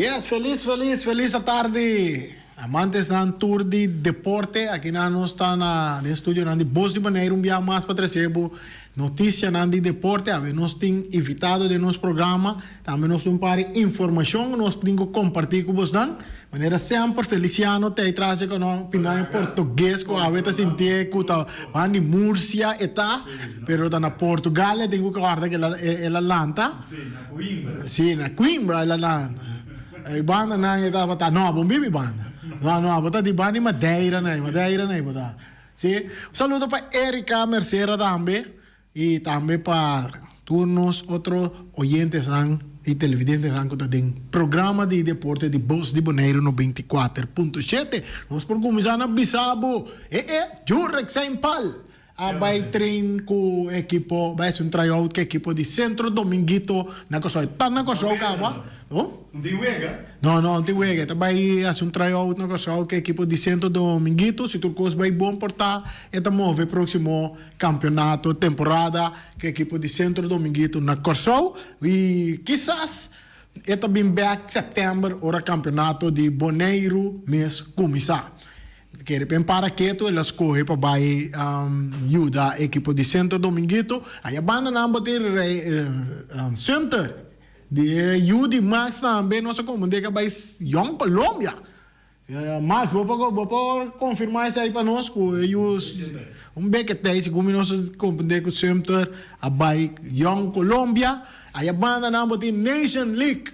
Yes, felis, felis, felis atardi. Amantesnan tur di deporte, akinan nos ta na den studionan di Bos di Boneiru un bia mas pa trese bo notisianan di deporte. Awe nos tin invitado den nos programa, tambe nos tin un par di informashon ku nos tin ku kompartí ku bosnan. Manera semper Feliciano ta ei tras dje ku no pina en portugues ku awe ta sintié ku ta ban di Murcia e ta, pero ta na Portugal e tin ku kòrda ku el a lanta. Sí, na Coimbra. Sí, na Coimbra el a lanta. E bandanan e tabata, no, bo bibi banda. No, no, bo ta di banda di Madeira nei, Madeira nei bo ta. Sí. Un saludo pa Erika Mercera tambe y tambe pa tur nos otro oyentesnan y televidentesnan cu ta den programa di deporte di Bos di Boneiru 94.7. Nos por cuminsa na bisa bo, e e, Jurek Seinpal! A bai train ku ekipo, bai hasi un tryout ku ekipo di Centro Dominguito na Kòrsou. E ta na Kòrsou kaba. No? No tin wega? No, no, no tin wega. E ta bai hasi un tryout na Kòrsou ku ekipo di Centro Dominguito. Si tur kos bai bon por ta e ta move próksimo kampionato, temporada ku ekipo di Centro Dominguito na Kòrsou. I kisas e ta bin bèk sèptèmber ora kampionato di Boneiru mes kuminsá. Kere pen para ketu el a skohe pa bai yuda ekipo di Centro Dominguito. Aya banda nan bo tin Sumter di e yu di Max tambe nos a komprende ke a bai Jong Colombia. Max bo por bo por konfirma esei pa nos ku e yu un beke tei segun mi nos a komprende ku Sumter a bai Jong Colombia. Aya banda nan bo tin Nation League.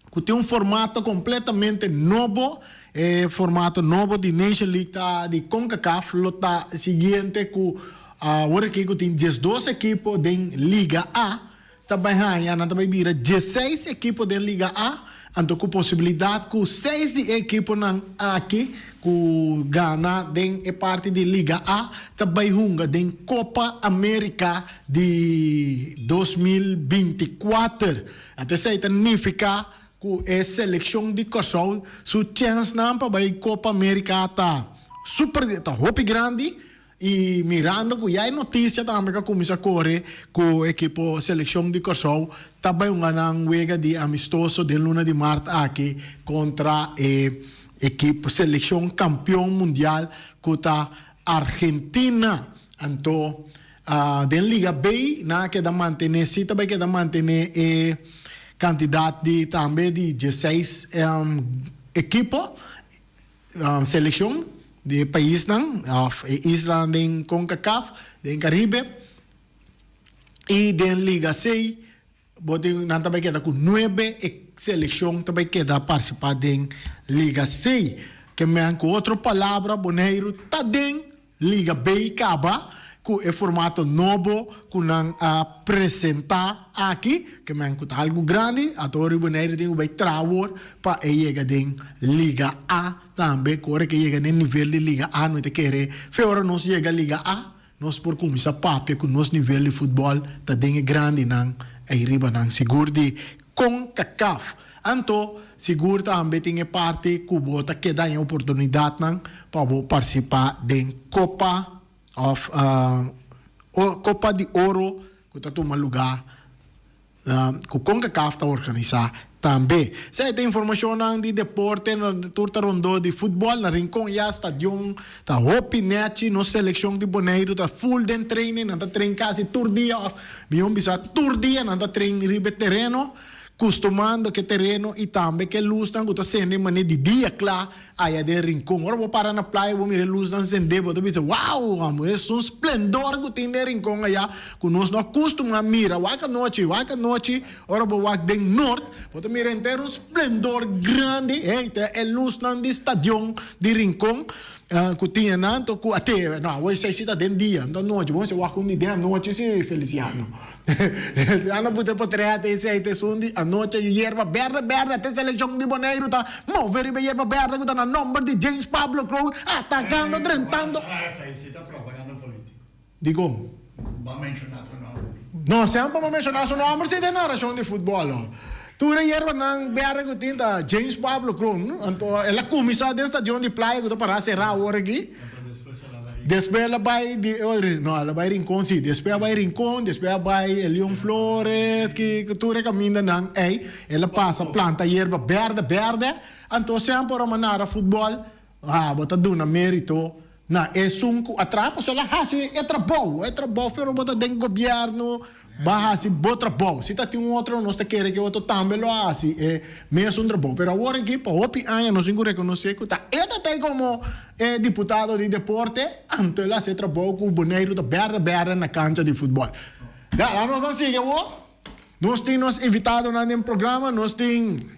Ku tin un formato kompletamente nobo. E formato nobo di Nation League ta di Concacaf lo ta siguiente ku awor aki ku tin diesdos ekipo den Liga A ta bai haña nan ta bai bira diesseis ekipo den Liga A anto ku posibilidat ku seis di e ekiponan aki ku gana den e parti di Liga A ta bai hunga den Copa America di 2024. Anto esei ta nifiká ku e selekshon di Kòrsou su chènsnan pa bai Kopa Amerika ta super, ta hopi grandi i mirando ku ya e notisia tambe ku a kuminsá kore ku ekipo selekshon di Kòrsou ta bai hunga nan wega di amistoso den luna di mart aki kontra e ekipo selekshon kampion mundial ku ta Argentina. Anto den Liga B nan a keda mantené, si ta bai keda mantené e kantidat di tambe di dieseis ekipo, selekshon di e paisnan òf e islanan den Concacaf, den Caribe i den Liga C Bo tin, nan ta bai keda ku nuebe e selekshon ta bai keda partisipá den Liga C. Ke men ku otro palabra Boneiru ta den Liga B kaba ku e formato nobo ku nan a presentá aki. Ke men ku ta algu grandi, ato ori Boneiru tin ku bai traha awor pa e yega den Liga A tambe. Ku ora ke yega den nivel di Liga A no ta kere fe ora nos yega Liga A. Nos por kuminsá papia ku nos nivel di futbòl ta den e grandinan ei riba nan, sigur di Concacaf. Anto, sigur tambe tin e parti ku bo ta keda en oportunidatnan pa bo partisipá den Kopa òf Kopa di Oro ku ta tuma lugá Ku Concacaf ta organisá tambe. Esei ta informashonnan di deporte na tur ta rondó di futbòl. Na Rincon ya stadion ta hopi nèchi. Nos selekshon di Boneiru ta full den training. Nan ta train kasi tur dia òf mihó bisa tur dia nan ta train riba e tereno kustumando ku e tereno i tambe ku e lusnan ku ta sende manera di dia kla Aya den Rincon. Ora bo para na playa bo mira e lusnan sendé bo ta bisa, Wow! Amo esun splendor ku tin den Rincon aya ku nos no a kustumá mira. Wak anochi, wak anochi ora bo wak den nort bo ta mira henter un splendor grandi. Hey, ta e lusnan di stadion di Rincon ku tin anan anto ku a te, no awor esei si ta den dia, no ta anochi. Bo mester wak un di den anochi si, Feliciano. Feliciano puta potret esei ta esun di anochi e yerba berde berde te seleccion di Boneiru ta move riba e yerba berde ku ta na nomber di James Pablo Kroon atacando drentando. Esei si ta propaganda politico. Dikon? Bo a menciona su nomber. No, semper bo a menciona su nomber si den narracion di futbol. Tur e yerbanan berde ku tin ta James Pablo Kroon. Anto el a kuminsá den stadion di Playa ku ta pará será awor aki. Anto despues el a bai. Despues el a bai di no el a bai Rincon si despues a bai Rincon despues a bai Elion Flores ki tur e kamindanan ei el a pasa planta yerba berde berde anto semper ora manara futbol ha bo ta duna merito na esun ku a traha pasobra el a hasi e trabou e trabou pero bo ta den gobierno Ba hasi bo trabou. Si ta tin un otro, nos ta kere ku e otro tambe lo a hasi e mesun trabou. Pero awor aki, pa hopi aña nos tin ku rekonosé ku ta e ta tei komo e diputado di deporte, anto el a hasi e trabou ku Boneiru ta bèrdè bèrdè na kancha di futbòl. Ya, laat nos ban sigui awor. Nos tin nos invitadonan den programa. Nos tin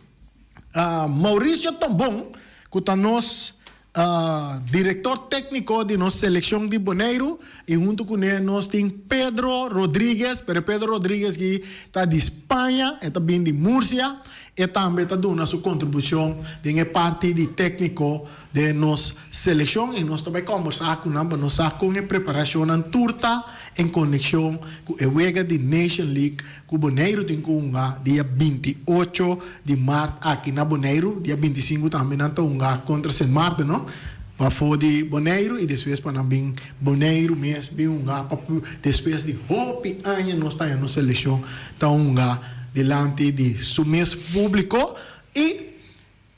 Mauricio Tombon, ku ta nos Director técnico di nos seleccion di Boneiru y hunto cune nos tin Pedro Rodriguez, pero Pedro Rodriguez ki ta di Spaña, e ta bin di Murcia, e tambe ta duna su contribucion den e parti di técnico den nos seleccion y nos ta bay combersa cu nan pa nos sa con e preparacionnan tur ta en conexion cu e wega di Nation League Ku Boneiru tin ku hunga dia 28 di mart aki na Boneiru, dia 25 tambe nan ta hunga kontra Sint Maarten no, pafó di Boneiru i despues pa nan bin Boneiru mes bin hunga pa despues di hopi aña nos ta haña nos selekshon ta hunga dilanti di su mes públiko i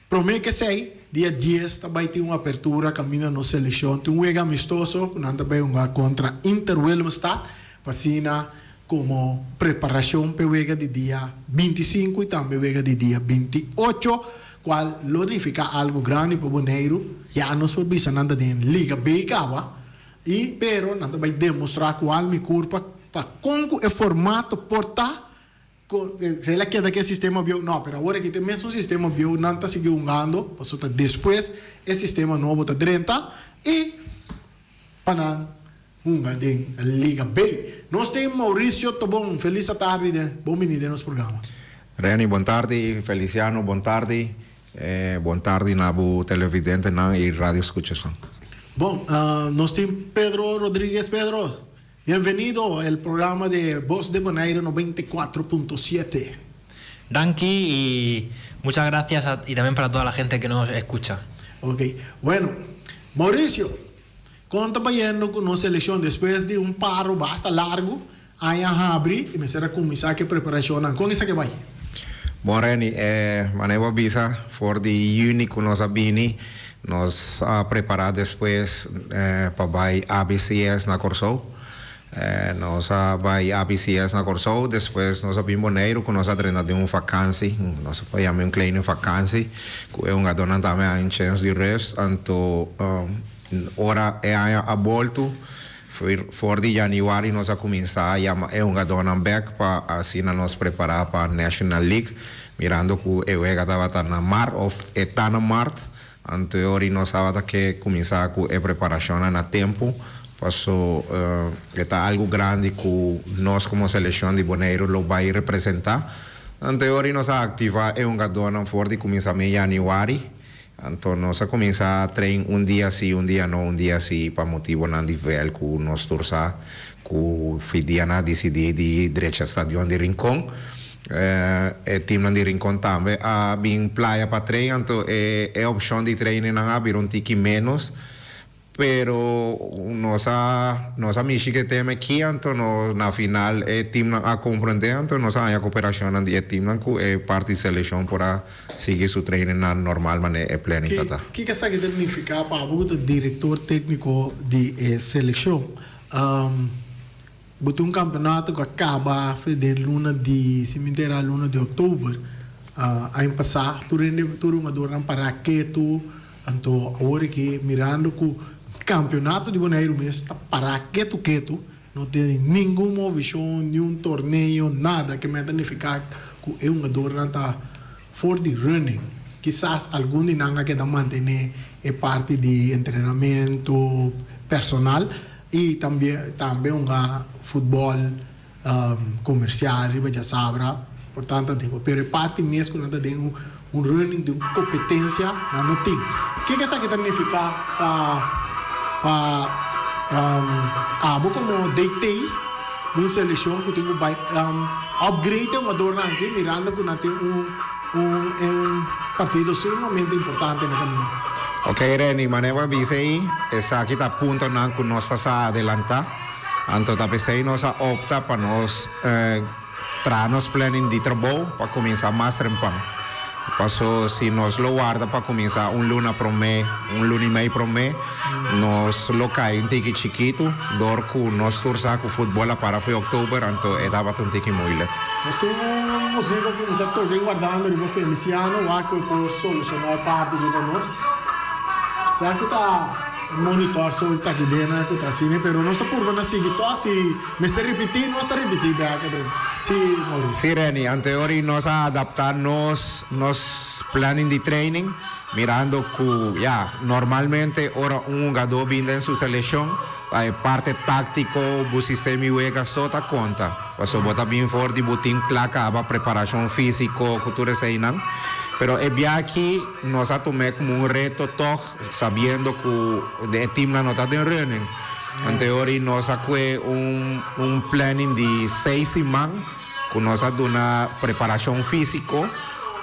Promé k'esei, dia dies ta bai tin un apertura kaminda nos selekshon tin un wega amistoso ku nan ta bai hunga kontra Inter Willemstad pa asina komo preparashon p'e wega di dia 25 i tambe wega di dia 28 kual lo nifiká algu grandi pa Boneiru. Ya nos por bisa nan ta den Liga B kaba i pero nan ta bai demostrá kual mi kurpa pa kon ku e formato por ta. Con el a keda cu e sistema bieu? No, pero awor aki ta e mesun sistema bieu nan ta sigui hungando, pasobra ta despues e sistema nobo ta drenta y pa nan hunga den Liga B. Nos tin Mauricio Tobon, felis atardi den, bon bini den nos programa. Renny, bon tardi, Feliciano, bon tardi, bon tardi na bo televidentenan y radio scuchasnan. Bon, nos tin Pedro Rodriguez, Pedro. Bienvenido el programa de Voz de Bonaire 94.7. Danki y muchas gracias a, y también para toda la gente que nos escucha. Ok, bueno, Mauricio, kon ta bayendo ku nos selekshon despues di un paro basta largu, aña habri i mester a kuminsá ku e preparashonnan, kon esaki a bai? Bon Renny, e manera bo a bisa for di yüni ku nos a bini, nos a prepará despues pa bai ABCS na Kòrsou. Nos a bai ABCS na Kòrsou, despues nos a bin Boneiru ku nos a drenta den un vakansi, nos a por yama un kleine vakansi, ku e hungadónan tambe a un chèns di rùst. Anto ora e aña a boltu, For di januari nos a cuminsa yama e hungadornan bek pa asina nos prepara pa National League, mirando cu e wega tabata na mart of e ta na mart, anto e ori nos tabata ke cuminsa cu e preparacionnan na tempo, paso e ta algo grandi cu nos como seleccion di Boneiru lo bay representa, anto e ori nos a activa e hungadornan for di cuminsament januari. Anto nos a kuminsá train un dia sí, un dia no, un dia sí pa motibonan di vèl ku nos tur sa ku Fidiana a disidí di drecha stadion di Rincon. E timnan di Rincon tambe a bin playa pa train, anto e opshon di trainingnan a bira un tiki ménos. Pero nos a nos a mishi ku e tema aki anto nos na final e teamnan a komprendé anto nos a haña koperashonnan di e teamnan ku e parti di selekshon por a sigui su trainingnan normal manera e planning ta ta. Kiko esaki ta nifiká pa abo ku ta direktor tékniko di e selekshon? Bo tin un kampeonato ku a kaba fe den luna di, si mi entera, luna di òktober aña pasá. Tur hende, tur hungadornan pará ketu. Anto awor aki mirando ku kampeonato di Boneiru mes ta pará ketu ketu, no tin ningun movishon, niun torneo, nada ke mester nifiká ku e hungadornan ta for di running. Kisas algun di nan a keda mantené e parti di entrenamentu personal. I tambe tambe hunga futbòl komersial riba djasabra por tanto tempu. Pero e parti mes ku nan ta den un running di un kompetensia nan no tin. Kiko esaki ta nifiká pa pa abo komo DT di un selekshon ku tin ku bai upgrade e hungadornan aki mirando ku nan tin un un partido sumamente importante na kaminda? Ok, Reni, manera bo a bisa ei, esaki ta puntonan ku nos ta sa adelantá. Anto ta p'esei nos a opta pa nos traha nos planning di trabou pa kuminsá mas trempan. Paso si nos lo warda pa kuminsá un luna promé, un luna i mei promé, nos lo kai un tiki chikitu dor ku nos tur sa ku futbol a para for oktober, anto e tabata un tiki moeilijk. Nos tin un musico cu nos a toca y wardando riba Feliciano wak cu e por soluciona e parti di nos. Sa cu ta monitor so ta aki den cu ta asina pero nos ta purba na sigui toch si mester ripiti nos ta ripiti bek adren. Si Mauricio. Si Renny, anteori nos a adapta nos nos planning di training mirando cu ya normalmente ora un hugador bin den su seleccion Ta e parte táctico bo sistema y wega so ta conta. Pasobra bo ta bin for di bo tin cla caba preparacion fisico cu tur eseynan. Pero e bia aki nos a tum'e como un reto tog sabiendo cu e teamnan no ta den running. Anteori nos a cue un un planning di seis siman cu nos a duna preparacion fisico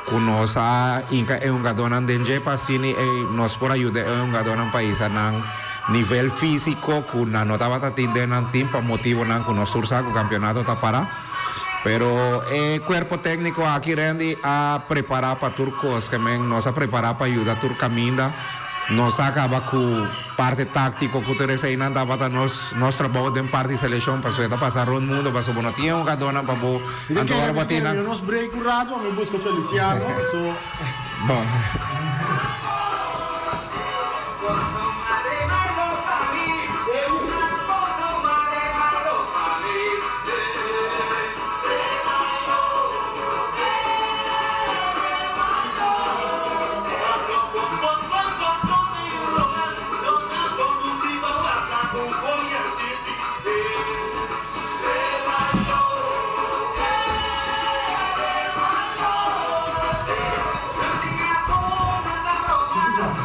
cu nos a hinca e hungadornan den dje pa asina nos por a yuda e hungadornan pa hisa nan nivel fisico cu nan no tabata tin den nan team pa motibonan cu nos tur sa cu campeonato ta para. Pero e cuerpo tecnico aki Randy a prepara pa tur cos, ke men nos a prepara pa yuda tur caminda. Nos a caba cu parte tactico cu tur eseinan tabata nos nos trabou den parti seleccion pasobra e ta pasa rond mundo pasobra bo no tin e hugadornan pa bo Mi ta anto kere ora mi bo ta tin kere nan. mi nos break un rato pa mi busca Feliciano so. Bon.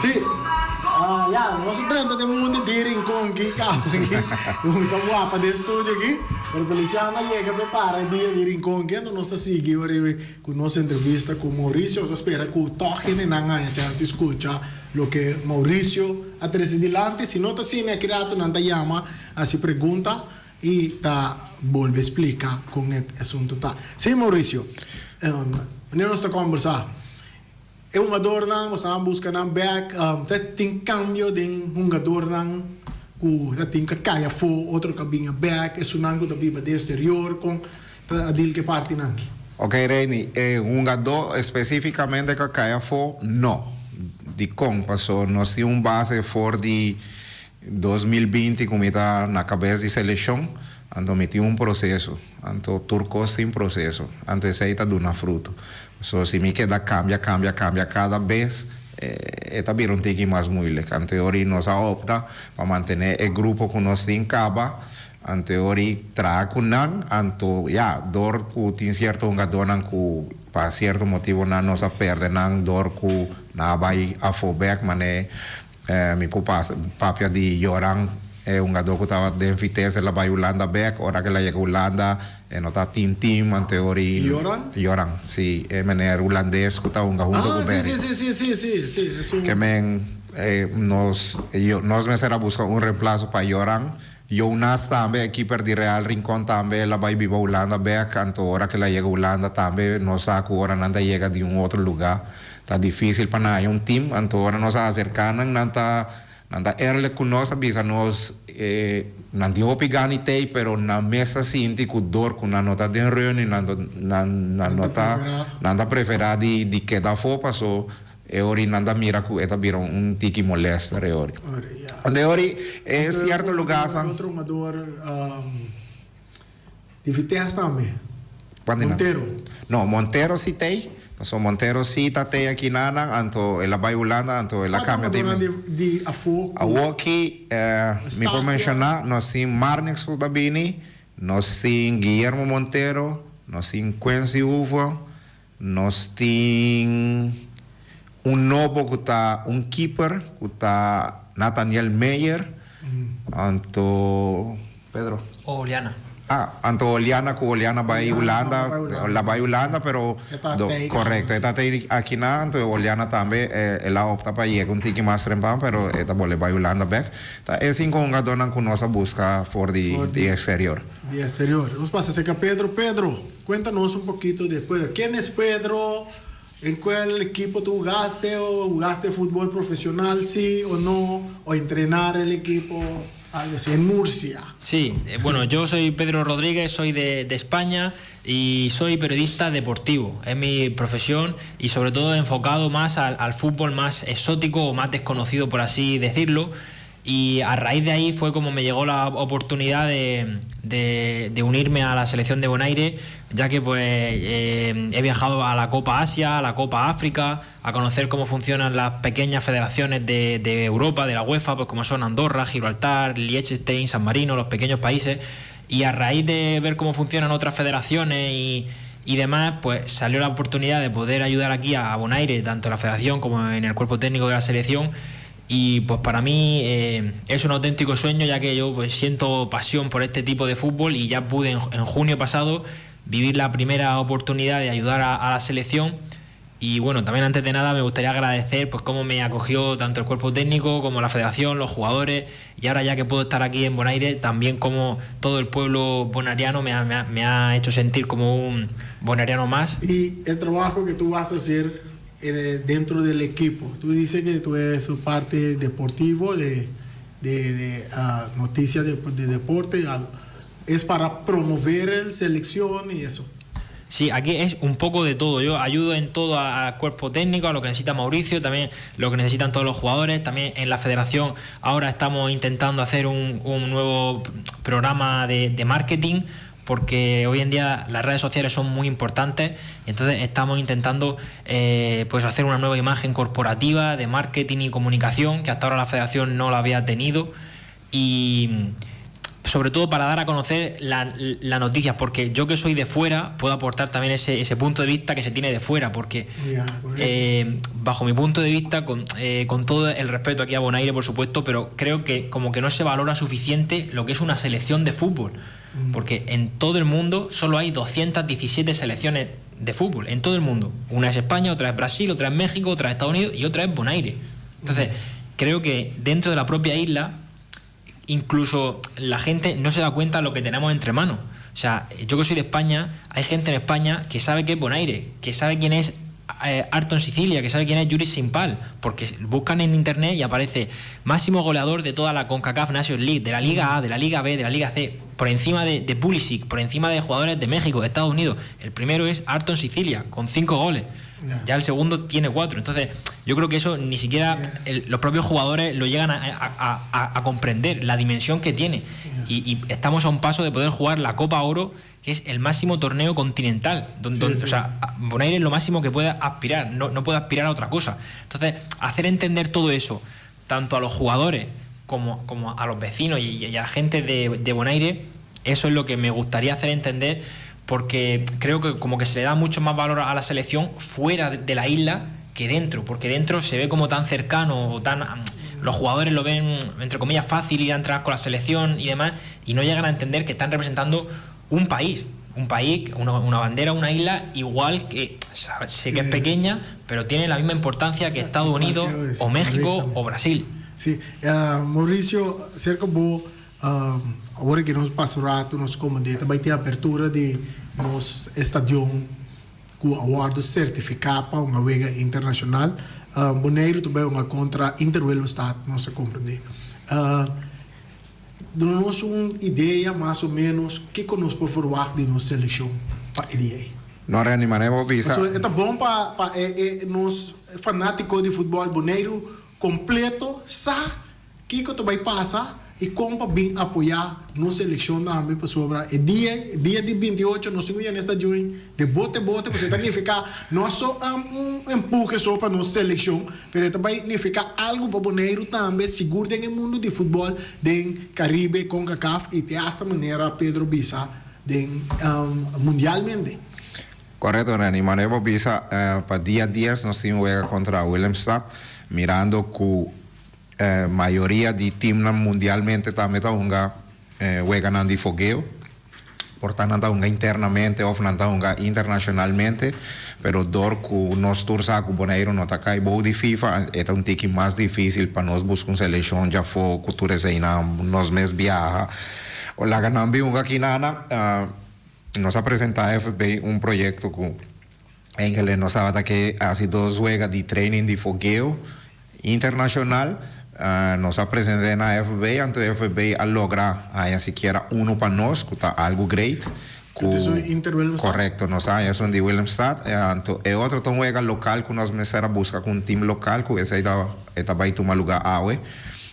Sí, ah ya, nos a drenta den mundo di Rincon aki, caba aki, nos a wapa den studio aki, pero Feliciano a yega pa e para e dia di Rincon aki, anto nos ta sigui ora Ku nos entrevista ku Mauricio ta spera ku tòg hendenan haña chèns di skucha loke Mauricio a trese dilanti. Si no ta asina e kriatu nan ta yama hasi pregunta i ta bolbe splika kon e asuntu ta. Sí Mauricio, wanneer nos ta kòmbersá e hungadornan bo sa buska nan bèk ta tin kambio den hungadornan ku ta tin ka kai afó otro ka bin bèk esunnan ku ta biba den exterior kon Ta deal ke partinan aki. Ok Reni, e hungadó específicamente ku a kai afó, no. Dikon? Paso nos tin un base for di 2020 ku mi ta na kabes di selekshon, anto mi tin un proseso. Anto tur kos tin proseso, anto esei ta duna fruto. So si mi keda kambia, kambia, kambia kada bes, e ta bira un tiki mas moeilijk. Anto e ora nos a opta pa mantené e grupo ku nos tin kaba. Anto e ora i traha ku nan, anto ya, dor ku tin sierto hungadónan ku pa sierto motibonan nos a pèrdè nan dor ku nan a bai afó bèk, manera mi por pasa papia di Joran, e hungadó ku tabata den Vitesse, el a bai Hulanda bèk, ora ku el a yega Hulanda e no ta tin tim, anto e ora i. Joran? Joran, si, e meneer hulandes ku ta hunga hunto ku Ah, Berry. si, si, si, si, si, si, esun. Ke men nos nos mester a buska un remplaso pa Joran. Jonas tambe, e keeper di Real Rincon tambe el a bai biba Hulanda bek, anto ora ku el a yega Hulanda tambe nos sa ku ora nan ta yega di un otro lugá ta difísil pa nan haña un team, anto ora nos a aserká nan, nan ta nan ta eerlijk ku nos a bisa nos nan tin hopi gana i tei pero nan mes ta sinti ku dor ku nan no ta den reuni nan nan nan no ta nan ta preferá di di keda afó paso E ori nan ta mira ku e ta bira un tiki molester e ori. Unda e ori e sierto lugar san. Otro hungador di Vitesse tambe. Montero. No, Montero si tei. Pasobra Montero si ta tei aki nanan, anto el a bai Hulanda, anto el a kambia di. Cuatro hungadornan di afó ku. Awoki mi por menshoná nos tin Marnix ku ta bini, nos tin Guillermo Montero, nos tin Quincy Hoeven. Nos tin un nobo ku ta un keeper ku ta Nathaniel Meyer anto Pedro. O Juliana. Ah, anto Oliana ku Oliana bai Hulanda, la bai Hulanda pero korekto e ta tei akinan anto Oliana tambe el a opta pa yega un tiki mas trempan pero e ta bole bai Hulanda bek. Ta e sinku hungadónan ku nos a buska for di di eksterior. Di eksterior. Nos pasa serka Pedro. Pedro, kuenta nos un pokito de Pedro. Ken es Pedro? En kual ekipo tu hugaste o hugaste futbol profesional si o no o entrenar el ekipo? Algo así, en Murcia. Sí, bueno, yo soy Pedro Rodríguez, soy de España y soy periodista deportivo. Es mi profesión y sobre todo enfocado más al fútbol más exótico o más desconocido, por así decirlo. Y a raíz de ahí fue como me llegó la oportunidad de unirme a la selección de Bonaire, ya que pues he viajado a la Copa Asia, a la Copa África, a conocer cómo funcionan las pequeñas federaciones de Europa, de la UEFA, pues como son Andorra, Gibraltar, Liechtenstein, San Marino, los pequeños países. Y a raíz de ver cómo funcionan otras federaciones y demás, pues salió la oportunidad de poder ayudar aquí a Bonaire, tanto en la federación como en el cuerpo técnico de la selección. Y pues para mí es un auténtico sueño, ya que yo pues siento pasión por este tipo de fútbol y ya pude en junio pasado vivir la primera oportunidad de ayudar a la selección. Y bueno, también antes de nada me gustaría agradecer pues cómo me acogió tanto el cuerpo técnico como la federación, los jugadores, y ahora ya que puedo estar aquí en Bonaire, también como todo el pueblo bonariano me ha hecho sentir como un bonariano más. Y el trabajo que tú vas a hacer dentro del equipo. Tú dices que tú eres su parte deportivo, de noticias de deporte, es para promover la selección y eso. Sí, aquí es un poco de todo. Yo ayudo en todo al cuerpo técnico, a lo que necesita Mauricio, también lo que necesitan todos los jugadores. También en la federación ahora estamos intentando hacer un nuevo programa de marketing, porque hoy en día las redes sociales son muy importantes. Entonces estamos intentando pues hacer una nueva imagen corporativa de marketing y comunicación que hasta ahora la federación no la había tenido. Y sobre todo para dar a conocer la noticia, porque yo que soy de fuera puedo aportar también ese punto de vista que se tiene de fuera, porque bajo mi punto de vista, con todo el respeto aquí a Bonaire, por supuesto, pero creo que como que no se valora suficiente lo que es una selección de fútbol, porque en todo el mundo solo hay 217 selecciones de fútbol, en todo el mundo. Una es España, otra es Brasil, otra es México, otra es Estados Unidos y otra es Bonaire. Entonces, creo que dentro de la propia isla incluso la gente no se da cuenta de lo que tenemos entre manos. O sea, yo que soy de España, hay gente en España que sabe qué es Bonaire, que sabe quién es Arton Sicilia, que sabe quién es Lluís Simpal, porque buscan en internet y aparece máximo goleador de toda la CONCACAF Nations League, de la Liga A, de la Liga B, de la Liga C, por encima de Pulisic, por encima de jugadores de México, de Estados Unidos. El primero es Arton Sicilia, con 5 goles. Ya el segundo tiene 4. Entonces, yo creo que eso ni siquiera los propios jugadores lo llegan a comprender, la dimensión que tiene. Y estamos a un paso de poder jugar la Copa Oro, que es el máximo torneo continental. Donde, o sea, Bonaire es lo máximo que puede aspirar, no, no puede aspirar a otra cosa. Entonces, hacer entender todo eso, tanto a los jugadores como a los vecinos y a la gente de Bonaire, eso es lo que me gustaría hacer entender, porque creo que como que se le da mucho más valor a la selección fuera de la isla que dentro, porque dentro se ve como tan cercano o tan los jugadores lo ven entre comillas fácil ir a entrar con la selección y demás y no llegan a entender que están representando un país, un país, una bandera, una isla igual que sé que es pequeña, pero tiene la misma importancia que Estados Unidos o México o Brasil. Sí, Mauricio, cerca bo awor ku nos pasa ratu, nos komandante, bai tin apertura di nos stadion ku a wòrdu sertifiká pa un wega internashonal. Boneiru tambe hunga kontra Inter Willemstad, nos a komprondé. Nos un idea mas o ménos kiko nos por verwacht di nos selekshon pa e dia. No, Reni, manera bo bisa. So, ta bon pa nos fanátiko di futbòl Boneiru kompleto sa kiko ta bai pasa i kon pa bin apoyá nos selekshon tambe pasobra e dia di 28 nos tin na stadion di bote bote, pasobra ta nifiká no so un empuhe so pa nos selekshon, pero tambe nifiká algu pa Boneiru tambe, sigur den mundu di futbòl den Karibe, CONCACAF i te hasta manera Pedro bisa den mundialmente. Korekto, Reni. Manera bo bisa, pa dia 10 nos tin wega kontra Willemstad, mirando ku mayoria di tim mundialmente tambe ta hunga weganan di fogeo. Por ta nan ta hunga internamente of nan ta hunga internacionalmente, pero dor cu nos tur sa cu Boneiru no ta cay bou di FIFA, e ta un tiki mas dificil pa nos busca un seleccion djafo cu tur eseinan nos mes biaha o laga nan bin hunga akinana. Nos a presenta AFB un proyecto cu eigenlijk nos tabata ke haci dos wega di training di fogeo internacional. Nos a present'é na AFB, anto AFB a logra haña sikiera uno pa nos, cu ta algo great. Cu Inter Willemstad? Correcto, nos a haña esun di Willemstad. Anto e otro ta un wega local cu nos mester a busca cu un team local, cu esey ta e ta bay tuma lugar awe.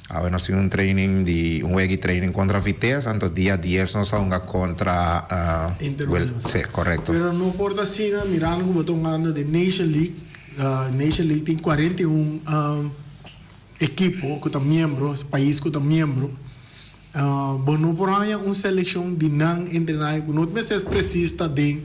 Awe nos tin un training di un wega di training contra Vitesse, anto dia 10 nos a hunga contra Inter Willemstad. Si, correcto. Pero no por ta asina mirando cu bo ta hungando den Nation League. Nation League tin 41 ekipo ku ta miembro, pais ku ta miembro. Bo no por haña un selekshon di nan entrená ku no mester presis ta den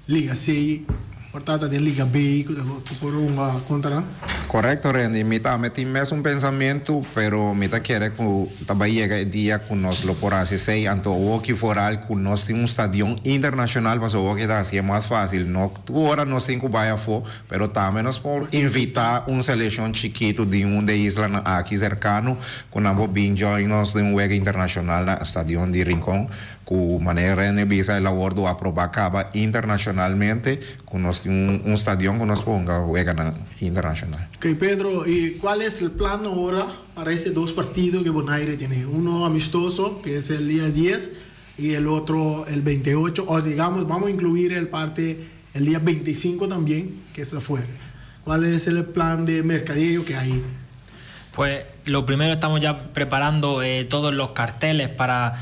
Liga C por ta ta den Liga B ku por hunga kontra nan. Korekto Randy, mi tambe tin mesun pensamentu, pero mi ta kere ku ta bai yega e dia ku nos lo por hasi esei, anto awoki foral ku nos tin un stadion internashonal pasobra awoki ta hasié mas fásil, no tur ora nos tin ku bai afó, Pero tambe nos por invitá un selekshon chikitu di un de islanan aki serkano ku nan por bin join nos den un wega internashonal na Stadion di Rincon ku manera Rene bisa el a wordu aprobá kaba internashonalmente ku nos tin un stadion ku nos por hunga weganan internashonal. Ok Pedro, y cual es el plan ahora para ese dos partido que Bonaire tiene? Uno amistoso que es el día 10 y el otro el 28 o digamos vamos a incluir el parte el día 25 también que es afuera. ¿Cuál es el plan de mercadeo que hay? Pues lo primero, estamos ya preparando todos los carteles para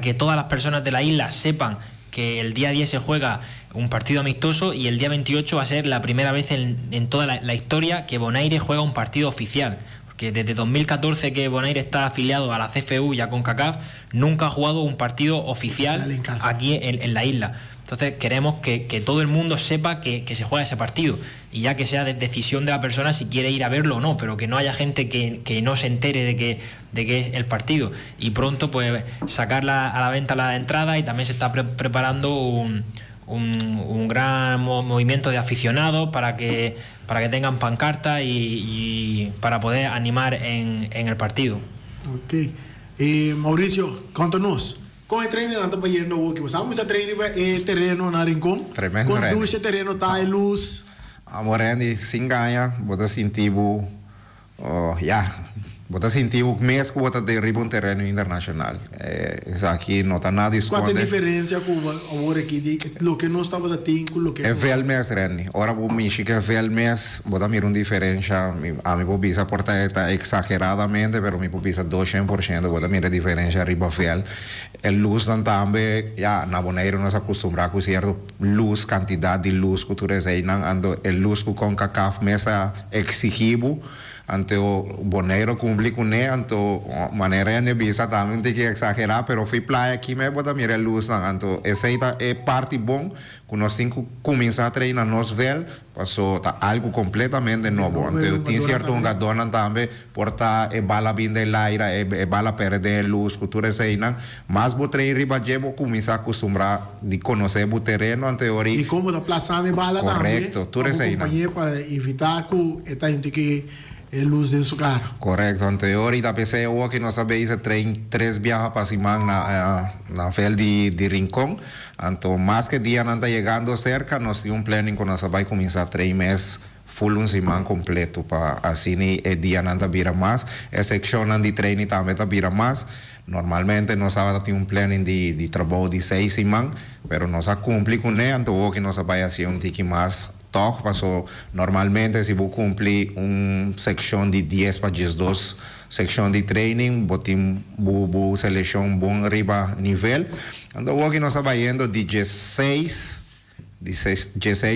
que todas las personas de la isla sepan que el día 10 se juega un partido amistoso y el día 28 va a ser la primera vez en toda la historia que Bonaire juega un partido oficial. Porque desde 2014 que Bonaire está afiliado a la CFU y a CONCACAF, nunca ha jugado un partido oficial Oficial en casa. aquí en la isla. Entonces queremos que todo el mundo sepa que se juega ese partido y ya que sea de decisión de la persona si quiere ir a verlo o no, pero que no haya gente que no se entere de que es el partido. Y pronto, pues, sacar a la venta la entrada y también se está preparando un gran movimiento de aficionados para que tengan pancartas y para poder animar en el partido. Ok. Mauricio, conta-nos. Con e trainer nan ta bayendo aki? Bo a train e tereno na Rincon? Tremendo, Con Randy. dushi tereno ta e luz. Amo Randy, sin gaña, bo ta sinti bo, oh, ya, bo ta sinti bo mes ku bo ta riba un tereno internashonal. Aki no ta nada Kua ta e skonde. diferensia ku awor aki di loke nos tabata tin ku loke E veld mes, Randy. Ora bo mishi ku e veld mes, bo ta mira un diferensia. Ami por bisa por ta ta eksageradamente, pero mi por bisa 200%, bo ta mira diferensia riba veld. E lus nan tambe, ya, na Boneiru nos a akustumbrá ku sierto lus, kantidat di lus ku tur eseinan, anto e lus ku CONCACAF mes a eksigí bo, anto Boneiru kumpli kuné, anto manera e bisa tambe tin ku eksagerá, pero fi playa aki mes bo ta mira e lus nan, anto esei ta e parti bon ku nos tin ku kuminsá train nos veld, paso ta algo kompletamente nobo. Anto tin sierto hungadónan tambe por ta e bala bin den laira, e bala pèrdè lus, ku tur eseinan. Mas bo train riba dje, bo kuminsá akustumbrá di konosé bo tereno, anto ori I kon ta plasa e bala tambe. Korekto, tur eseinan. Kompañero pa evitá ku e ta hende ku e lus den su kara. Korekto, anto ori ta pensé ku nos a bezig train tres biaha pa siman na veld di Rincon. Anto mas ku dianan ta yegando serka, nos tin un planning ku nos a bai kuminsá train mes full un siman kompleto pa asina e dianan ta bira mas. E sekshonnan di training tambe ta bira mas. Normalmente nos tin un planning di trabou di 6 siman, pero nos a kumpli kuné, anto ku nos a bai hasi un tiki mas toch, paso normalmente si bo kumpli un sekshon di 10 pa 12 sekshon di training, bo tin bo selekshon bon riba nivel. Anto ku nos ta bayendo di 16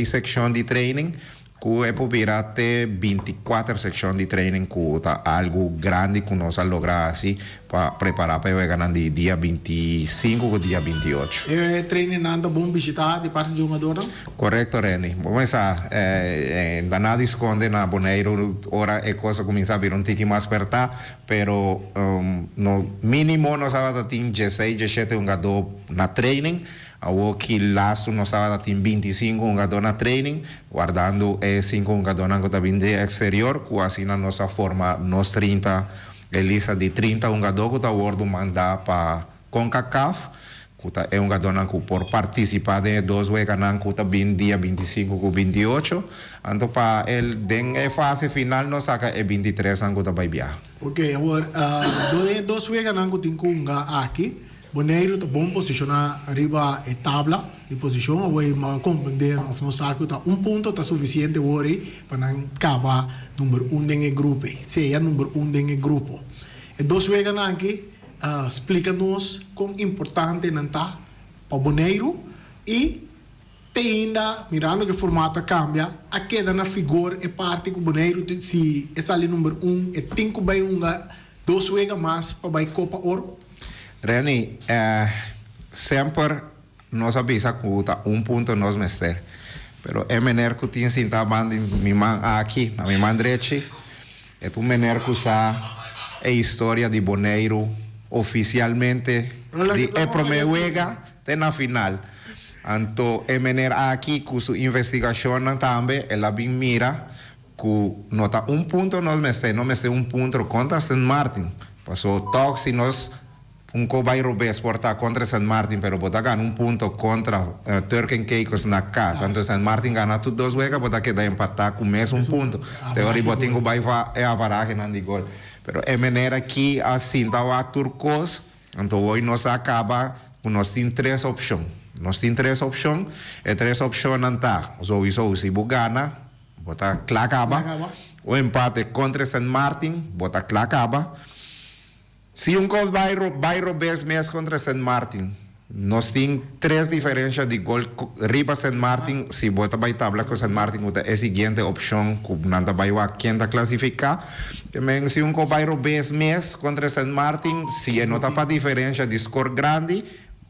sekshon di training, ku e por bira te 24 sekshon di training, ku ta algo grandi ku nos a logra asina pa prepará pa yega di dia 25 ku dia 28. E training nan ta bon bishitá di parti di hungadó? Korekto, Randy. Ban kuminsá, nada skonde na Boneiru, ora e kos kuminsá bira un tiki mas pèrtá, pero no mínimo nos tabata tin 16, 17 hungadó na training. Awo ki lastu nos tabatin 25 hungadó na training, wardando e 5 hungadónan ku ta bin di eksterior, ku asina nos a forma nos 30, e lista di 30 hungadó ku ta wòrdu mandá pa CONCACAF, ku ta e hungadónan ku por partisipá den e dos weganan ku ta bin dia 25 ku 28. Anto pa e den e fase final nos saka e 23 ku ta bai biaha. Ok, awor, dos weganan ku tin ku hunga aki, Boneiru ta bon posishoná riba e tabla di posishon, awor e mal komprendé òf no sa ku ta un punto ta sufisiente awor ei pa nan kaba number un den e grupo ei, sea number un den e grupo. E dos weganan aki splika nos kon importante nan ta pa Boneiru i te ainda mirando ku e formato a kambia a keda na figor e parti ku Boneiru si e sali number un e tin ku bai hunga dos wega mas pa bai Copa Oro. Reni, semper nos a bisa ku ta un punto nos mester. Pero e meneer ku tin sinta banda di mi man aki, na mi man drechi, e ta un meneer ku sa e historia di Boneiru ofisialmente di e promé wega te na final. Anto e meneer aki ku su investigashonnan tambe el a bin mira ku no ta un punto nos mester, nos mester un punto kontra Sint Maarten. Paso tòg si nos un ko bai robes por ta kontra Sint Maarten, pero bo ta gana un punto kontra Turk and Caicos na kas. Anto Sint Maarten gana tur dos wega, bo ta keda empatá ku mes un punto. Te ora bo tin ku bai pa e avarahenan di gol. Pero e manera aki a sinta wak tur kos, anto hoy nos a kaba ku nos tin tres opshon. Nos tin tres opshon. E tres opshonnan ta, souiso si bo gana, bo ta kla kaba. Un empate kontra Sint Maarten, bo ta kla kaba. Si un kos bai bai robes mes kontra Sint Maarten, nos tin tres diferensha di gol riba Sint Maarten. Si bo ta bai tabla ku Sint Maarten ku ta e siguiente opshon ku nan ta bai wak ken ta klasifiká. Men si un kos bai robes mes kontra Sint Maarten, si e no ta pa diferensha di skor grandi,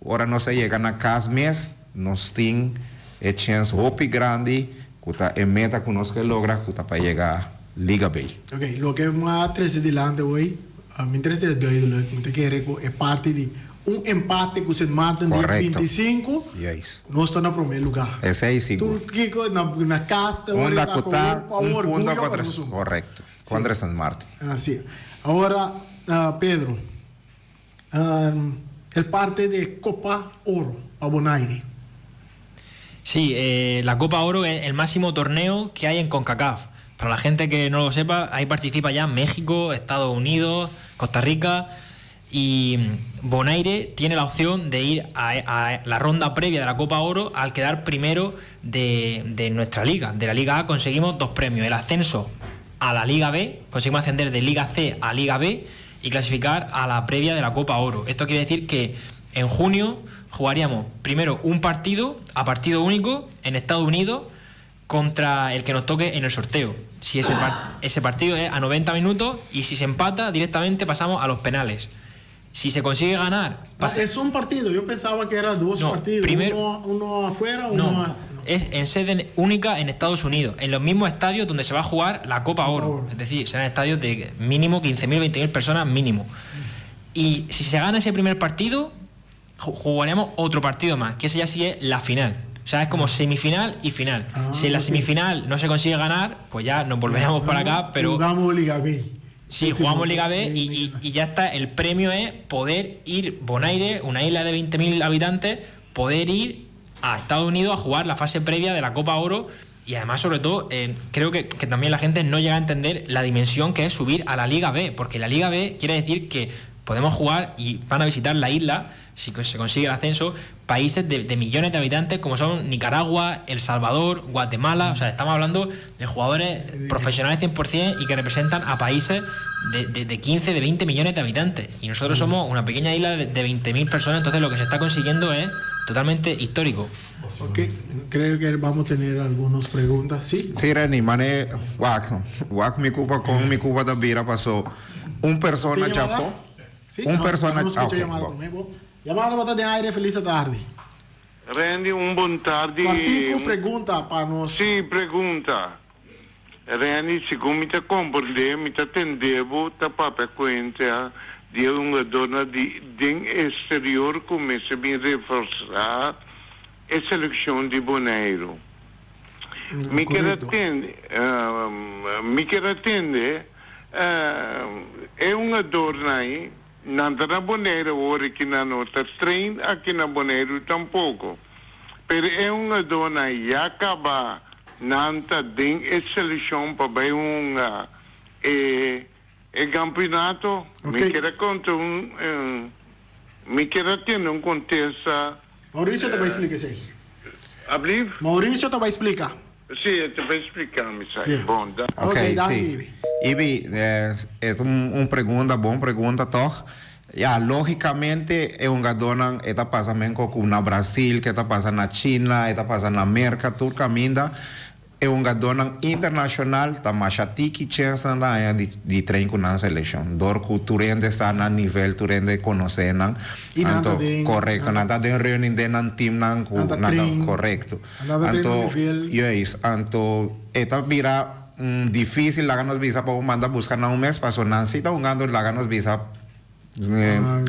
ora nos a yega na kas mes, nos tin e chèns hopi grandi ku ta e meta ku nos ke logra ku ta pa yega Liga B. Ok, loke mi a trese dilanti hoy, mi trese duidelijk, mi ta kere ku e parti di un empate ku Sint Maarten dia 25, nos ta na prome lugá. Esei sigur. Tur kiko na kas ta Unda ku ta un punto kontra, korekto, kontra Sint Maarten. Asi. Awor, Pedro, el parte de Copa Oro pa Bonaire. Sí, la Copa Oro es el máximo torneo que hay en CONCACAF. Para la gente que no lo sepa, ahí participa ya México, Estados Unidos, Costa Rica y Bonaire tiene la opción de ir a la ronda previa de la Copa Oro al quedar primero de nuestra liga. De la Liga A conseguimos dos premios, el ascenso a la Liga B, conseguimos ascender de Liga C a Liga B y clasificar a la previa de la Copa Oro. Esto quiere decir que en junio jugaríamos primero un partido a partido único en Estados Unidos contra el que nos toque en el sorteo. Si ese partido es a 90 minutos y si se empata directamente pasamos a los penales. Si se consigue ganar... Es un partido, yo pensaba que era dos partidos, primero, uno afuera, uno... No, es en sede única en Estados Unidos, en los mismos estadios donde se va a jugar la Copa Oro. Es decir, serán estadios de mínimo 15.000, 20.000 personas mínimo. Y si se gana ese primer partido, jugaremos otro partido más, que ese ya sí es la final. O sea, es como semifinal y final. Si en la semifinal no se consigue ganar, pues ya nos volveremos para acá, pero... Jugamos Liga B. Sí, jugamos Liga B y ya está. El premio es poder ir, Bonaire, una isla de 20.000 habitantes, poder ir a Estados Unidos a jugar la fase previa de la Copa Oro. Y además, sobre todo, creo que también la gente no llega a entender la dimensión que es subir a la Liga B, porque la Liga B quiere decir que podemos jugar y van a visitar la isla, si se consigue el ascenso, países de millones de habitantes como son Nicaragua, El Salvador, Guatemala. O sea, estamos hablando de jugadores profesionales 100% y que representan a países de 15, de 20 millones de habitantes. Y nosotros somos una pequeña isla de 20.000 personas, entonces lo que se está consiguiendo es totalmente histórico. Ok, creo que vamos a tener algunas preguntas. Sí, sí, Reni, mane, wak, wak mi kupa kon mi kupa ta bira paso. Un persona djafó. Sí, un no, persona no escucha ok, llamada bon. conmigo. Llamada bota de aire, feliz tarde. Randy, un bon tardi. Martico, pregunta pa nos. Sí, pregunta. Randy, segun mi ta komprendé, mi ta tende bo ta papia kuenta di e hungadónan di den eksterior ku mester bin reforsá. e selekshon di Boneiru. Mi ker a tende, mi ker a tende e hungadornan nan ta na Boneiru awor aki nan no ta train aki na Boneiru tampoko. Pero e hungadornan ya kaba nan ta den e selekshon pa bai hunga e e kampeonato. Mi ker a konta un mi ker a tende un kontesta. Mauricio ta bai splika esei. Ablief? Mauricio ta bai splika. Si, e ta bai splika mi esei. Bon, danki. Ok, danki, si. Ibi. Ibi, e ta un pregunta, bon pregunta tog. Ya, logicamente e hungadornan e ta pasa menko ku na Brasil, ke ta pasa na China, e ta pasa na Merka, tur kaminda. E hungadónan internashonal ta masha tiki chènsnan ta haña di di train ku nan selekshon. Dor ku tur hende sa nan nivel, tur hende konosé nan. I nan ta Anto, den, korekto, nan nan ta den reuni den nan timnan ku nan ta nan ta, train, korekto. nan ta train Anto, na nivel. juist, anto e ta bira difísil laga nos bisa pa bo manda buska nan un mes paso nan si ta hungando laga nos bisa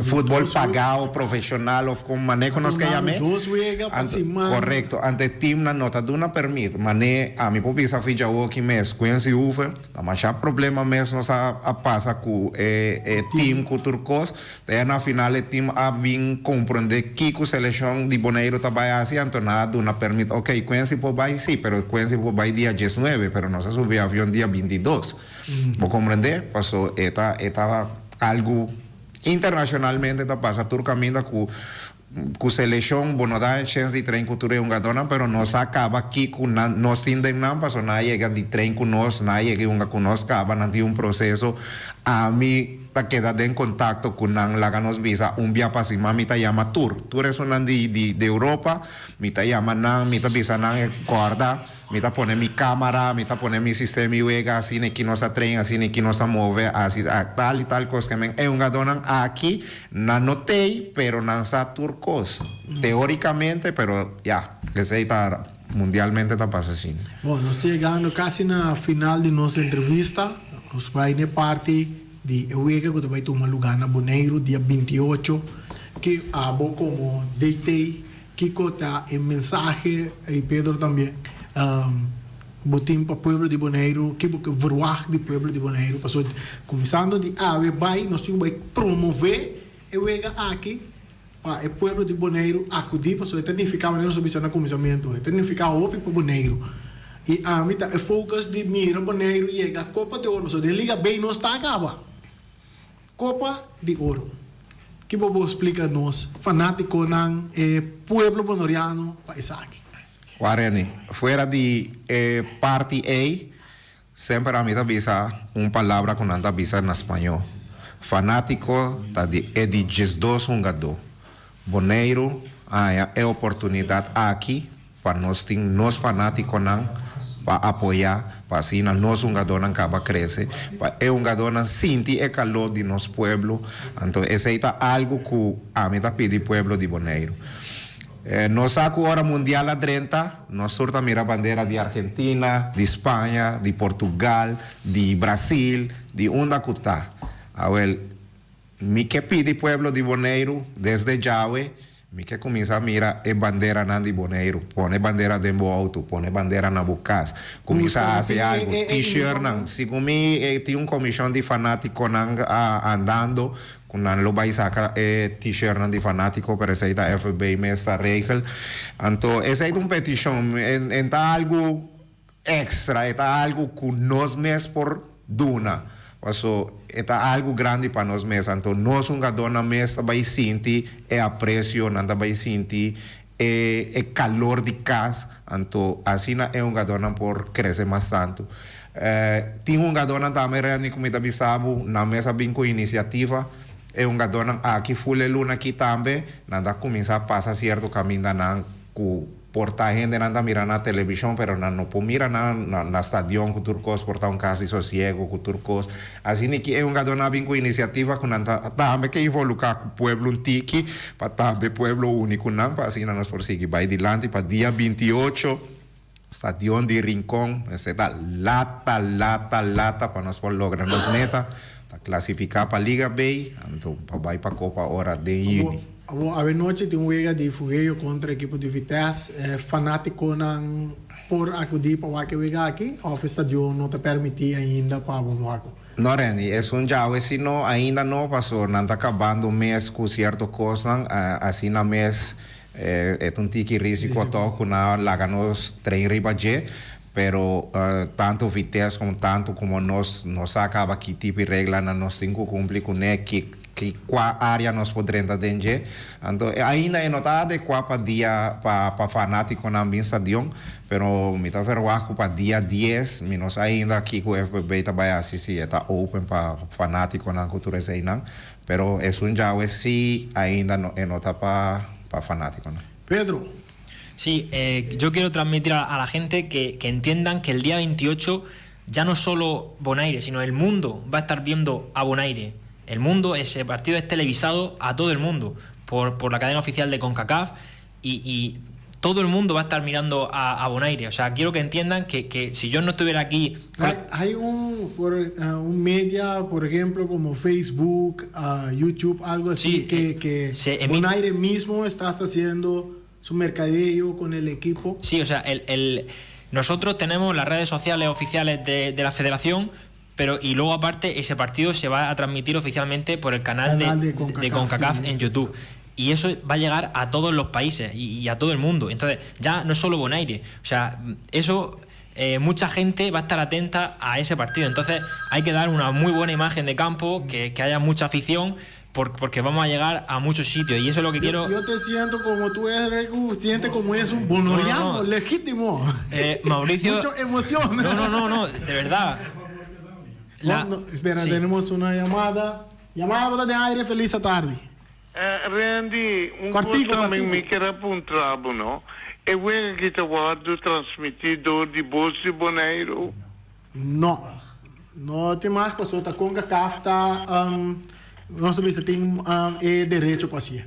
Futbol pagao, profesional of con mane cu nos ke yam'e. Correcto, anto e teamnan no ta duna permit. Mane ami por bisa fi djawoki mes, Quincy Hoeven, ta masha problema mes nos a pasa cu e team cu tur cos. Te na final e team a bin comprende kico seleccion di Boneiru ta bay haci, anto nan a duna permit. Ok, Quincy por bay, si, pero Quincy por bay dia diesnuebe, pero nos a subi avion dia bintidos. Bo comprende? Paso e ta e ta algo internacionalmente ta pasa tur caminda cu cu seleccion bo no da chens di train cu tur e hungadornan pero nos a caba aki cu nan nos tin den nan paso nan a yega di train cu nos nan a yega di hunga cu nos caba nan tin un proceso ami ta keda den contacto cu nan laga nos bisa un bia pa siman mi ta yama tur tur esunnan di di di Europa mi ta yama nan mi ta bisa nan e corda. Mi ta pone mi camara, mi ta pone mi sistema i wega, asina ki nos a train, asina ki nos a move, asi tal i tal cos. Ke men e hungadónan aki nan no tei, pero nan sa tur cos. Teoricamente, pero ya, esei ta mundialmente ta pasa asina. Bon, nos ta yegando casi na final di nos entrevista. Nos bai n'e parti di e wega cu ta bai tuma lugar na Boneiru dia 28, ki abo como DT Kiko ta e mensahe, i Pedro tambe, bo tin pa pueblo di Boneiru? Ki bo ke verwagt di pueblo di Boneiru? Pasobra kuminsando di awe bai nos tin ku bai promové e wega aki pa e pueblo di Boneiru akudí, pasobra e ta nifiká manera nos a bisa na kuminsamentu, e ta nifiká hopi pa Boneiru. I ami ta e focus di mira Boneiru yega Kopa di Oro, pasobra den Liga B nos ta kaba. Copa di Oro. Ki bo por splica nos fanaticonan e pueblo bonoriano pa esaki? Wareni, fuera di e parti ey, semper ami ta bisa un palabra cu nan ta bisa na spañó, Fanatico ta di e di diesdos hungadó. Boneiru a haña e oportunidad aki pa nos tin nos fanaticonan pa apoya pa asina nos hungadornan caba crece, pa e hungadornan sinti e calor di nos pueblo, anto esey ta algo cu ami ta pidi pueblo di Boneiru. Nos sa cu ora mundial a drenta, nos tur ta mira bandera di Argentina, di Spaña, di Portugal, di Brasil, di unda cu ta. Awel, mi ke pidi pueblo di Boneiru desde djawe, Mi ke kuminsá mira e banderanan di Boneiru. Pone bandera den bo outo, pone bandera na bo kas. Kuminsá hasi algu. T-shirtnan. Segun mi tin un komishon di fanátikonan andando ku nan lo bai saka e T-shirtnan di fanátiko, pero esei ta FB mes ta regel. Anto esei ta un petishon. En ta algu Extra, e ta algu ku nos mes por duna. Paso e ta algu grandi pa nos mes. Anto nos hungadónan mes ta bai sinti e apresio, nan ta bai sinti e e kalor di kas. Anto asina e hungadónan por krese mas tantu. Tin hungadónan tambe, Renny, ku mi ta bisa bo, nan mes a bin ku inisiativa. E hungadónan aki ful e luna aki tambe, nan ta kuminsá pasa sierto kamindanan ku. Por ta hendenan ta mira na televishon pero nan no por mira nan na stadion ku tur kos, por ta un kas di sosiego ku tur kos. Asina ki e hungadónan a bin ku inisiativa ku nan ta tambe ke involuká ku pueblo un tiki pa tambe pueblo uni ku nan pa asina nos por sigui bai dilanti pa dia 28 stadion di Rincon mester ta lata lata lata pa nos por logra nos meta ta klasifiká pa Liga B anto pa bai pa Kopa ora den yüni. Awe nochi tin un wega di Fugeo kontra ekipo di Vitesse. E fanátikonan por akudí pa wak e wega aki òf e stadion no ta pèrmití ainda pa bo wak? No Renny, esun djawe si no, ainda no, paso nan ta kabando mes ku sierto kosnan, asina mes e ta un tiki risiko tòg ku nan a laga nos train riba dje, pero tantu Vitesse komo tantu komo nos no sa kaba ki tipo di reglanan nos tin ku kumpli kuné, ki ki kua área nos por drenta den dje. Anto ainda e no ta adekuá pa dia pa pa fanátikonan bin stadion, pero mi ta verwagt ku pa dia dies mi no sa ainda kiko FBB ta bai hasi si e ta open pa fanátikonan ku tur eseinan, pero esun djawe si ainda no e no ta pa pa fanátikonan. Pedro. Sí, yo quiero transmitir a la gente que, que entiendan que el día 28 ya no solo Bonaire, sino el mundo va a estar viendo a Bonaire. El mundo, ese partido es televisado a todo el mundo por, por la cadena oficial de CONCACAF y, y todo el mundo va a estar mirando a, a Bonaire. O sea, quiero que entiendan que, que si yo no estuviera aquí... Hay, hay un, por, eh, un media, por ejemplo, como Facebook, uh, YouTube, algo así, sí, que, eh, que se emite... Bonaire mismo estás haciendo su mercadeo con el equipo. Sí, o sea, el, el, nosotros tenemos las redes sociales oficiales de, de la federación, pero y luego aparte ese partido se va a transmitir oficialmente por el canal, canal de, de CONCACAF, de CONCACAF sí, en YouTube. Y eso va a llegar a todos los países y, y a todo el mundo. Entonces, ya no es solo Bonaire. O sea, eso eh, mucha gente va a estar atenta a ese partido. Entonces, hay que dar una muy buena imagen de campo, que, que haya mucha afición. Porque vamos a llegar a muchos sitios y eso es lo que yo, quiero. Yo te siento como tú eres, sientes como es un bonoriano no, no, no. legítimo. Eh, Mauricio. Mucha emoción. No, no, no, no, de verdad. La, no, espera, sí. tenemos una llamada. Llamada de aire, feliz tarde. Eh, Randy, un Cortico, kos tambe mi kier a puntra bo, no? E wega aki ta wòrdu transmití dor di Bos di Boneiru? No. No tin mas pasobra ta Concacaf ta, nos ta bisa tin e derecho pa hasié.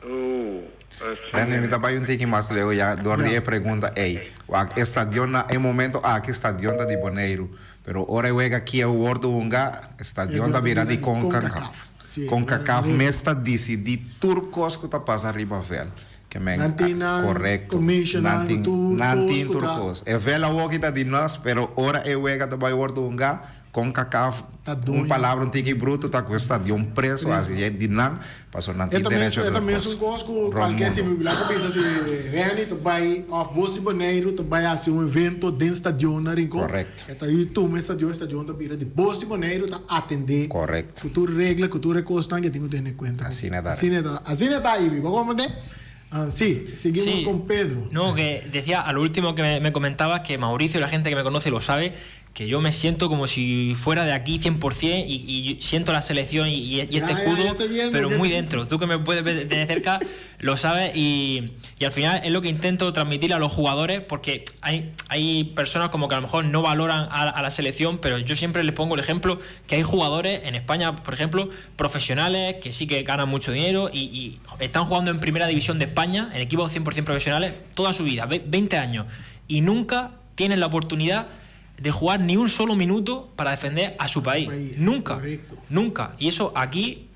Oh, asina. Randy, mi ta bai un tiki mas leu ya dor di e pregunta ei. Wak, e stadion na e momento aki stadion ta di Boneiru, pero ora e wega aki a wòrdu hunga, e stadion ta bira di Concacaf. Concacaf mes ta disidí tur kos ku ta pasa riba vèlt. Ke men Nan tin nan korekto. commissionan Nan tin tur nan kos tin ku tur ta. kos. E vèlt awoki ta di nos, pero ora e wega ta bai wòrdu hungá, Concacaf, Ta un doño. palabra un tiki bruto, ta ku e stadion preso, Preso. asi e di nan, pasobra nan E tin ta mes derecho e di ta tur mesun kos kos ku rònt kualke si mundu. mi bila ku bisa si Renny ta bai òf Bos di Boneiru ta bai hasi un evento den stadion na Rincon, Korekto. e ta yu tuma e stadion, e stadion ta bira di Bos di Boneiru ta atendé Korekto. ku tur regla, ku tur e kosnan ke tin ku tene kuenta ku. Asina ta. Asina ta, asina ta Ivy, bo komprendé? Ah, sí, seguimos Sí. con Pedro. No, que decía a lo último que me, me comentabas, que Mauricio, la gente que me conoce lo sabe, que yo me siento como si fuera de aquí 100% y, y siento la selección y, y este Ya, ya, escudo, ya estoy viendo pero que muy te- dentro. Tú que me puedes ver de cerca lo sabes y, y al final es lo que intento transmitir a los jugadores porque hay, hay personas como que a lo mejor no valoran a, a la selección, pero yo siempre les pongo el ejemplo que hay jugadores en España, por ejemplo, profesionales que sí que ganan mucho dinero y, y están jugando en primera división de España, en equipos 100% profesionales, toda su vida, 20 años, y nunca tienen la oportunidad de jugar ni un solo minuto para defender a su país. País, nunca. correcto. Nunca. Y eso aquí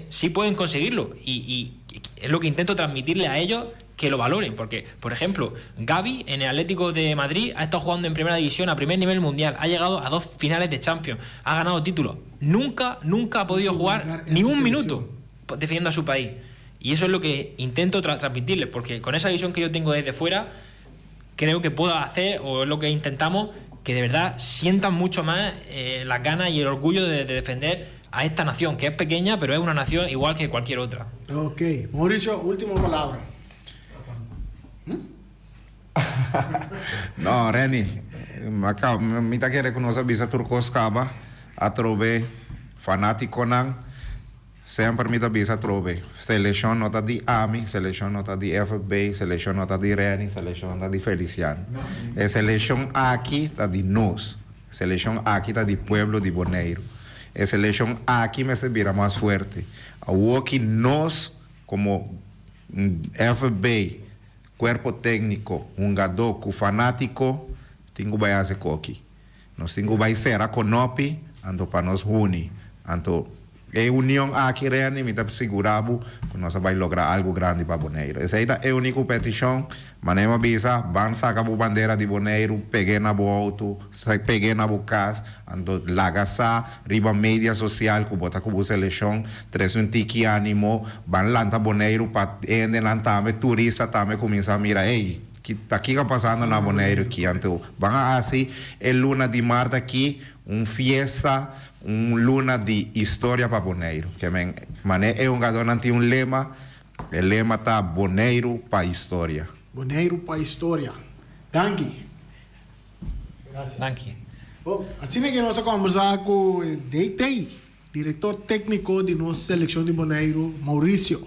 sí pueden conseguirlo. Y, y es lo que intento transmitirle a ellos que lo valoren. Porque, por ejemplo, Gavi en el Atlético de Madrid ha estado jugando en primera división a primer nivel mundial. Ha llegado a dos finales de Champions. Ha ganado títulos. Nunca, nunca ha podido jugar Jugar en ni su un selección. minuto defendiendo a su país. Y eso es lo que intento transmitirles. Porque con esa visión que yo tengo desde fuera, creo que puedo hacer, o es lo que intentamos, que de verdad sientan mucho más las ganas y el orgullo de, de defender a esta nación, que es pequeña, pero es una nación igual que cualquier otra. Ok, Mauricio, última palabra. No, Renny, mi ta kere ku nos a bisa tur kos kaba, atrobe fanátikonan, semper mi ta bisa atrobe, selekshon no ta di ami, selekshon no ta di FB, selekshon no ta di Renny, selekshon no ta di Feliciano. E selekshon aki ta di nos, selekshon aki ta di pueblo di Boneiru. E selekshon aki mester bira mas fuerte. Awoki nos komo FB, kuerpo tékniko, hungadó ku fanátiko tin ku bai hasi koki. Nos tin ku bai sera konopi anto pa nos huni. Anto. E union aki Renny mi ta sigura bo ku nos a bai logra algu grandi pa Boneiru. Esei ta e uniko petishon. Manera mi a bisa, ban saka bo bandera di Boneiru, peg'é na bo outo, peg'é na bo kas, anto laga sa riba media sosial ku bo ta ku bo selekshon, trese un tiki animo, ban lanta Boneiru pa hendenan tambe, turista tambe kuminsá mira, ey, ki ta kiko a pasando na Boneiru aki? Anto ban a hasi e luna di mart aki un fiesta, un luna di historia pa Boneiru. Ke men, manera e hungadónan tin un lema, E lema ta Boneiru pa historia. Boneiru pa historia. Danki. Gracias. Danki. Bon, asina ke nos a kombersá ku DT, direktor tékniko di nos selekshon di Boneiru, Mauricio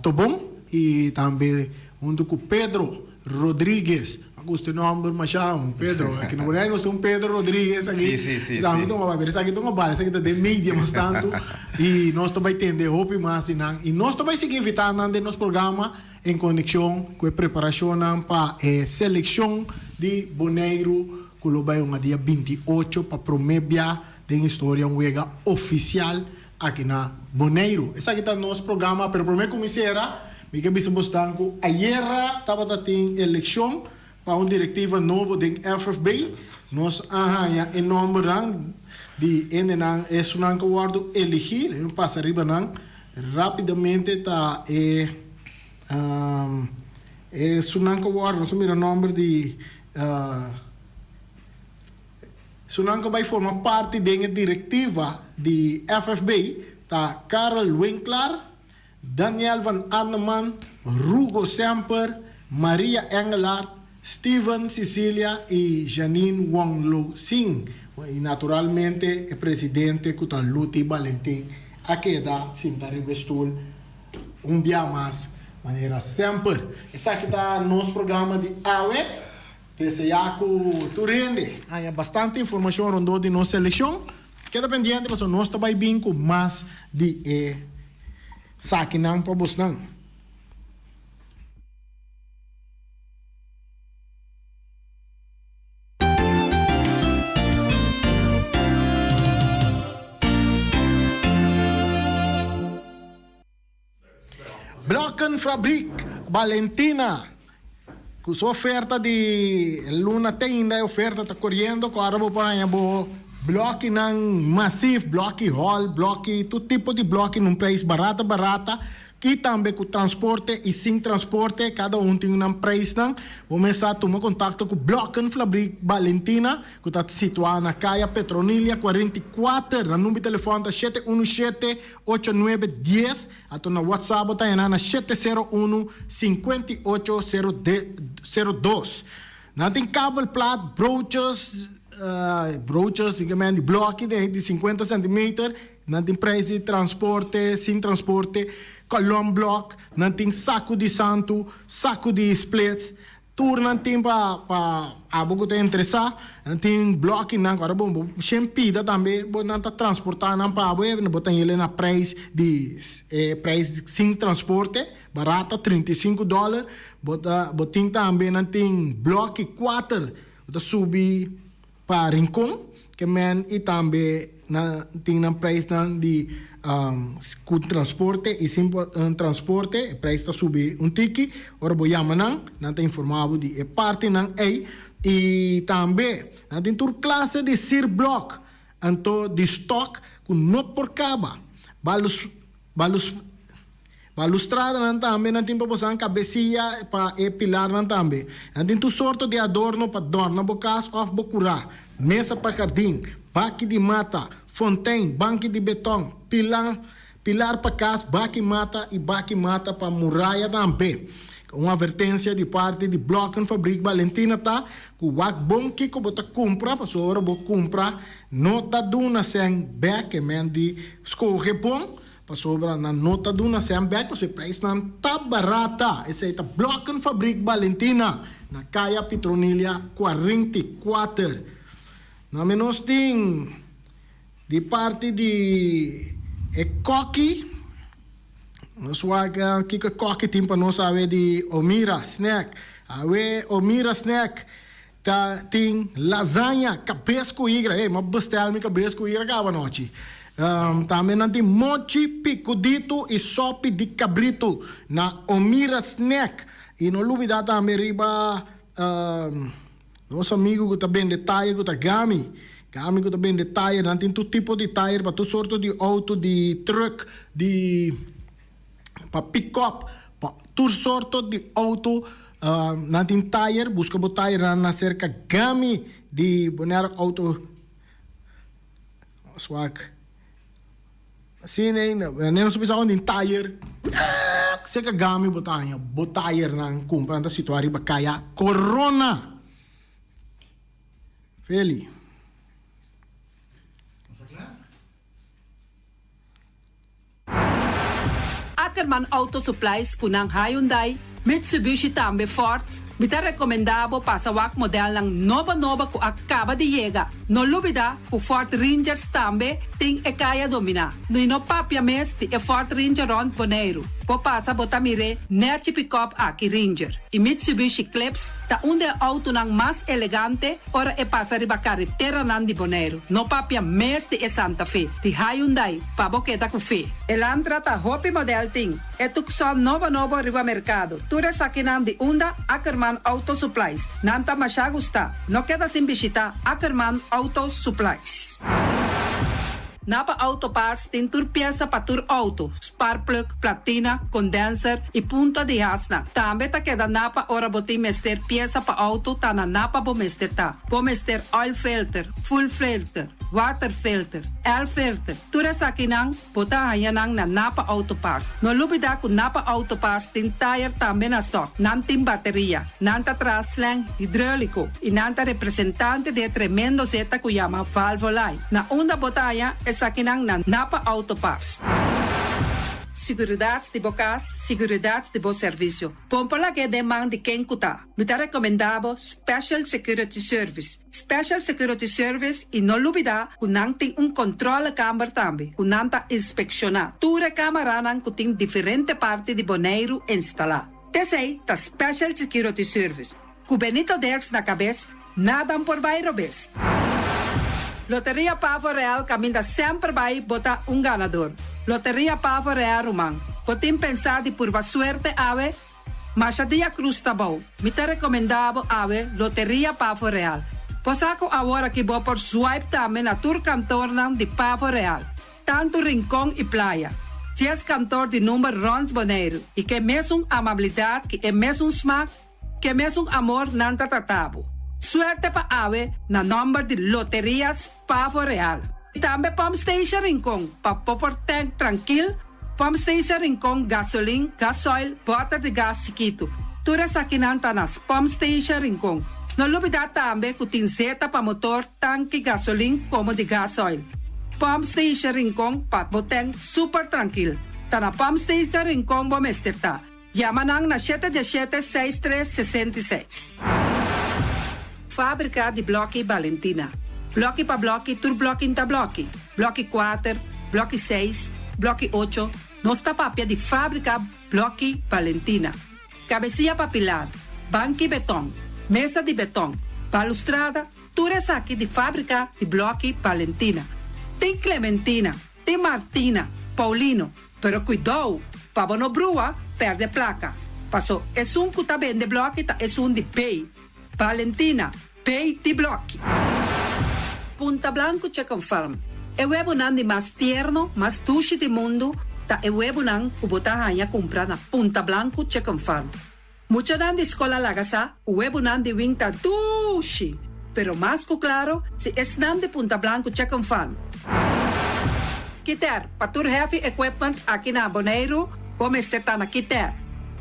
Tobon i tambe huntu ku Pedro Rodriguez. A gusta e nomber masha, un Pedro. Aki na Boneiru nos tin un Pedro Rodriguez aki. Sí, sí, sí, Tambe sí. ta un bai, pero esaki ta un bai, esaki ta den media mas tantu. I nos ta bai tende hopi mas di nan. I nos ta bai sigui invitá nan den nos programa en konekshon ku e preparashonnan pa e selekshon di Boneiru ku lo bai hunga dia 28 pa promé bia den historia un wega ofisial aki na Boneiru. Esaki ta nos programa, pero promé ku mi sera, mi ke bisa bosnan ku ayera tabata tin elekshon pa un direktiva nobo den FFB. Nos a haña e nòmbernan di hendenan, esunnan ku wòrdu eligí. Lei mi pasa riba nan rápidamente. Ta e esunnan ku wòrdu, nos a mira nòmber di. Esunnan ku bai forma parti den e direktiva di FFB ta Karel Winklaar, Daniel van Arneman, Rugo Semper, Maria Engelhardt, Steven Cicilia i Janine Wong Lo Sing. I naturalmente e presidente ku ta Luti Balentin a keda sinta riba e stul un bia mas manera semper. Esaki ta nos programa di awe. Deseá ku tur hende haña bastante informashon rondó di nos selekshon. Keda pendiente pasobra nos ta bai bin ku mas di e sakinan pa bosnan. Blokkenfabriek Balentina ku su oferta di luna te ainda e oferta ta koriendo ku ora bo por haña bo blòkinan masif, blòki hòl, blòki tur tipo di blòki na un preis barata barata i tambe ku transporte i sin transporte kada un tin nan preisnan. Bo mester a tuma kontakto ku Blokkenfabriek Balentina. Ku ta situá na Kaya Petronilia 44. Nan number di telefòn ta shete unu shete, ocho nuebe dies. Anto na WhatsApp bo ta haña nan na shete sero unu, sinkuenta i ocho, sero sero dos. Nan tin kabel plat, broaches, broaches di di blòki di sinkuenta sentimeter. Nan tin prijs di transporte, sin transporte, kolòm blòk. Nan tin saku di santu, saku di splits. Tur nan tin pa pa abo ku ta interesá, nan tin blòkinan ku ora bo bo shen pida tambe bo nan ta transportá nan pa abo e bo ta hel na preis di e preis sin transporte barata 35 dòler bo ta bo tin tambe nan tin blòki kuater bo ta subi pa Rincon ke men i tambe nan tin nan prijsnan di ku transporte i sin transporte e prijs ta subi un tiki ora bo yama nan nan ta informa bo di e partinan ei i tambe nan tin tur klase di sirblok anto di stok ku no por kaba balus balus. Balustradanan tambe nan tin pa bosan kabesia pa e pilarnan tambe. Nan tin tur sorto di adorno pa dòrna bo kas òf bo kurá, mesa pa hardin, baki di mata, fontein, banki di beton, pilan, pilar pa kas, baki mata i baki mata pa muraya tambe. Un avertensia di parti di Blokkenfabriek Balentina ta ku wak bon kiko bo ta kumpra pasobra ora bo kumpra no ta duna sèn bèk, e men di skohe bon. Pasobra nan no ta duna sèn bèk pasobra e preisnan ta barata. Esei ta Blokkenfabriek Balentina na Kaya Pitronilia 44. Na menos tin di parti di e kòki. Nos wak kiko e kòki tin pa nos awe di Omira Snack. Awe Omira Snack ta tin lasaña kabes ku igra. Ey, m'a bestel mi kabes ku igra kaba anochi. Tambe nan tin mochi, picudito y sopi di cabrito na Omira Snack. Y no lubida tambe riba nos amigo cu ta bende tire cu ta Gami. Gami cu ta bende tire, nan tin tur tipo di tire pa tur sorto di auto, di truck, di pa pick-up, pa tur sorto di auto. Nan tin tire, busca bo tire nan cerca Gami di Bonaire Auto. Swak. Sí, nee, nee, nos bisa con tin tayer. Seca Gami bo ta haña bo tayernan cumpra, nan ta situa riba Caya Corona. Feli. Ackerman Auto Supplies ku nan Hyundai, Mitsubishi tambe Ford, mi ta rekomendá bo pasa wak modelnan nobo nobo ku a kaba di yega. No lubidá ku Ford Rangers tambe tin e kaya dominá. I no papia mes di e Ford Ranger rònt Boneiru. Bo pasa bo ta mir'é nèchi pikòp aki Ranger i Mitsubishi Eclipse ta un di e outonan mas elegante ora e pasa riba kareteranan di Boneiru. No papia mes di e Santa Fe, di Hyundai, pa bo keda ku fe. Elantra ta hopi model tin. E Tucson nobo nobo riba merkado. Tur esakinan di unda Ackerman Auto Supplies. Nan ta masha gusta. No keda sin bishita Ackerman Auto Supplies. Napa Auto Parts tin tur piesa pa tur auto, sparkplug, platina, condenser y punta di hasnan. Tambe ta keda Napa ora bo tin mester piesa pa auto ta na Napa bo mester ta. Bo mester oil filter, fuel filter, water filter, air filter, tur esakinan bo ta haña nan na Napa Auto Parts. No lubida cu Napa Auto Parts tin tire tambe na stock. Nan tin bateria, nan ta traha slang hidreulico y nan ta representante di e tremendo zeta cu yama Valvoline. Na unda bo ta haña esakinan na Napa Auto Parts. Siguridat di bo kas, siguridat di bo servisio. Bon por lag'é den man di ken ku ta. Mi ta rekomendá bo Special Security Service. Special Security Service i no lubidá ku nan tin un kontrolekamber tambe ku nan ta inspekshoná tur e kamaranan ku tin diferente parti di Boneiru instalá. T'esei ta Special Security Service. Ku Benito Derks na kabes, nadan por bai robes. Loteria Pavo Real kaminda semper bai bo ta un ganador. Loteria Pavo Real ruman, bo tin pensá di purba suerte awe? Masha dia cruz ta bou. Mi ta rekomendá bo awe Loteria Pavo Real. Bo sa ku awor aki bo por swipe tambe na tur kantornan di Pavo Real. Tantu Rincon i Playa. Dies kantor di number rònt Boneiru i ke mesun amabilidat ki e mesun smak Ke mesun amor nan ta trata bo. Suerte pa awe na nomber di Loterias Pavo Real. I tambe Pump Station Rincon pa bo por tank trankil, Pump Station Rincon gasolin, gasoil, boter di gas chikitu. Tur esakinan ta na Pump Station Rincon. No lubida tambe ku tin zeta pa motor, tanki gasolin komo di gasoil. Pump Station Rincon pa bo tank super trankil. Ta na Pump Station Rincon bo mester ta. Yama nan na shete diesshete seis tres sesenta i seis. Fábrika di blòki Balentina. Blòki pa blòki tur blòki n'ta blòki. Blòki kuater, blòki seis, blòki ocho, nos ta papia di fábrika blòki Balentina. Kabesia pa pilar, banki betòn, mesa di betòn, balustrada, tur esaki di fábrika di blòki Balentina. Tin Clementina, tin Martina, Paulino, Pero kuidou, pa bo no brua, pèrdè plaka. Paso esun ku ta bende blòki ta esun di B. Valentina, B di blòki. Punta Blanco Chicken Farm, E webunan di mas tierno, mas dushi di mundu ta e webunan ku bo ta haña kumpra na Punta Blanco Chicken Farm. Muchanan di skol a laga sa ku webunan di wing ta dushi, pero mas ku klaro si esnan di Punta Blanco Chicken Farm. Kiter, pa tur heavy equipment aki na Boneiru, bo mester ta na Kiter.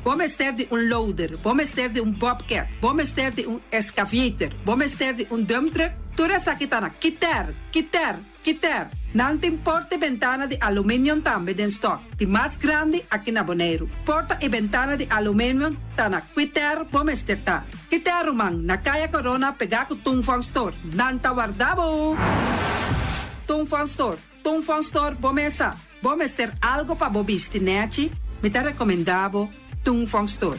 Bo mester di un loader, bo mester di un bobcat, bo mester di un excavator, bo mester di un dump truck, tur esaki ta na Kiter, Kiter, Kiter. Nan tin porta i bentana di aluminium tambe den stock, di mas grandi aki na Boneiru. Porta i bentana di aluminium ta na Kiter, bo mester ta. Kiter ruman, na Kaya Corona pegá ku Tung Fong Store. Nan ta warda bo! Tung Fong Store. Tung Fong Store bo mesa. Bo mester algo pa bo bisti nechi, mi ta recomenda bo Tung Fong Store.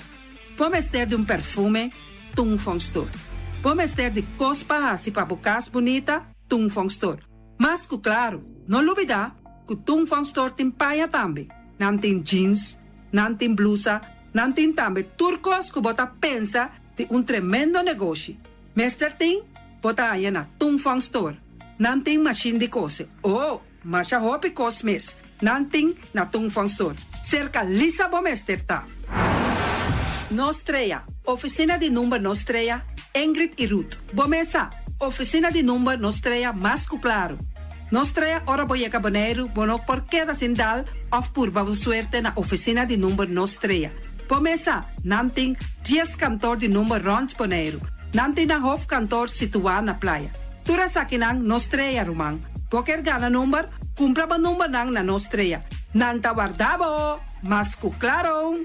Bo mester di un perfume, Tung Fong Store. Bo mester di cos pa haci pa bo cas bunita, Tung Fong Store. Mas cu claro, no lubida! ku Tung Fong Store tin paña tambe. Nan tin jeans, nan tin blusa, nan tin tambe tur kos ku bo ta pensa di un tremendo negoshi. Mester tin, bo ta haña na Tung Fong Store. Nan tin mashin di kose. Oh, masha hopi kos mes nan tin na Tung Fong Store. Serka Lisa bo mester ta. Nos Strea, Ofisina di number Nos Strea, Ingrid i Ruth. Bo mes sa, ofisina di number Nos Strea mas ku klaru. Nos Strea ora bo yega Boneiru bo no por keda sin dal òf purba bo suerte na ofisina di number Nos Strea. Bo mes sa, nan tin dies kantor di number rònt Boneiru. Nan tin nan hofkantor situá na Playa. Tur esakinan Nos Strea, ruman. Bo kier gana number? Kumpra bo numbernan na Nos Strea. Nan ta warda bo! Mas ku klaro!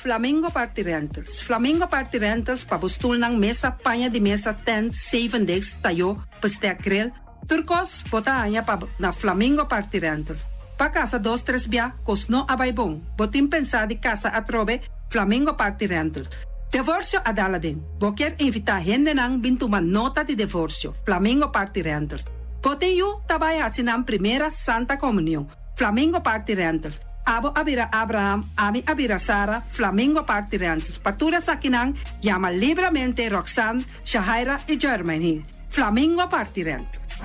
Flamingo Party Rentals Flamingo Party Rentals pa bo stulnan, mesa, paña di mesa, tent, zevendegs, tayó, bestek, grill, tur kos bo ta haña pa na Flamingo Party Rentals. Pa kasa dos tres bia kos no a bai bon, bo tin pensá di kasa atrobe? Flamingo Party Rentals. Devorsio a dal aden. Bo kier invitá hendenan bin tuma nota di devorsio? Flamingo Party Rentals. Bo tin yu ta bai hasi nan primera Santa Komunion? Flamingo Party Rentals. Abo a bira Abraham, ami a bira Sara, Flamingo Party Rentals. Pa tur esakinan, yama libramente Roxanne, Shahaira i Jermaine. Flamingo Party Rentals.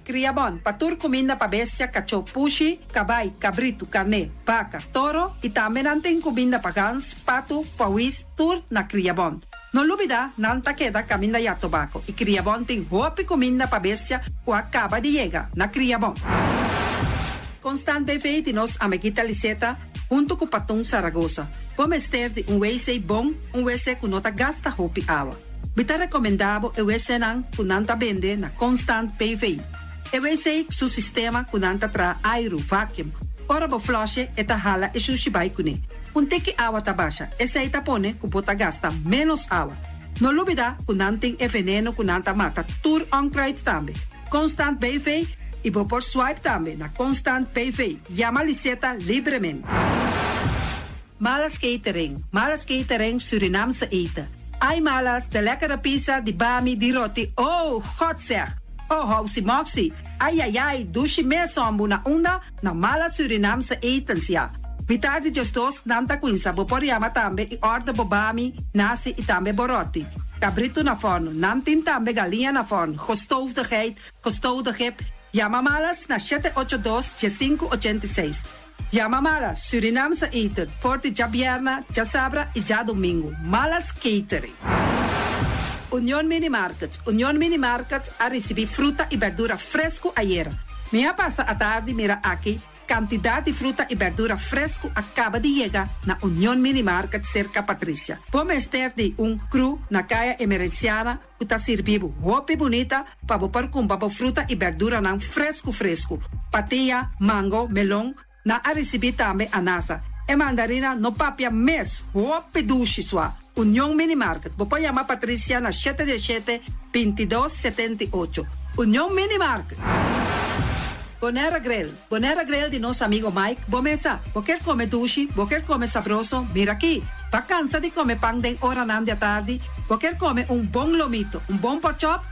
Kriabon, pa tur kuminda pa bestia, kachó, pushi, kabai, kabritu, karné, baka, toro i tambe nan tin kuminda pa gans, patu, pawis, tur na Kriabon. No lubida, nan ta keda kaminda ya tobako i Kriabon tin hopi kuminda pa bestia ku a kaba di yega na Kriabon. Constant BV di nos amiguita Liseta huntu ku Patun Saragosa. Bo mester di un wc bon, un wc ku no ta gasta hopi awa. Mi ta rekomendá bo e wcnan ku nan ta bende na Constant BV. E wc su sistema ku nan ta traha airu, vacuum. Ora bo flush'e e ta hala e shushi bai kuné. Un tiki awa ta basha, esei ta pone ku bo ta gasta ménos awa. No lubidá ku nan tin e veneno ku nan ta mata tur onkruid tambe. Constant BV i bo por swipe tambe na Constant BV. Yama Liseta libremente. Malas Catering, Malas Catering Surinaamse eten. Ai Malas, de lekkere pizza, di bami, di roti, oh, God zeg! Oh, housi moxi, ai ai ai, dushi mes hombu na unda? Na Malas Surinaamse etens ya. Mitar di djesdos nan ta cuinsa bo por yama tambe y order bo bami, nasi y tambe bo roti. Cabrito na forno, nan tin tambe galiña na forno, gestoofde geit, gestoofde kip. Yama Malas na shete ocho dos, diesinku ochenta i seis. Yama Malas Surinaamse eten for di djabierna, djasabra y djadomingo. Malas Catering. Union Mini Market Union Mini Market a ricibi fruta y berdura fresco ayera. Mi a pasa atardi mira aki cantidad di fruta y berdura fresco a caba di yega na Union Mini Market cerca Patricia. Bo mester di un crew na Caya Emerenciana cu ta sirbi bo hopi bunita pa bo por cumpra bo fruta y berduranan fresco fresco. Patia, mango, melon, Nan a ricibi tambe anasa. E mandarina no papia mes, hopi dushi sua. Union Mini Market, bo por yama Patricia na shete dieshete, bintidos, setenta i ocho. Union Mini Market! Bonera Grill, Bonera Grill di nos amigo Mike, bo mesa. Bo kier come dushi, bo kier come sabroso, mira aki. Ba cansa di come pan den oranan di atardi, bo kier come un bon lomito, un bon porkchop?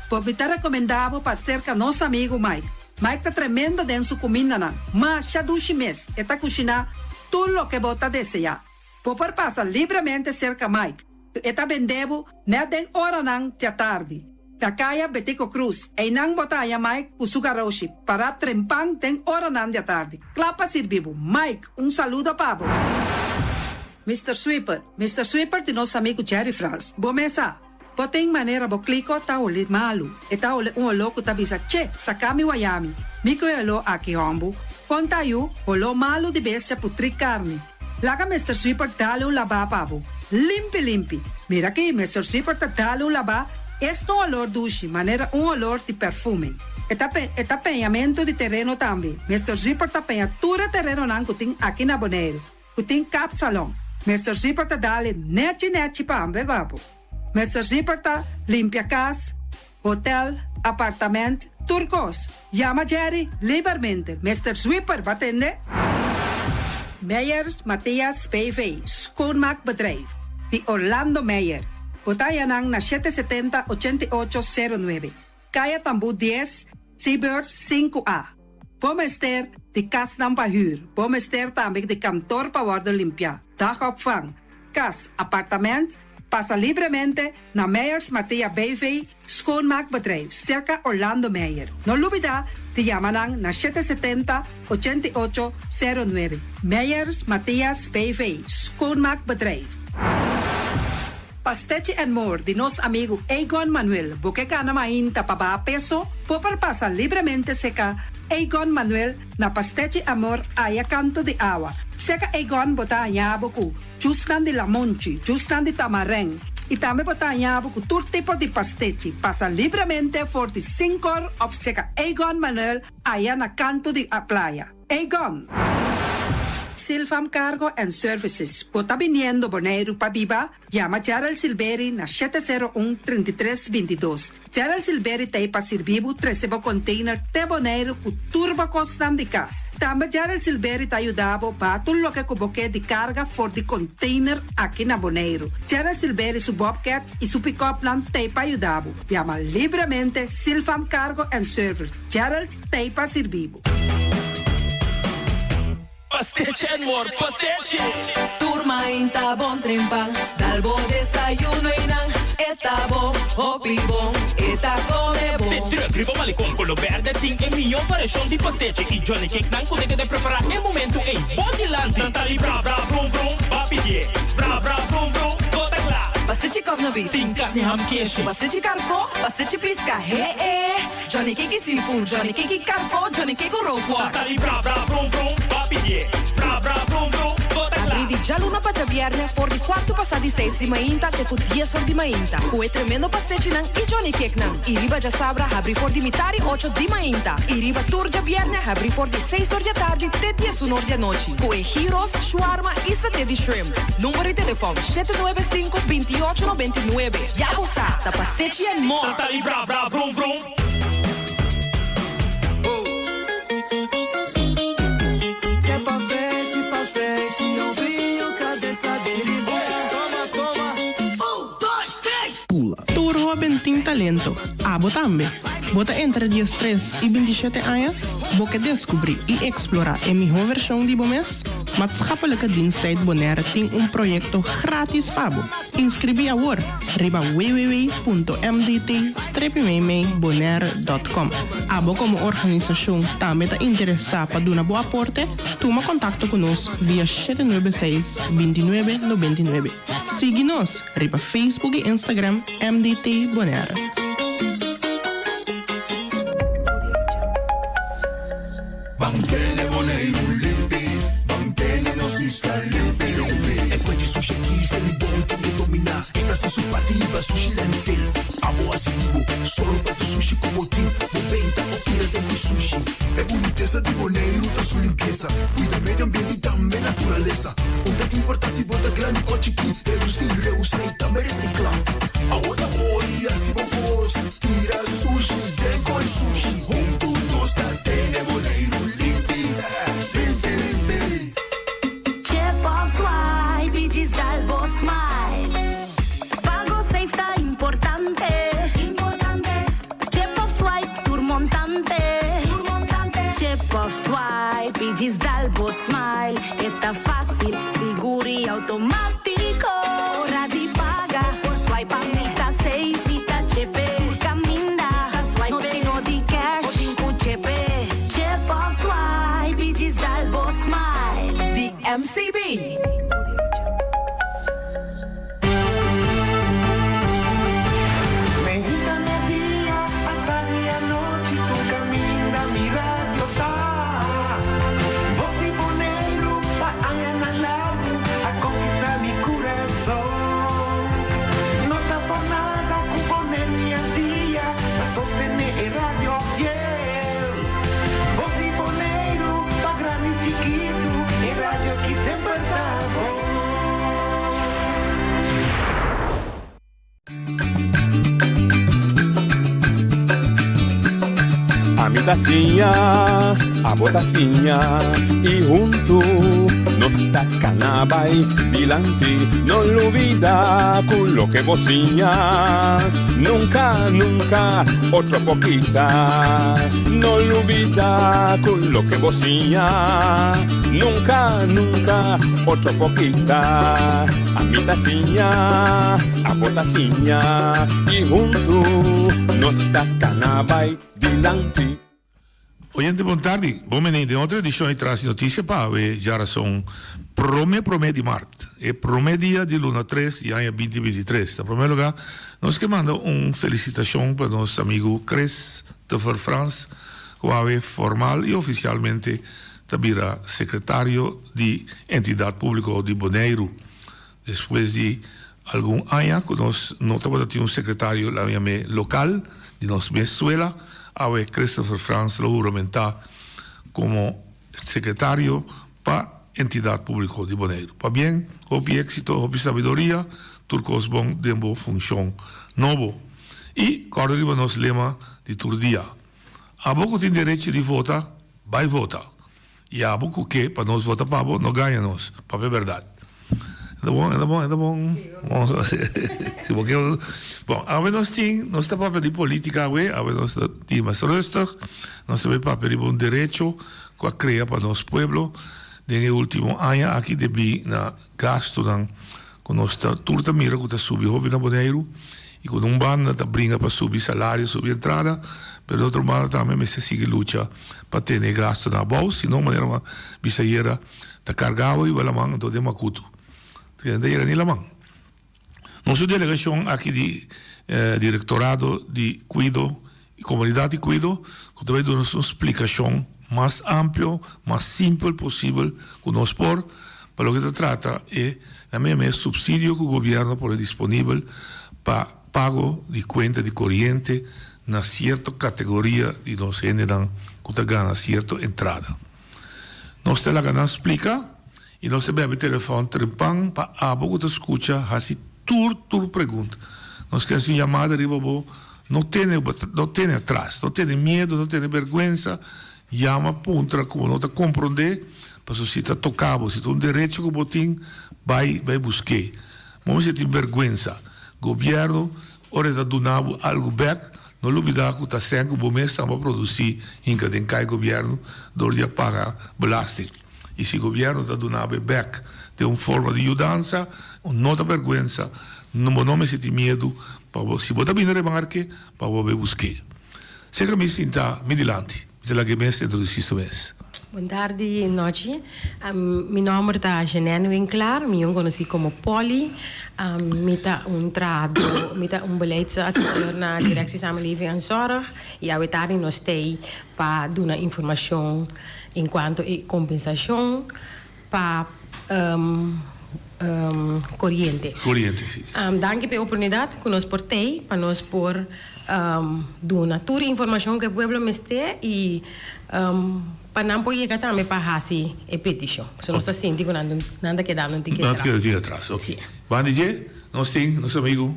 Bo mi ta recomenda bo pa cerca nos amigo Mike. Mike ta tremendo den su kumindanan. Masha dushi mes, e ta kushiná tur loke bo ta deseá. Bo por pasa libremente serka Mike, ku e ta bende bo nèt den oranan djatardi. Na kaya Betico Cruz, einan bo ta haña Mike ku su garoshi pará trempan den oranan djatardi, kla pa sirbi bo. Mike, un saludo pa bo! Mister Sweeper, Mister Sweeper di nos amigu Jerry Frans. Bo mes sa. Bo tin manera bo kliko ta holi malu. E ta holi un oló ku ta bisa, Che, saka mi wayami. Mi ku e oló aki hòmbu. Kon ta yu, holó malu di bestia putrí karni. Laga Mister Sweeper dale un labá pa bo. Limpi limpi. Mira aki, Mister Sweeper ta dale un labá, es ta un olor dushi, manera un olor di perfume. E ta e ta peñamentu di tereno tambe. Mister Sweeper ta peña tur e terenonan ku tin aki na Boneiru. Ku tin kapsalon. Mister Zipper ta dale nechi nechi pa hamber babo. Mister Zipper ta limpia kas, hotel, apartament, tur kos. Yama Jerry libermente. Mister Zwipper, ba tende? Meyers Mathias BV, Schoonmaakbedrijf, di Orlando Meyer. Bo ta haña nan na 770 88 09. Kaya Tambú dies. Seabirds 5A. Bo mester di kasnan pa hür, bo mester tambe di kantor pa wòrdu limpiá, dagopvang, kas, apartament, pasa libremente na Meyers Mathea BV Schoonmaakbedrijf, serka Orlando Meyer. No lubidá di yama nan na 770 88 09. Meyers Matheas BV Schoonmaakbedrijf. Pastechi and More di nos amigu Egon Manuel. Bo ke gana mainta pa baha peso? Bo por pasa libremente seka Egon Manuel na Pastechi Amor aya kanto di awa. Seka Egon bo ta haña bo ku jusnan di lamonchi, jusnan di tamarèn i tambe bo ta haña bo ku tur tipo di pastechi. Pasa libremente for di sinkor òf seka Egon Manuel aya na kanto di playa. Egon! Silvam Cargo and Services, Bo ta biniendo Boneiru pa biba? Yama Gerald Silberi na 701 33 22. Gerald Silberi ta ei pa sirbi bo trese bo container te Boneiru ku tur bo kosnan di kas. Tambe Gerald Silberi ta yuda bo baha tur loke ku bo ke di karga for di container aki na Boneiru. Gerald Silberi su bobcat i su pick-upnan ta ei pa yuda bo. Yama libremente Silvam Cargo and Service. Gerald ta ei pa sirbi bo. Pastechi and more, pastechi! Tur mainta bon trempan, dal bo desayuno y nan e ta bon, hopi bon, e ta come bon. De truck riba malecon colo berde tin e miyo variacion di pastechi y johnny cake nan cu ta keda prepara e momento ey bo dilanti. Nan ta di bra bra vrum vrum, ba pidie, bra bra vrum vrum, bo ta cla. Pastechi cosno beef. Tin carni ham keshi. Pastechi carco, pastechi pisca, he e. Johnny Cake seafood, Johnny Cake karko, Johnny Cake rookworst. Ta di bra bra vrum vrum, ba pidié. Bra bra vrum vrum, bo ta kla. Abrí di djaluna pa djabièrnè for di kuartu pasá di seis di mainta te ku dies or di mainta ku e tremendo pastechinan i Johnny Cakenan. I riba djasabra habrí for di mitar i ocho di mainta. I riba tur djabièrnè habrí for di seis or di atardi te diesun or di anochi ku e gyros, shawarma i saté di shrimp. Number di telefòn, 795 28 99. Ya bo sa, ta pastechi and more! Ta di bra bra vrum vrum. Tur hoben tin talento, abo tambe. Bo ta entre 13 i 27 aña? Bo ke deskubrí i eksplorá e mihó vershon di bo mes? Maatschappelijke Dienst Tijd Bonaire tin un proyekto grátis pa bo. Inskribí awor riba www.mdt-bonaire.com. Abo komo organisashon tambe ta interesá pa duna bo aporte? Tuma kontakto ku nos via 796 29 99. Sigui nos riba Facebook i Instagram MDT Bonaire. Ban tene Boneiru limpi, ban tene nos isla limpi limpi. E kue di sushi aki se mi bon tin e dominá. E ta hasi su parti riba sushi landfill. Abo hasi di bo, solo pa tu sushi ku bo tin. Bo benta o tira den di sushi. E bunitesa di Boneiru ta su limpiesa. Kuida medio ambiente i tambe naturalesa. Un ta importá si bo ta grandi o chikí. Redusí, reusá i tambe resiklá. Awo ta ori hasi bo kos. Tira sushi den koi sushi. Huntu nos ta tene Boneiru limpi, limpi, limpi. Chip of swipe i djis dal bo smile. Pago safe ta importante. Importante. Chip of swipe tur montante. Tur montante. Chip of swipe i djis dal bo smile. E ta fásil, sigur i outomátiko. Ora di paga, por swipe a mi ta safe i ta chepe. Tur kaminda, swipe no tin no di cash, bo tin ku chepe. Chip of swipe i djis dal bo smile. Di MCB. Meinta media, atardi anochi, tur kaminda mi radio ta. Bos di Boneiru, pa añanan largu, a konkistá mi kurason. No ta por nada ku Boneiru i Antia ta sostené e radio fiel. Bos di Boneiru, pa grandi i chikitu, e radio aki semper ta bon. Ami ta siña, abo ta siña, i huntu. Nos ta kana bai dilanti, no lubida ku loke bo siña nunka, nunka otro por kita. No lubida ku loke bo siña nunka, nunka otro por kita. Ami ta siña, abo ta siña i huntu nos ta kana bai dilanti. Oyente bon tardi, bon bini den otro edicion di Tras di Noticia pa awe djarason prome prome di mart, e prome dia di luna tres di aña binti binti tres. Na prome lugar nos ke manda un felicitacion pa nos amigo Christopher Frans cu awe formal y oficialmente ta bira secretario di Entidad Publico di Boneiru despues di algun aña ku nos no tabata tin un sekretario la yam'é lokal di nos mes suela, awe Christopher Frans lo huramentá komo sekretario pa Entidat Públiko di Boneiru. Pabien, hopi éksito, hopi sabiduria, tur kos bon den bo funshon nobo. I kòrda riba nos lema di tur dia, Abo ku tin derecho di vota, bai vota. I abo ku ke pa nos vota pa bo, no gaña nos, papia bèrdat. E ta bon, e ta bon, e ta bon. Si bo ke, bon, awe nos tin, nos ta papia di politica awe, awe nos ta tin mas rustig, nos ta bay papia riba un derecho ku a krea pa nos pueblo den e ultimo aña aki debí na gastunan ku nos ta tur ta mira ku ta subi hopi na Boneiru i ku na un banda ta bringa pa subi salario, subi entrada, pero di otro banda tambe mester sigui lucha pa tene e gastunan abou, si no manera ku a bisa ayera ta karga awa riba laman anto den makutu no ta yega ni laman. Nos su delegashon aki di Direktorado di Kuido i Komunidat di Kuido ku ta bai duna nos un splikashon mas amplio, mas simpel posibel ku nos por pa loke ta trata e na mei mei supsidio ku gobièrnu a pone disponibel pa pago di kuenta di koriente na sierto kategoria di nos hendenan ku ta gana sierto entrada. Nos ta laga nan splika i nos ta bebe telefòn trempan pa abo ku ta skucha hasi tur tur pregunta. Nos ke hasi un yamada riba bo, no tene no tene atras, no tene miedu, no tene bèrgwensa, yama puntra ku bo no ta komprondé, pasobra si ta toka bo, si ta un derecho ku bo tin, bai bai busk'é. Bo mester tin bèrgwensa. Gobièrnu Ora e ta duna bo algu bek, no lubida ku ta sèn ku bo mes tamba produsí hinka den kai gobièrnu dor di a paga belasting. I si gobièrnu ta duna bo e bek den un forma di yudansa, no ta bèrgwensa, bo no mester tin miedu pa bo, si bo ta bini remarke, pa bo bai busk'é. Seka mi sinta mi dilanti, mi ta laga e mes introdusí su mes. Bon tardi nochi. Mi nomber ta Jeanine Winklaar, mi yon konosí komo Polly. Mi ta un trahadó, mi ta un beleidsadviseur na Directie Samenleving en Zorg i awe tardi nos t'ei pa duna informashon enkuanto e kompensashon pa koriente. Koriente, si. Danki pa e oportunidat ku nos por t'ei pa nos por duna tur informashon ku e pueblo mester i pa nan por yega tambe pa hasi e petishon. Pasobra nos ta sinti ku nan nan ta kedando un tiki atras. Nan ta keda un tiki atras, ok. Banda di dje nos tin nos amigu.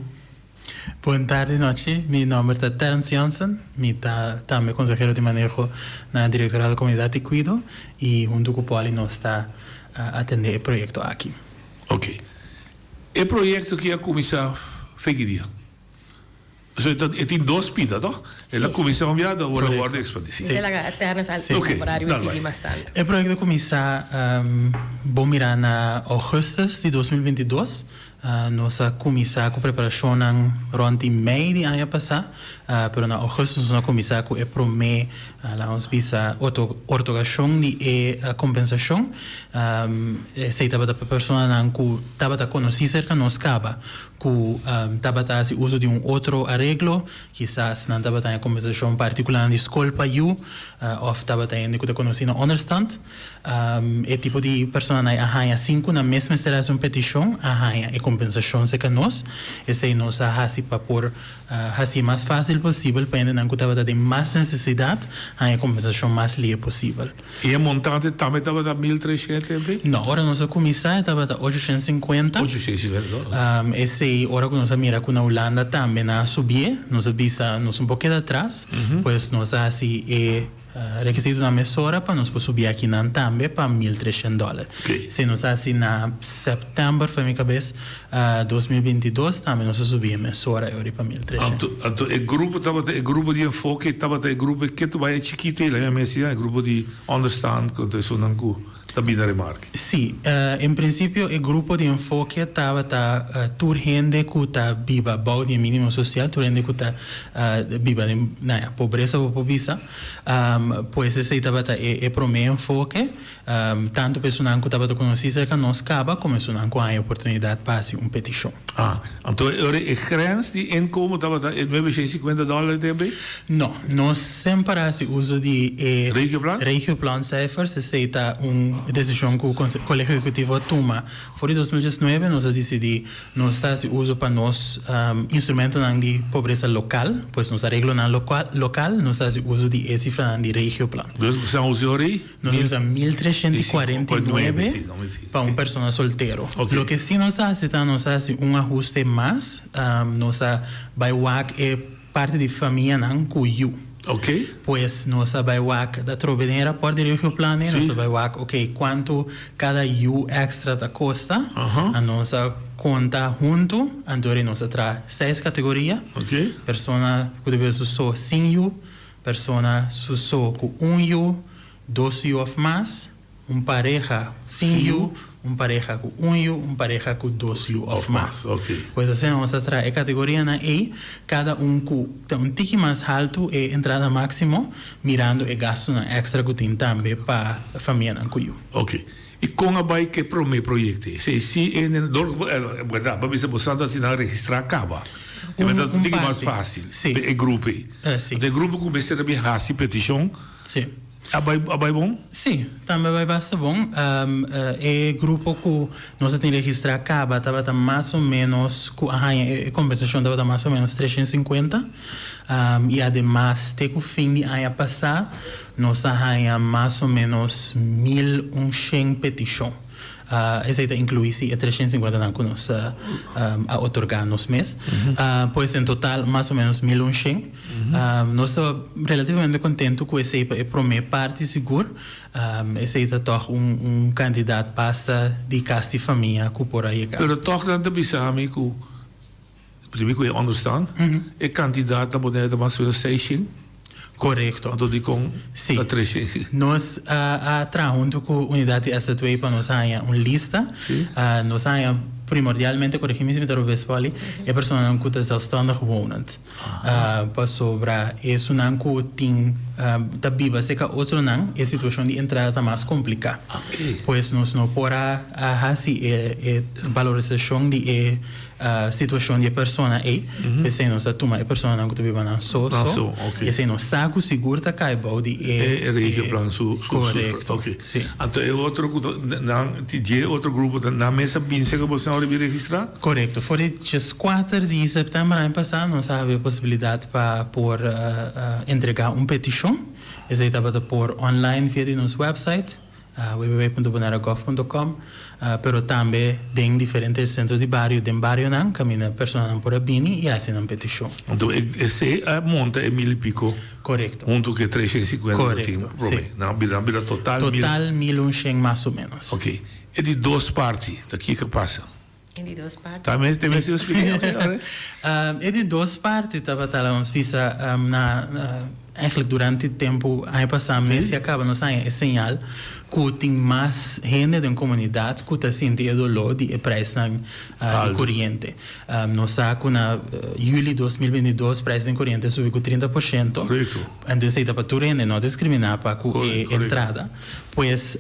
Bon tardi nochi, mi nomber ta Terence Jansen, mi ta tambe konsehero di maneho na Direktorado Komunidat di Kuido i huntu ku Polly nos ta atendé e proyekto aki. Ok. E proyekto aki a kuminsá feki dia? So e tin dos pida toch? El a kuminsá un biaha awor a wòrdu ekspandí. Sí. Mi ta laga Terence al elaborá riba e pidi mas tantu. E proyekto a kuminsá bon mirá na ougùstus di 2022. Nos a kuminsá ku preparashonnan rònt di mei di aña pasá, pero na ougùstus nos a kuminsá ku e promé, laga nos bisa, ortogashon di e kompensashon. Esei tabata pa personanan ku tabata konosí serka nos kaba, ku tabata hasi uso di un otro areglo, kisas nan tabata haña kompensashon partikular di skol pa yu òf tabata hende ku ta konosí na ònderstand. E tipo di personanan ei a haña sin ku nan mes mester hasi un petishon, a haña e kompensashon serka nos. Esei nos a hasi pa por hasi mas fásil posibel pa hendenan ku tabata den mas nesesidat haña e kompensashon mas lihe posibel. I e montante tambe tabata 1300 tempe? No, ora nos a kuminsá e tabata 850. 850 dòler. Esei ora ku nos a mira ku na Hulanda tambe nan a subié, nos a bisa nos no por keda atras, pues nos a hasi e. rekisitonan mesora pa nos por subi akinan tambe pa 1300 dòler. Si nos hasi na sèptèmber for mi kabes 2022 tambe nos a subi e mesora e ora pa 1300. Anto anto e grupo tabata e grupo di enfoke tabata e grupo ke ta bai e chikito ei laga mi mester e grupo di onderstand ku anto esunnan ku ta bini na remarke. Si, en prinsipio e grupo di enfoke tabata tur hende ku ta biba bou di e minimo sosial, tur hende ku ta biba den na ya pobresa bo por bisa. Pues esei tabata e promé enfoke. Tantu pa esunnan ku tabata konosí serka nos kaba komo esunnan ku haña oportunidat pa hasi un petishon. Ah, anto e ora e grens di inkomen tabata e nuebe shen sikuenta dòler tembe? No, nos semper a hasi uso di e Regioplan? Regioplancijfers, esei ta un desishon ku Kolegio Ehekutivo a tuma for di 2019. Nos a disidí nos ta hasi uso pa nos instrumentonan di pobresa lokal, pues nos areglonan lokal, nos ta hasi uso di e sifranan di Regioplan. Dus bo sa usa ora ei? Nos usa 1349 pa un persona soltero. Loke si nos hasi ta nos hasi un ahuste mas, nos a bai wak e parti di famianan ku yu. Pues nos a bai wak atrobe den e raport di Regioplan ei, nos a bai wak ok kuantu kada yu èkstra ta kosta, a nos a konta huntu, anto ri nos a traha seis kategoria, persona ku ta biba su so sin yu, Persona su so ku un yu, dos yu òf mas, un pareha sin yu, un pareha ku un yu, un pareha ku dos yu òf mas. Pues asina nos a traha e kategorianan ei, kada un ku ta un tiki mas haltu e entrada máksimo, mirando e gastunan èkstra ku tin tambe pa famianan ku yu. Oké. I kon a bai ku e promé proyekto ei? Esei si e hende dor ku bèrdat bo a bisa bo sa ta nan registrá kaba. E ta un tiki mas fásil pa e grupo ei. Anto e grupo ku mester a bin hasi petishon a bai a bai bon? Sí, tambe a bai basta bon. E grupo ku nos a tin registrá kaba tabata mas o ménos ku a haña e kompensashon tabata mas o ménos 350. I ademas te ku fin di aña pasá nos a haña mas o ménos 1100 petishon. Esei ta inkluí si e 350 nan ku nos a otorgá nos mes. Pues en total mas o ménos 1100. Nos ta relativamente kontentu ku esei pa e promé parti sigur. Esei ta tòg un kantidat basta di kas di famia ku por a yega. Pero tòg nan ta bisa mi ku Primi ku e onderstand, e kantidat na Bonaire ta mas o menos 600. Korekto. Anto dikon ta 300? Nos a traha huntu ku unidat di SZW pa nos haña un lista. Nos a haña primordialmente, koregi mi si mi ta robes Polly, e personanan ku ta zelfstandig wonend. Pasobra esunnan ku tin ta biba serka otronan e situashon di entrada ta mas kompliká. Pues nos no por a hasi e balorisashon di e Situashon di e persona ei, p'esei nos a tuma e personanan ku ta biba nan so so, i esei nos sa ku sigur ta kai bou di e. E regioplan su su Korekto, ok. si. Anto e otro ku ta nan ti dje otro grupo ta nan mes a binse ku boso a riba registrá? Korekto. For di djeskuater di sèptèmber aña pasá nos a habi e posibilidat pa por entregá un petishon. Esei tabata por online via di nos wèpsait. www.bonairagov.com, pero tambe den diferente sentro di bario den barionan kaminda personanan por a bini i hasi nan petishon. Anto esei a monta e mil i piko? Korekto. Huntu ku e 350 ku tin Korekto, promé. si. Nan a bira total mil. Total 1100 mas o ménos. Oké. E di dos parti ta kiko a pasa? E di dos parti. Ta mes te mes explica oké ora. E di dos parti tabata la nos bisa na eigenlijk durante tempu aña pasá mes ya kaba nos haña e señal ku tin mas hende den komunidat ku ta sinti e doló di e preisnan di koriente. Nos sa ku na yüli 2022 preis den koriente a subi ku 30%. Entonces esei ta pa tur hende, no diskriminá pa ku e entrada. Pues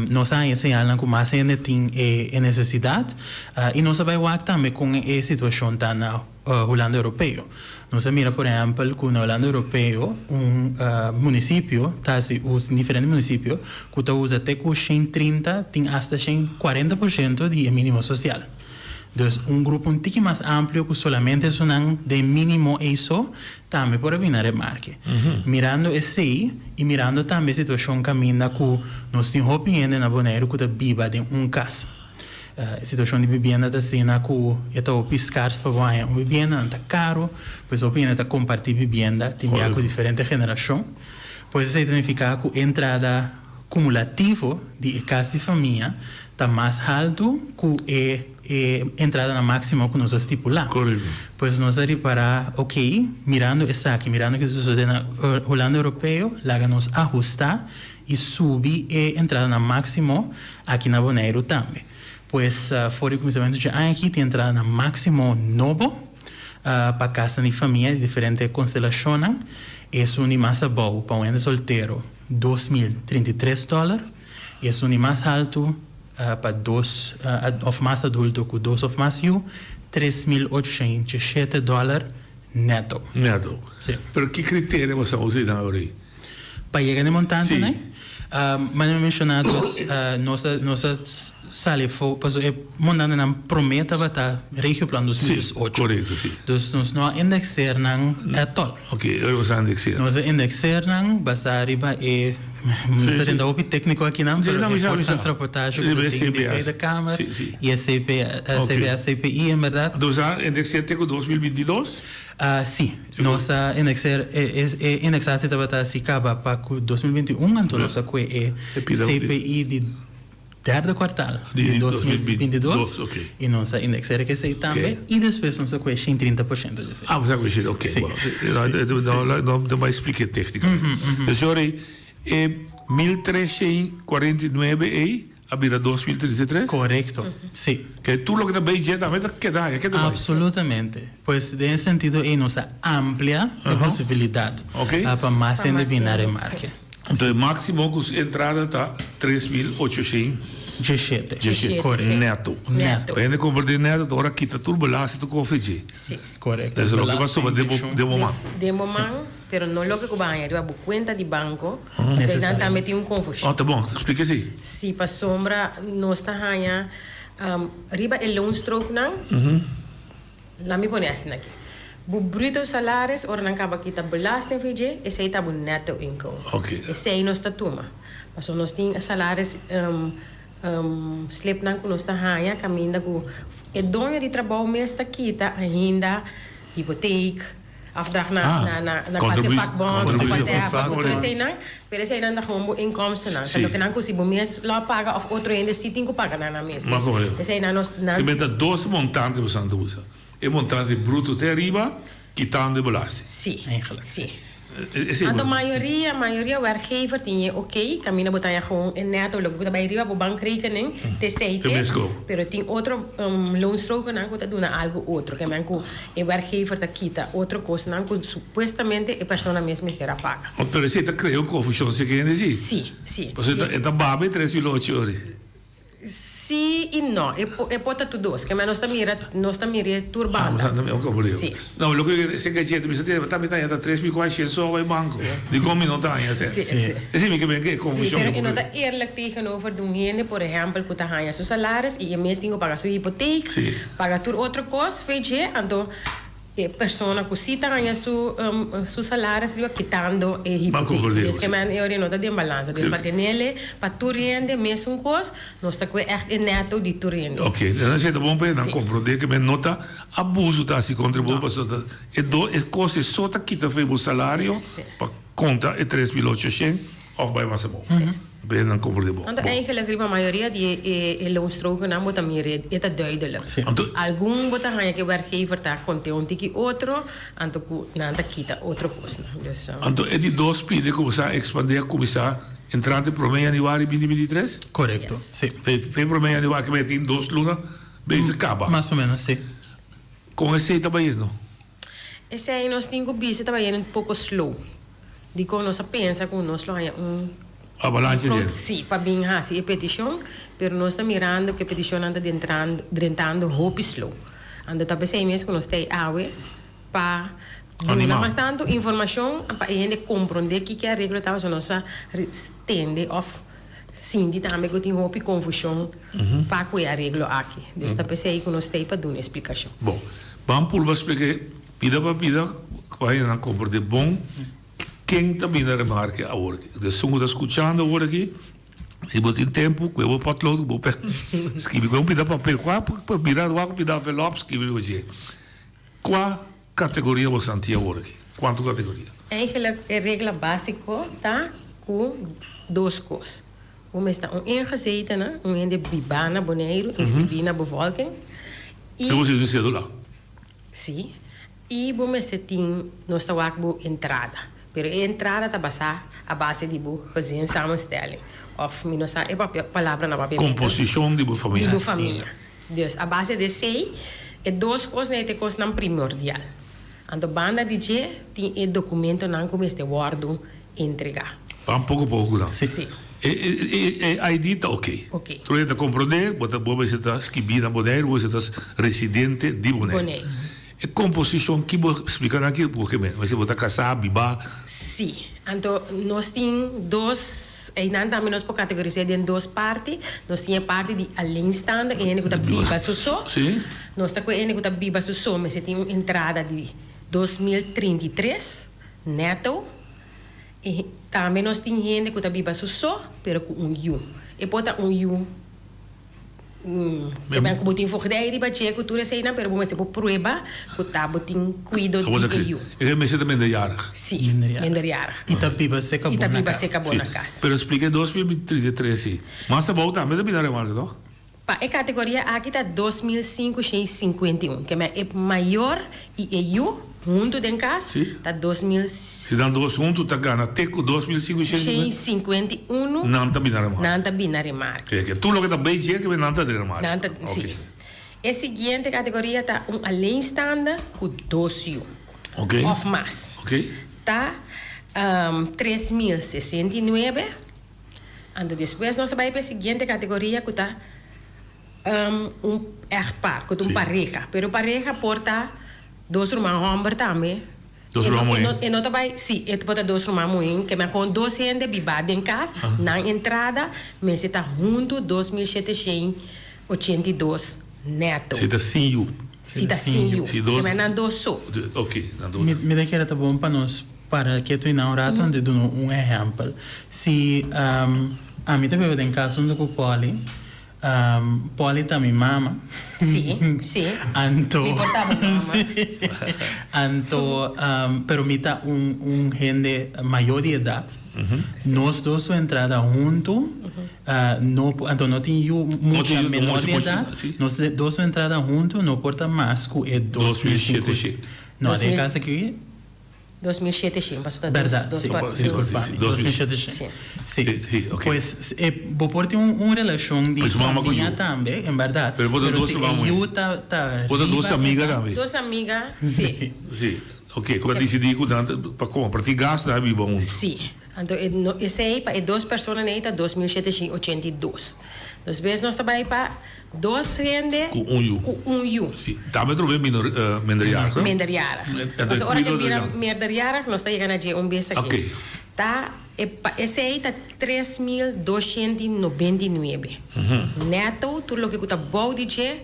nos a haña señalnan ku mas hende tin e nesesidat i nos a bai wak tambe kon e situashon ta na Hulanda Europeo. Nos a mira por ehèmpel ku na Hulanda Europeo un munisipio ta hasi uso, diferente munisipio, ku ta usa te ku shen 30 tin asta shen 40 por shento di e mínimo sosial. Dus un grupo un tiki mas amplio ku solamente esunnan den mínimo ei so tambe por a bini na remarke. Mirando esei i mirando tambe e situashon kaminda ku nos tin hopi hende na Boneiru ku ta biba den un kas. E situashon di bibienda ta asina ku e ta hopi skars pa bo haña un bibienda, nan ta karu, pues hopi hende ta kompartí bibienda, tin bia ku diferente generashon. Pues esei ta nifiká ku e entrada kumulativo di e kas di famia ta mas haltu ku e e entradanan máksimo ku nos a stipulá. Pues nos a ripará, oke, mirando esaki, mirando ke ta sosodé na Hulanda Europeo, laga nos ahustá i subi e entradanan máksimo aki na Boneiru tambe. Pues for di kuminsamentu dje aña aki tin entradanan máksimo nobo pa kasnan di famia di diferente konstelashonnan. Esun di mas abou pa un hende soltero 2033 dòler i esun di mas haltu pa dos òf mas adulto ku dos òf mas yu 3807 dòler nèto. Nèto. Si. Pero ki kriterio bo sa usa einan awor ei? Pa yega na e montante Si. nei? Manera mi menshoná dus nos a nos a sali afó pasobra e montantenan promé tabata Regioplan 2018. Si, korekto, si. Dus nos no a indekseer nan ètòl. Ok, ora bo sa indekseer. Nos a indekseer nan basá riba e mi ta tenta hopi tékniko akinan Si, pero no, e mi sa, mi sa. voortgangsrapportage ku Riba ta e tin di CBS. Tweede Kamer Si, si. i e CP Ok. CBS CPI en bèrdat. Dus a indekseer te ku 2022? Sí, nos a indexeer, e indexatie tabata hasi caba pa cu 2021, anto nos a cue e CPI di derde kwartaal di 2022 y nos a indexeer esey tambe y despues nos a cue 130% di esey. Ah, bo sa cue shen, ok, bo, no bay explica e tecnica. Dus yori, e 1349 ey A bira 2033? Korekto, si. Ke tur loke ta bay dje tambe ta keda aya, keda bay. Absolutamente. Pues den e sentido ey nos a amplia e posibilidad pa mas hende bin na remarke. Entonces e maximo cu su entrada ta 3800. Diesshete. Diesshete. Korekto. Neto. Neto. Pa hende comprende neto ta ora kita tur belasting tur kofe dje. Si. Korekto. Entonces loke ba soba den bo den bo man. Den bo man. Pero no loke ku bo haña riba bo kuenta di banko, pasobra einan tambe tin un konfushon. Oh, ta bon. Splika esei. Si, pasobra nos ta haña riba e loonstrooknan, laat mi pone asina aki, bo bruto salaris ora nan kaba kita belasting for dje, esei ta bo netto inkomen. Esei nos ta tuma. Pasobra nos tin salaris slipnan ku nos ta haña kaminda ku e doño di trabou mes ta kita ainda hipoteek, Afdracht na na na na kualke vakbond of whatever, bo tur eseinan, pero eseinan ta gewoon bo inkomstennan. Ta loke nan ku si bo mes lo a paga of otro hende si tin ku paga nan nan mes. Mas o menos. Eseinan nos nan. Te meta dos montante bo san ta usa. E montante bruto te ariba, kitando e belasting. Si, Eigenlijk. si. Esei Anto bo. mayoria, mayoria werkgever tin e oké, kaminda bo ta haña gewoon e neto, loke ku ta bai riba bo bankrekening, te esei Te te. mesko. Pero tin otro loonstrokennan ku ta duna algu otro, ke men ku e werkgever ta kita otro kosnan ku supuestamente e persona mes mester a paga. Pero esei ta krea un konfushon si ke hende si. Si, si. Pasobra e ta baba e 3800 ori. Sí i no. E por e por ta tur dos. Kema nos ta mira nos ta mira e tur banda. Ah, bo sa tambe Sí. No, loke yo se gachete mi sa tene tambe ta haña 3400 so bai banco. Dikon mi no ta haña esei? Sí, sí. Esei mi ke ben ke Sí, konfushon. pero e no ta eerlijk tegenover di un hende, por ehèmpel, ku ta haña su salaris i e mes tin ku paga su hipoteek, paga tur otro kos, VG, anto E persona cu si ta haña su su salaris riba kitando e hipoteek. Dus ke men e ora no ta den balansa. Dus pa tenele pa tur hende mesun cos, nos ta cue echt e neto di tur hende. Ok, nan a ta bon pa nan comprende ke men no ta abuso ta haci contra bo pasobra ta e do e cos e so ta kita for bo salario pa conta e 3800 of bay mas abou. Be nan comprende bo. Anto eigenlijk riba mayoria di e e loonstrokennan bo ta mira e ta duidelijk. Anto. Algun bo ta haña ku e werkgever ta konte un tiki otro, anto ku nan ta kita otro kosnan. Dus. Anto e di dos pide ku bo sa ekspandé a kuminsá entrante promé yanüari binti 23? Korekto, si. Fe promé yanüari ke bo tin dos luna bezig kaba. Mas o menos, si. Kon esei ta bayendo? Esei nos tin ku bisa ta bayendo un poko slow. Dikon nos a pensa ku nos lo haña un Avalanche di hende. Sí, pa bin hasi e petishon, pero nos ta mirando ku e petishonnan ta dentrando, drentando hopi slow. Anto ta p'esei mes ku nos ta ei awe pa duna Animá. mas tantu informashon pa e hende komprondé kiko e areglo ta, pasobra nos a tende òf sinti tambe ku tin hopi konfushon pa ku e areglo aki. Dus ta p'esei ku nos ta ei pa duna e splikashon. Bon, ban purba splika e pida pa pida pa hendenan komprondé bon ken ta bini na remarke awor aki. Esun ku ta skuchando awor aki, si bo tin tempu, kue bo potlood, bo pen, skibi kue un pida papel, kua pa mira wak un pida envelop, skibi riba dje. Kua kategoria bo santi awor aki? Kuantu kategoria? Eigenlijk e regla básiko ta ku dos kos. Bo mester un ingezetene, un hende bibá na Boneiru, inskribí na bevolking. I. Bo mester tin sédula. Sí. I bo mester tin, nos ta wak bo entrada. Pero e entrada ta basá a base di bo gezinssamenstelling. Òf mi no sa e papia, palabra na papiamentu. Komposishon di bo famia. Di bo famia. Dus a base di esei, e dos kosnan ei ta e kosnan primordial. Anto banda di dje tin e dokumentonan ku mester wòrdu entregá. Ban poko poko ku nan. Sí. E e e ID ta oké. Oké. Tur hende ta komprondé, bo ta bo mester ta skibí na Boneiru, bo mester ta residente di Boneiru. Boneiru. E komposishon ki bo splika nan aki bo ke men? Mester bo ta kasá, bibá? Sí. Anto nos tin dos, einan tambe nos por kategoris'é den dos parti. Nos tin e parti di alleenstaande, e hende ku ta biba su so. Sí. Nos ta ku e hende ku ta biba su so mester tin un entrada di 2033 nèto. E tambe nos tin hende ku ta biba su so, pero ku un yu. E por ta un yu ku bo tin voogdij riba dje ku tur eseinan, pero bo mester por prueba ku ta bo tin kuido di e yu. E mester ta minderjarig. Si, minderjarig. I ta biba serka bo na kas. I ta biba serka bo na kas. Pero splika e 2033 si. Mas abou tambe ta bira remarke, toch? Pa e kategoria aki ta 2551, ke men e mayor i e yu huntu den kas ta 2000. Si nan dos huntu ta gana te ku 2551. Nan ta bini na remarke. Nan ta bini na remarke. Ke tur loke ta bay dje ke men nan ta den remarke. Nan ta, si. E siguiente kategoria ta un alleenstaande ku dos yu. Òf mas. Ta 3069. Anto despues nos ta bai pa e siguiente categoria cu ta un echtpaar, cu ta un pareha. Pero pareha por ta dos ruman homber tambe. Dos ruman muhe. E no ta bai, si, e por ta dos ruman muhe. Ke men con dos hende biba den cas, nan entrada mester ta hunto 2782 neto. Si ta sin yu. Si ta sin yu. Ke men nan dos so. Ok, nan dos. Mi ta kere ta bon pa nos Para ketu i na un rato anto duna un ehèmpel. Si ami ta biba den kas huntu ku Polly, Polly ta mi mama. Sí, sí. Anto. Mi por ta bo mama. Anto, pero mi ta un un hende mayor di edat. Nos dos su entrada huntu no anto no tin yu mucha menor di edat. Nos dos su entrada huntu no por ta mas ku e 2500. No, den e kas aki. 2007 shin, pasobra ta Berdad, dos sí. dos Disculpa mi, 2007 shin. Sí. Sí. Sí, ok. Pues e bo por tin un un relacion di Pues mama cu famia yu. tambe, en berdad. Pero bo ta Pero dos si ruman e muhe. yu ta ta Bo ta dos riba amiga edad. tambe. Dos amiga, sí. Sí, ok. Cu a dicidi cu nan ta pa comparti gasto nan a biba hunto. Sí. Anto e no esey pa e dos personanan ey ta 2782. Dos bes nos ta bay pa dos hende Ku un yu. ku un yu. Si. Tambe trobe minor minderjarig, no? Minderjarig. Entonces, Pasobra ora cuido ke bira de meerderjarig nos ta yega na dje un bes aki. Ok. Ta e pa esey ta 3299. Neto tur loke ku ta bou di dje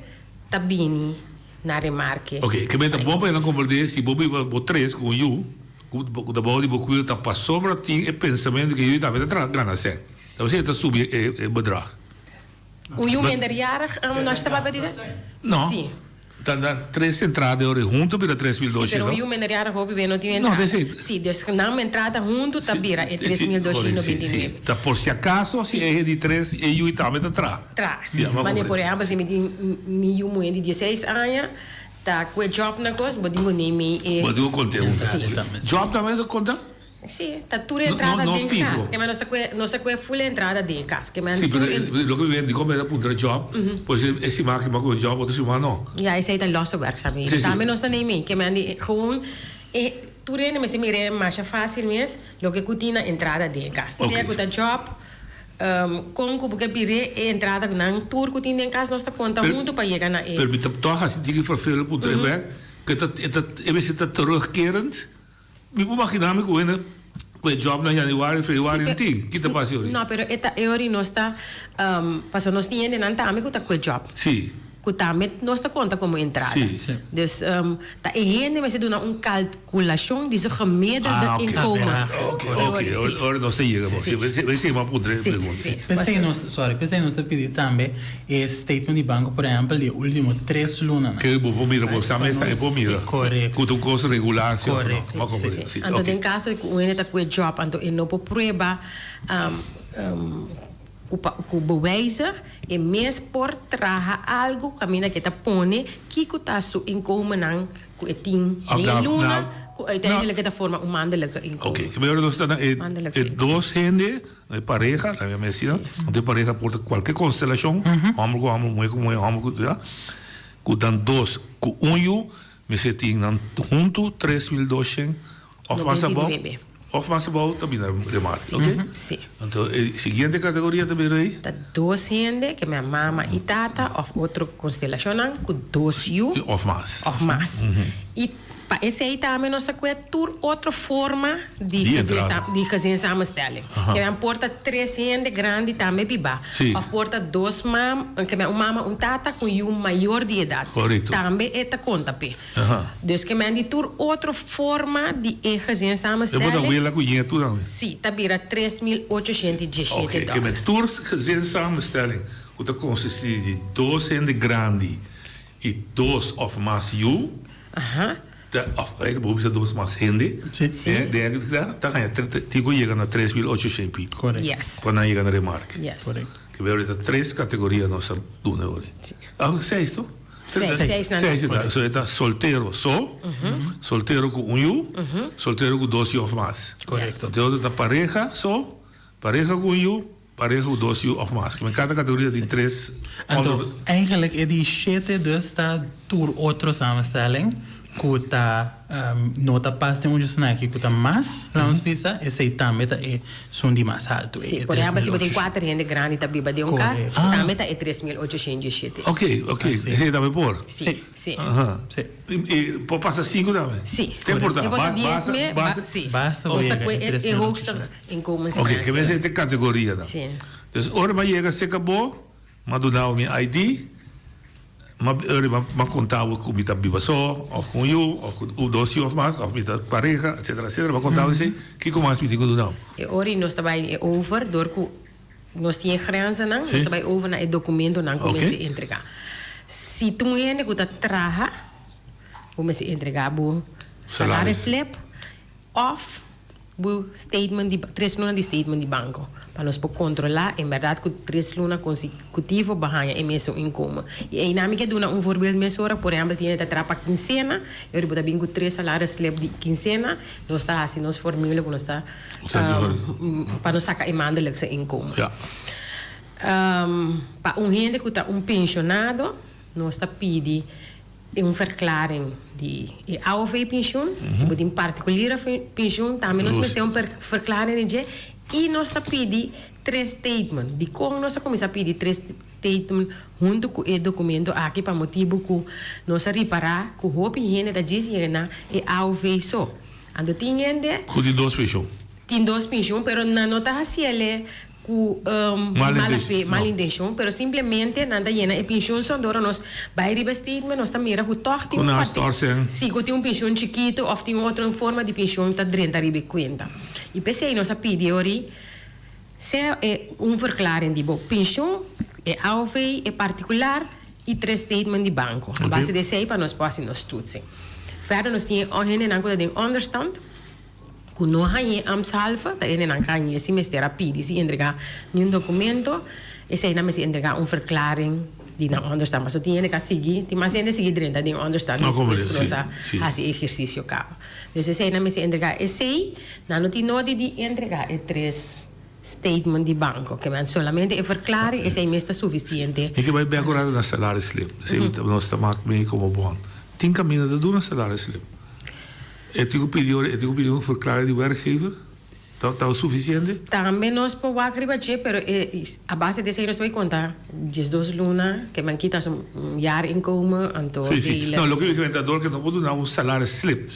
ta bini na remarke. Ok, ke men ta bon pa nan komprende si bo biba bo tres ku un yu ku ta bou di bo kuido ta pasobra tin e pensamentu ke yu tambe ta traha gana sèn. Ta pasobra e ta subi e bedrag. Un yu minderjarig nos ta papia di dje? No. Si. Ta na tres entrada ora hunto bira 3200. Si, pero un yu minderjarig hopi be no tin entrada. No, si. Si, dus nan entrada hunto ta bira e 3299. Si, si. Ta por si acaso si e di tres e yu tambe ta traha. Traha, si. Mane por ehempel si mi tin mi yu muhe di dieseis aña ta ku e job na kos bo tin ku neem e. Bo tin ku konta e hunto. Si. Job tambe ta konta? Sí, ta tur entrada den kas. Ke men nos ta kue, nos ta kue full entrada den kas. Ke men Sí, tur pero loke mi di kon mi ta puntra job, pues e siman aki mi a kue job, otro siman no. Ya, esei ta losse werkzaamheden. Sí, sí. Tambe nos ta neem, ke men di gewoon e tur hende mester mira e masha fácil mes loke ku tin na entrada den kas. Sea ku ta job, kon ku bo ke bira e entrada ku nan tur ku tin den kas nos ta konta huntu pa yega na e. Pero mi ta tòg hasi tiki vervelend puntra e bek, ke ta e ta e mester ta terugkerend. Mi por magina mi ku hende ku e job na januari, februari no tin. Ki ta pasa e ori? No, pero e ta e ori nos ta, pasobra nos tin hendenan tambe ku ta ku e job. Si. Ku tambe nos ta konta komo entrada. Sí. Dus ta e hende mester duna un kalkulashon di su gemiddelde Ah, oké. inkomen. Oké, oké. Ora nos ta yega bo. Sí. P'esei mi a puntra e Sí, pregunta. sí. P'esei nos, sorry, p'esei nos ta pidi tambe e statement di banko, por ehèmpel, di e último tres lunanan. Ke bo por mira, bo sa mester e por mira. Sí, korekto. Ku ta un kos regular, si òf no. Korekto. Bo a komprende. Sí, Anto oké. den kaso ku un hende ta ku e djòp, anto e no por prueba Ku pa ku bewijzen e mes por traha algu kaminda ku e ta pone kiko ta su inkomennan ku e tin den e luna ku uiteindelijk e ta forma un maandelijke inkomen. Oké, primero nos ta na e e dos hende, e pareha, laga mi asina, anto e pareha por ta kualke konstelashon, hòmber ku hòmber, muhé ku muhé, hòmber ku, ya, ku dan dos ku un yu mester tin nan huntu 3200 òf mas abou. Of mas abou ta bira remate, ok? Sí. Anto e siguiente categoria ta bira ei? Ta dos hende, ke mea mama i tata of otro constelacionnan cu dos yu. Of mas. Of mas. I pa esei tambe nos ta cuya tur otro forma di Di entrada. di gezinssamenstelling. Aha. Ke mea por ta tres hende grandi tambe biba. Sí. Of por ta dos mam, ke mea un mama, un tata cu yu mayor di edad. Correcto. Tambe e ta conta p'e. Aha. Dus ke men di tur otro forma di e E por ta gezinssamenstelling. wela ku ñetu tambe. Sí, ta bira 3817 Oké, ke dòler. men tur gezinssamenstelling ku ta konsistí di dos hende grandi i dos òf mas yu, Aha. ta òf eigenlijk bo bisa dos mas hende, Sí. Sí. den ta haña tin ku yega na 3800 i piko. Korekto. Yes. Pa nan yega na remarke. Yes. Korekto. Ke men ahorita tres kategoria nos a duna ahora. Sí. Ah, seis to? Seis, seis nan Seis, ta. so e ta soltero so, soltero ku un yu, soltero ku dos yu òf mas. Korekto. Anto e otro ta pareha so, pareha ku un yu, pareha ku dos yu òf mas. Men kada kategoria tin tres Anto, eigenlijk e di shete dus ta tur otro samenstelling ku ta no ta pas den un djusnaki ku ta mas, laat ons bisa, esei tambe ta e sun di mas haltu. Sí, por ehempel si bo tin kuater hende grandi ta biba den un kas, tambe ta e 3817. Ok, ok, esei tambe por? Sí, sí. Aha. Sí. I por pasa sinku tambe? Sí. Te por ta, E por ta dies me, sí. Basta bo yega e E 3800. hoogste inkomens. Ok, ke mester e kategoria dan. Sí. Dus ora bo a yega serka bo, M'a duna bo mi ID, m'a m'a konta bo ku mi ta biba so, òf ku un yu, òf ku un dos yu òf mas, òf mi ta pareha, etsetera, etsetera. M'a konta bo esei, kiko mas mi tin ku duna bo? E ora nos ta bai e over dor ku nos tin e grenzennan, nos ta bai over na e dokumentonan ku mester entregá. Si ta un hende ku ta traha, bo mester entregá bo salarisslip òf Bo statement di tres luna di statement di banco pa nos por controla en berdad cu tres luna consecutivo bo haña e mesun inkomen. Y eynan mi ke duna un voorbeeld mesora, por ehempel tin hende ta traha pa quincena y ora bo ta bin cu tres salaris slip di quincena nos ta haci nos formule cu nos ta pa nos saca e maandelijkse inkomen. Pa un hende cu ta un pensionado nos ta pidi. E un verklaring di e AOV pensioen. Si bo tin particuliere pensioen tambe nos mester un verklaring di dje. I nos ta pidi tres statement. Dikon nos a kuminsá pidi tres statement huntu ku e dokumento aki? Pa motibu ku nos a ripará ku hopi hende ta djis yena e AOV so. Anto tin hende. Ku tin dos pensioen. Tin dos pensioen pero nan no ta hasiel Ku mala fe, mal intencion, pero simplemente nan ta yena e pensioen so ora nos bai riba e statement nos ta mira ku tòg tin un parti, si, ku tin un pensioen chikitu òf tin otro forma di pensioen ta drenta riba e kuenta. I p'esei nos a pidi e ori sea e un verklaring di bo pensioen, e AOV, e partikular i tres statement di banko. A base di esei pa nos por hasi nos toetsing. Verder nos tin e hendenan ku ta den onderstand. Ku no hañ'é ambtshalve, ta hendenan ka hañ'é si mester a pidi si entregá niun dokumento, eseinan mester entregá un verklaring di nan onderstand. Pasobra tin hende ka sigui, tin mas hende sigui drenta den onderstand despues ku nos a hasi e ehersisio kaba. Dus eseinan mester entregá esei, nan no tin nodi di entregá e tres statement di banko. Ke men solamente e verklaring, esei mes ta sufisiente. Mi ke bai bek ora na salarisslip. Esei nos ta mak mee komo bon. Tin kaminda ta duna salarisslip. E tin ku pidi ora e tin ku pidi un verklaring di werkgever? Ta ta sufisiente? Tambe nos por wak riba dje, pero e a base di esei nos bai konta diesdos luna ke men kita su jaar inkomen, anto Sí, sí. delen. No, loke mi ke menta dor ke no por duna un salaris slip.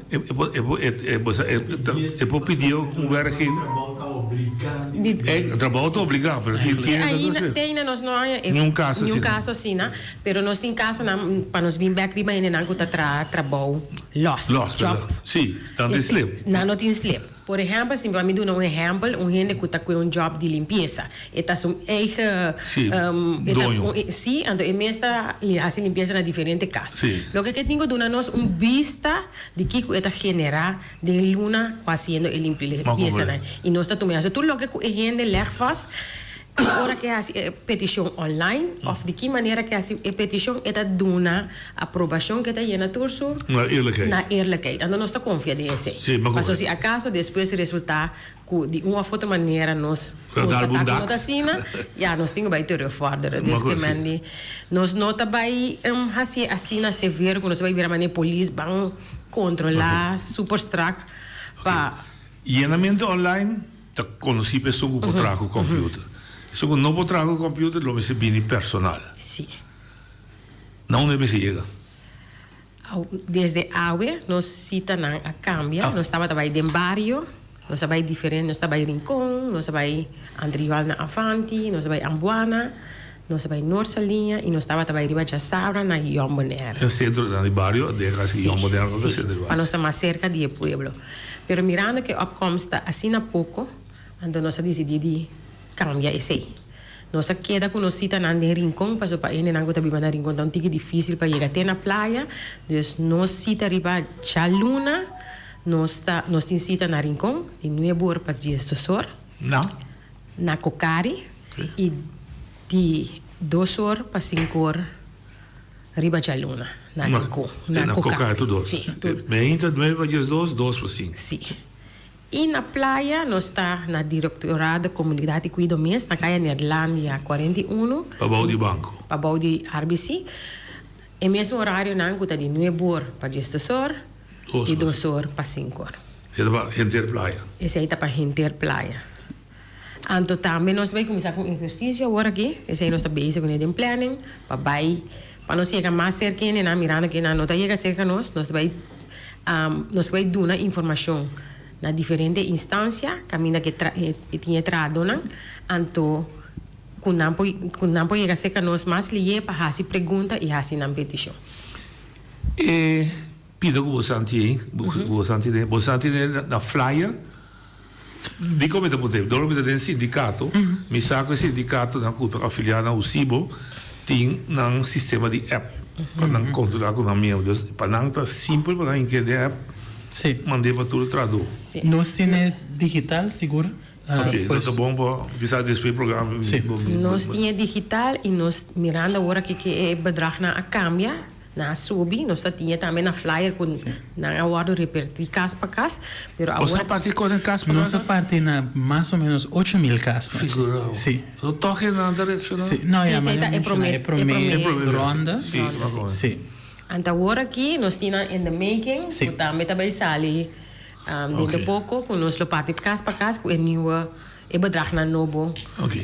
E por e por e e bo sa e e por pidi un werkgever. Trabou ta obliga. Di, Eh, trabou ta obligá, pero tin Te tin ainda, te ainda nos no haña e Niun kaso niun asina. kaso asina, pero nos tin kasonan pa nos bin bek riba hendenan ku ta traha trabou lòs, Lòs, job. bèrdat. Sí, nan tin slip. Nan no tin slip. Por ehèmpel, si mi duna un ehèmpel, un hende ku ta kue un job di limpiesa, e ta su eigen, Sí, e ta doño. un, sí, anto e mes ta hasi limpiesa na diferente kas. Sí. Loke ke tin ku duna nos un bista di kiko e ta generá den luna ku hasiendo e limpiesa nan. I nos ta tuma eso. Tur loke ku e hende lèg vast, ora ku e hasi e petishon online òf di ki manera ku e hasi e petishon, e ta duna aprobashon ku e ta yena tur su Na eerlijkheid. Na eerlijkheid. Anto nos ta konfia den esei. Sí, ma Pasobra si akaso despues resultá ku di un òf otro manera nos Radar konstatá ku no ta bundaks. asina, ya nos tin ku bai terugvorderen. Dus Ma ke ku men sí. di nos no ta bai hasié asina severo ku nos ta bai bira manera polis ban kontrolá super strak pa. Yenamentu online ta konosí pa esun ku por traha ku kòmpiuter. Esun ku no por traha ku kòmpiuter lo mester bini personal. Sí. Na unda e mester yega? Desde awe nos sitanan a kambia. Nos tabata bai den bario, nos a bai diferente, nos ta bai Rincon, nos a bai Antriol na Avanti, nos a bai Ambuana, nos a bai Noord Saliña i nos tabata bai riba Djasabra na Jong Bonaire. Den sentro di bario, den kasi Jong Bonaire no ta sentro di bario. Pa nos ta mas serka di e pueblo. Pero mirando ku e opkomst ta asina poko, anto nos a disidí di kambia esei. Nos a keda ku nos sitanan den Rincon pasobra pa e hendenan ku ta biba na Rincon ta un tiki difísil pa yega te na playa. Dus nos sita riba djaluna nos ta nos tin sita na Rincon di nuebe or pa diesdos or. Na? Na Cocari i di dos or pa sinku or riba djaluna na Rincon. Na Cocari tur dos. Sí, tur. Meinta nuebe pa diesdos, dos pa sinku. Sí. I na playa nos ta na Directorado Comunidad y Cuido mes na Kaya Neerlandia 41. Pabou di banco. Pabou di RBC. E mesun horarionan cu ta di nuebe or pa diesdos or y dos or pa cinco or. Esey ta pa henter playa. Esey ta pa henter playa. Anto tambe nos bay cuminsa cu un ehercicio awor aki. Esey nos ta bezig cune den planning pa bay pa nos yega mas cerca hendenan mirando cu nan no ta yega cerca nos. Nos ta bay nos ta bay duna informacion na diferente instancia caminda cu e tin e trahadonan. Anto cu nan por cu nan por yega cerca nos mas liye pa haci pregunta y haci nan peticion. E pida cu boso a tin, boso a tin, boso a tin na flyer. Dikon mi ta puntra? Dor mi ta den sindikato, mi sa ku e sindikatonan ku ta afiliá na USIBO tin nan sistema di app pa nan kontrolá ku nan miembro. Dus pa nan ta simpel pa nan hinke den app, mand'é pa tur trahadó. Nos tin e digital sigur. Oke, lo ta bon pa kisas despues programa. Nos tin e digital i nos mirando awor aki ke e bedragnan a kambia. Nan a subi, nos ta tiña tambe na flyer cu nan a wordo reperti cas pa cas, pero awor. Boso a parti con e cas pa cas? Nos a parti na mas o menos 8000 cas. Figurao. Si. So toch e nan ta reacciona? Si, no ya, Si, ma ta e prome, e prome e prome ronda. Si, Si. Anto awor aki nos tin nan in the making, Si. cu tambe ta bay sali dentro poco, cu nos lo parti cas pa cas cu e nieuwe, e bedragnan nobo. Ok.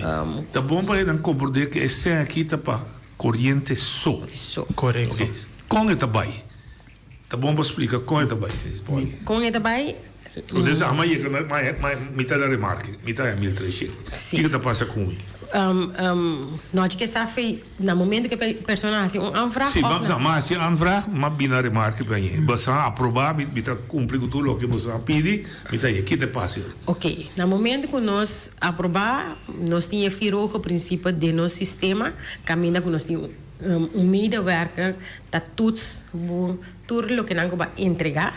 Ta bon pa e nan comprende cu e sèn aki ta pa Coriente so. So. Correcto. Ok. Con e ta bay? Ta bon pa splica con e ta bay, Polly. Con e ta bay? Entonces ama yega na ma ma mita na remarke, mita e 1300. Si. Kico ta pasa cu mi? Um, um, nochi ke sa fe, na momento ke persona hasi un aanvraag Si, of ma, na- no, ma hasi aanvraag, ma bina remarke pa ñe. Boso a aproba, mi, mi ta cumpli cu tur loke boso a pidi, mi ta ye. Ki ta pasa? Ok, na momento cu nos aproba, nos tin e vier-ogen principe den nos sistema, caminda cu nos tin un medewerker ta toets bo tur loke nan cu bo a entrega,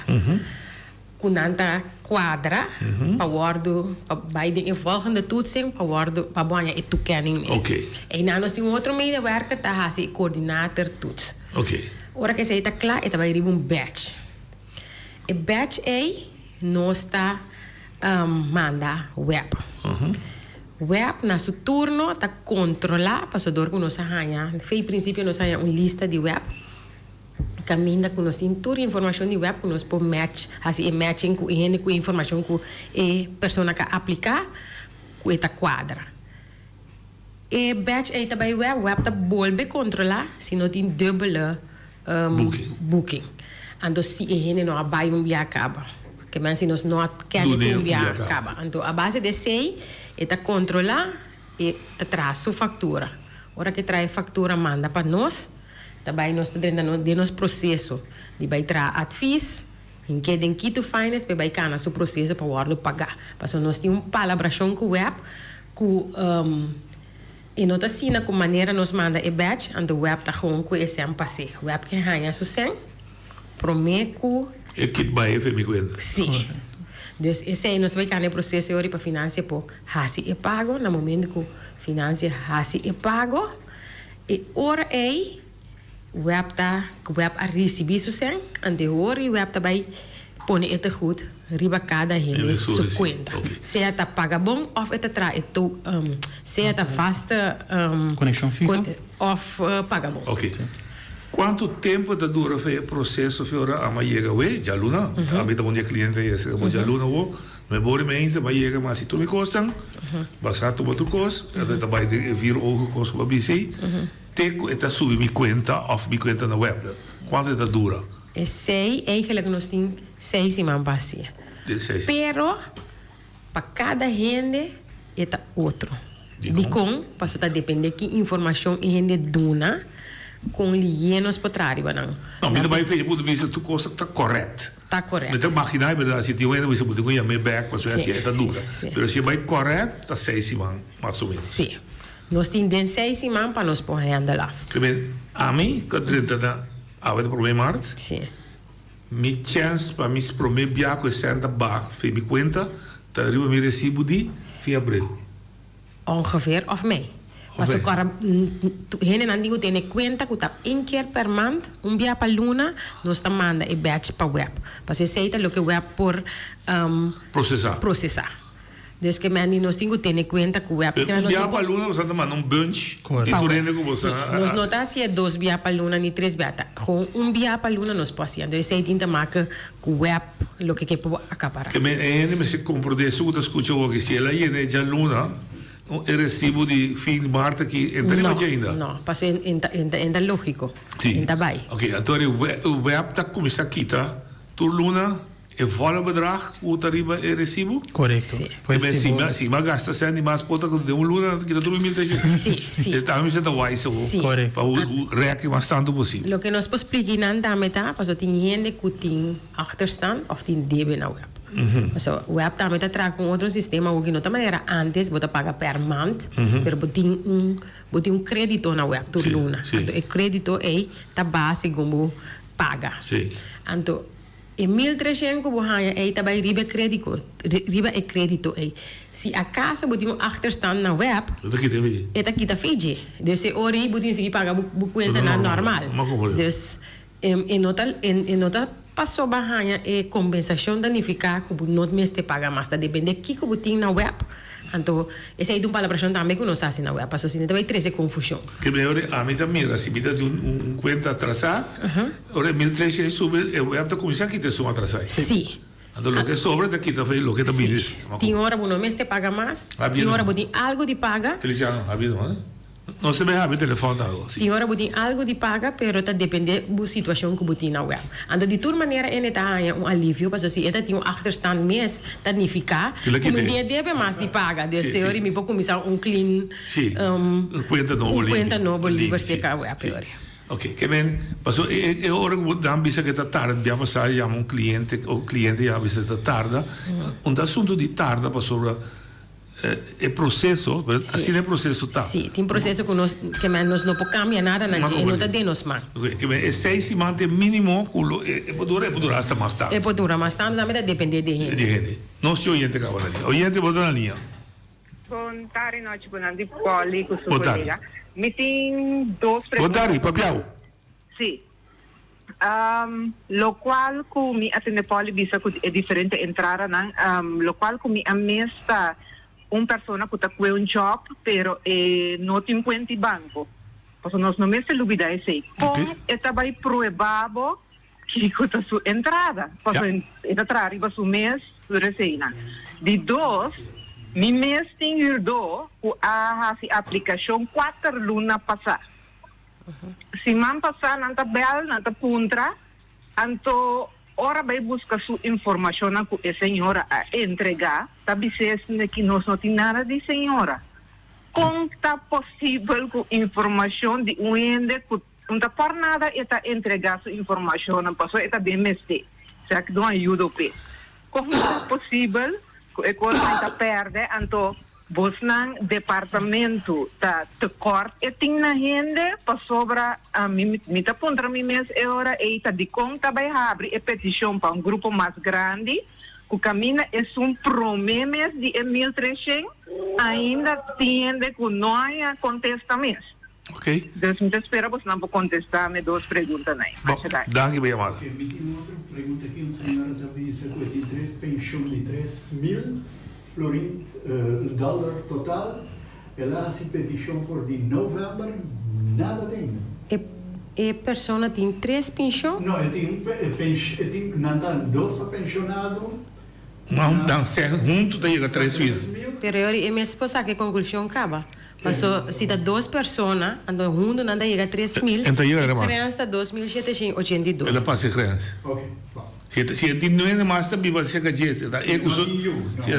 cu nan ta cuadra pa wordo, pa bay den e volgende toetsing pa wordo, pa bo haña e toekenning mes. Eynan nos tin un otro medewerker ta haci e coördinator toets. Ora cu esey ta cla, e ta bay riba un batch. E batch ey Nos ta manda web. Web na su turno ta kontrolá pasobra dor ku nos a haña, fei prinsipio nos a haña un lista di web kaminda ku nos tin tur informashon di web ku nos por match, hasi e matching ku e hende ku e informashon ku e persona ka apliká ku e ta kuadra. E batch ei ta bai web, web ta bolbe kontrolá si no tin dubbele booking. Anto si e hende no a bai un bia kaba. Ke men si nos no a kende Dun'é un un bia bia kaba. kaba. Anto a base di esei e ta kontrolá e ta traha su faktura. Ora ku e traha e faktura manda pa nos, ta bai nos ta drenta nos den nos proseso di bai traha advis, hink'é den Quito Finance pa e bai kana su proseso pa wòrdu pagá. Pasobra nos tin un palabrashon ku web ku e no ta asina ku manera nos manda e batch, anto web ta gewoon ku e sèn pas'é. Web ke haña su sèn promé ku. E kit bai efe mi kuenta. Sí. Dus esei nos ta bai kana e proseso e ora pa Financia por hasi e pago. Na momento ku Financia hasi e pago, e ora ei web ta ku web a risibí su sèn, anto e ora ei web ta bai pone e tegoed riba kada hende su kuenta. Sea ta paga bon òf e ta traha e to sea ta vaste Konekshon fiho. òf paga bon. Oké. Kuantu tempu ta dura fe e proseso fe ora ama yega we? Djaluna. Ami ta un di e kliente ei esei bo djaluna wo. No e bori mi ainda, ma yega ma hasi tur mi kosnan. Basa tuma tur kos, e ta bai den e vier ogen kos ku bo a bisa ei. Te ku e ta subi mi kuenta òf mi kuenta na web. Kuantu e ta dura? Esei eigenlijk nos tin seis siman pa hasié. Pero pa kada hende e ta otro. Dikon? Pasobra ta depende ki informashon e hende duna kon lié nos por traha riba nan. No, mi ta bai fe e punto di bista tur kos ta kòrèkt. Ta kòrèkt. Mi ta imaginá e bèrdat si tin un hende bo bisa bo tin ku yam'é bèk pasobra si e ta dura. Pero si e bai kòrèkt ta seis siman mas o ménos. Sí. Nos tin den seis siman pa nos por handle af. Primer, ami ku a drenta na awe ta prome mart. Sí. Mi chèns pa mi prome bia ku e sèn ta bag fe mi kuenta ta riba mi resibu di fin abril. Ongeveer òf mei. Pasobra kòrda hendenan tin ku tene kuenta ku ta un keer per mand, un bia pa luna, nos ta manda e batch pa web. Pasobra esei ta loke web por Prosesá. prosesá. Dus ke men di nos tin ku tene kuenta ku web. Pero un bia pa luna boso ta manda un bunch di tur hende ku boso a. Nos no ta hasié dos bia pa luna ni tres bia. Ta gewoon un bia pa luna nos por hasié. Anto esei tin ta make ku web loke ke por akapará. Ke men e hende mester komprondé esun ku ta skucha awor ke si el a yena e djaluna e resibo di fin di mart aki e ta riba dje ainda. No, no. Pasobra e ta lógiko. E ta bai. Oke, anto e web ta kuminsá kita tur luna. E volle bedrag ku ta riba e resibo? Korekto. Sí. Pues si si bo. Si mi a gasta sèn di mas por ta ku den un luna nan ta kita tur mi mil treshen. Sí, sí. E tambe mester ta wise awor. Sí. Korekto. Pa rèki mas tantu posibel. Loke nos por spliki nan tambe ta pasobra tin hende ku tin achterstand òf tin debe na web. Pasobra web tambe ta traha ku un otro sistema awor ki no ta manera antes bo ta paga per mand, pero bo tin un bo tin un kredito na web tur luna. Sí. Anto e kredito ei ta baha segun bo paga. Sí. Anto E 1300 ku bo haña ei ta bai riba e krédiko, riba e krédito ei. Si akaso bo tin un achterstand na web, E ta kita fiji. e ta kita fiji. Dus e ora ei bo tin sigui paga bo bo kuentanan normal. Dus e no ta e no ta pasobra haña e kompensashon ta nifiká ku bo no mester paga mas. Ta dependé kiko bo tin na web. Anto esei ta un palabrashon tambe ku nos hasi na web, pasobra si no ta bai trese konfushon. Ke mehor ami ta mira si mi ta tin un kuenta atrasá. Ora e 1300 ei sube, e web ta kuminsá kita esun atras ei. Sí. Anto loke sobra ta kita for loke ta bini. Sí. Tin ora bo no mester paga mas, tin ora bo tin algu di paga. Feliciano, habi no, eh? Nos ta bay habi telefon ta algo. Tin ora bo tin algu di paga, pero ta depende bo situacion ku bo tin na web. Anto di tur manera ene ta haña un alivio, pasobra si e ta tin un achterstand mes, ta nifiká ku mi tin e debe mas di paga. Dus señor, mi por kuminsá un clean, un kuenta nobo un kuenta nobo liber serka web, señor. Ok, ke men, paso e ora ku bo dan bisa ke ta tarda, bia pasá yama un kliente, o kliente yama bisa ta tarda, un ta asuntu di tarda pasobra e proseso, asina e proseso ta. Sí, tin proseso ku nos, ke men nos no por kambia nada na dje, e no ta den nos man. Ok, ke men e seis siman ta e minimo ku lo e por dura, e por dura asta mas tantu. E por dura mas tantu tambe ta depende di hende. Di hende. Nos si oyente kaba na liña. Oyente bo ta na liña. Bon tardi nochi bo nan di Polly cu su Bon tardi. colega. Mi tin dos Bon pregunta. tardi, papiao. Sí. Um, locual cu mi a tende Polly bisa cu e diferente entradanan, um, locual cu mi a mes ta un persona cu ta cue un job pero e no tin cuenta di banco. Pasobra nos no mester lubida esey. Con e ta bay prueba bo Kiko ta su entrada? Pasobra e ta traha riba su mes tur eseinan. Di dos, mi mes tin hürdó ku a hasi aplikashon kuater luna pasá. Siman pasá nan ta bèl, nan ta puntra, anto. Ora bai buska su informashonnan ku e señora a entregá, ta bis'é esne ki nos no tin nada di señora. Kon ta posibel ku informashon di un hende ku no ta por nada e ta entregá su informashonnan pasobra e ta den mester, sea ki dun ayudo p'e? Kon ta posibel ku e kosnan ta pèrdè anto Bosnan departamento ta tekort e tin na hende pasobra mi mi ta puntra mi mes e ora ei ta dikon ta bai habri e petishon pa un grupo mas grandi ku kaminda esun prome mes di e 1300 ainda tin hende ku no haña kontesta mes. Ok. Dus mi ta spera bosnan por kontesta mi dos preguntanan ei. Bon, Masha danki. danki pa yamada. Ok, mi tin otro pregunta aki. Un señora ta bisa ku e tin tres penshon di 3000 florin, dollar total. El a hasi petishon for di novèmber, nada te ainda. E e persona tin tres penshon? No, e tin un e e tin, nan ta dos ta penshonado. Ma nan sèn huntu ta yega 3000. Pero e ora e mes por saka e konklushon kaba. Paso si ta dos persona, anto huntu nan ta yega 3000, En ta yega e remas. grens ta 2782. El a pasa e grens. Ok, bon. Si e si e tin nuende mas ta biba serka dje, ta e ku su si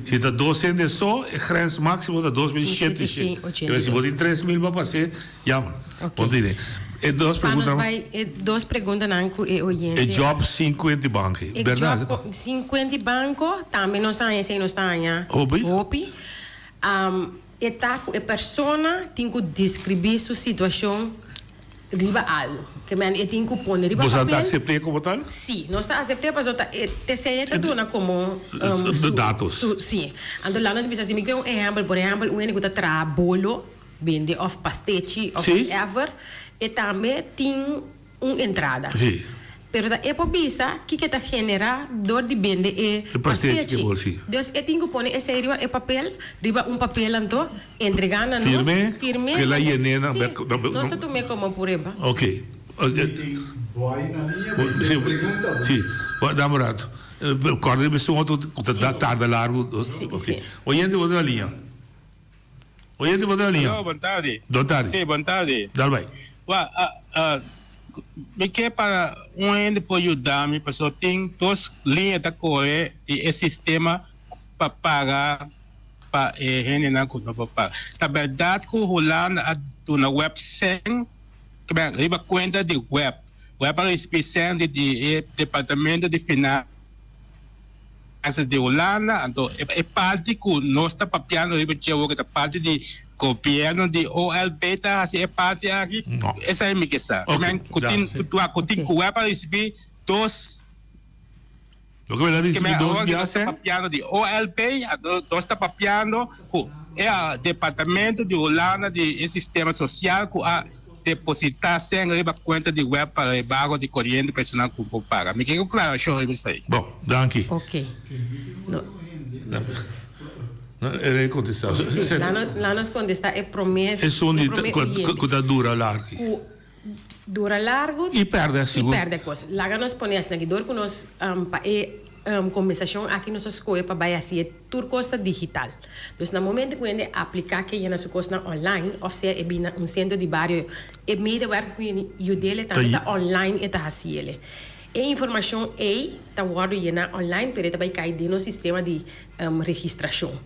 si ta dos hende so, e grens maximo ta 2782. Pero si bo tin 3000 bo a pas'é, jammer. Ok. Bon tene. E dos Pa nos preguntanan. bai e dos preguntanan ku e oyente. E job sin kuenti banko, E berdad? job sin kuenti banko, tambe nos a haña esei nos ta haña Hopi? hopi. E ta ku e persona tin ku deskribí su situashon riba algu. Ke men e tin ku pone riba Boso papel. ta aksept'é komo tal? Sí, nos ta aksept'é pasobra ta e tesei e ta duna komo su Datos. su sí. Anto laat nos bisa si mi ke un ehèmpel, por ehèmpel un hende ku ta traha bolo bende òf pastechi òf whatever, e tambe tin un entrada. Sí. Pero ta e por bisa kiko e ta genera dor di bende e E pastechi ke pastechi. bol, sí. Dus e tin ku pone esei riba e papel, riba un papel anto entrega na nos, Firme, firme, ke la yené na sí, bek, na bek, nos ta tum'é komo prueba. Ok. Mi tin boy na liña, bo Sí, tin pregunta bo. sí. Bo, dame un rato. Kòrda riba esun otro ku ta Sí. tarda largu. Sí, Ok. sí. Oyente bo ta na liña. Oyente bo ta na liña. Aló, bon tardi. Bon tardi. Sí, bon tardi. Dal bai. Wa, mi ke pa un hende por yuda mi pasobra tin dos liña ta kore di e sistema pa paga pa e hendenan ku no por paga. Ta bèrdat ku Hulanda a duna web sèn riba kuenta di web. Web a risibí sèn di e departamento di finansa. Finanzas di Hulanda, anto e parti ku nos ta papiando riba dje awor ku ta parti di gobièrnu di OLB ta hasi e parti aki, esei mi ke sa. Ok, Men ku tin ku tin ku web a risibí dos Loke mi ta risibí dos awor biaha nos ta sèn? papiando di OLB, anto nos ta papiando ku e departamento di Hulanda di e sistema sosial ku a Depositá sèn riba kuenta di web pa rebaho di koriente pa esunnan ku por paga. Mi ke ku klarashon riba esei. Bon, danki. Ok. No. No, e rei kontestá. Sí, la nos kontestá e promé Esun di e promé oyente. ku ta dura largu. Ku dura largu. I pèrdè sigur. I pèrdè kos. Laga nos pone asina aki. Dor ku nos pa e kombersashon aki nos a skohe pa bai hasi e tur kos ta digital. Dus na momento ku hende apliká ke yena su kosnan online òf sea e bin na un sentro di bario e medewerker ku yud'é tambe ta online e ta hasi ele. E informashon ei ta wòrdu yená online pero e ta bai kai den nos sistema di registrashon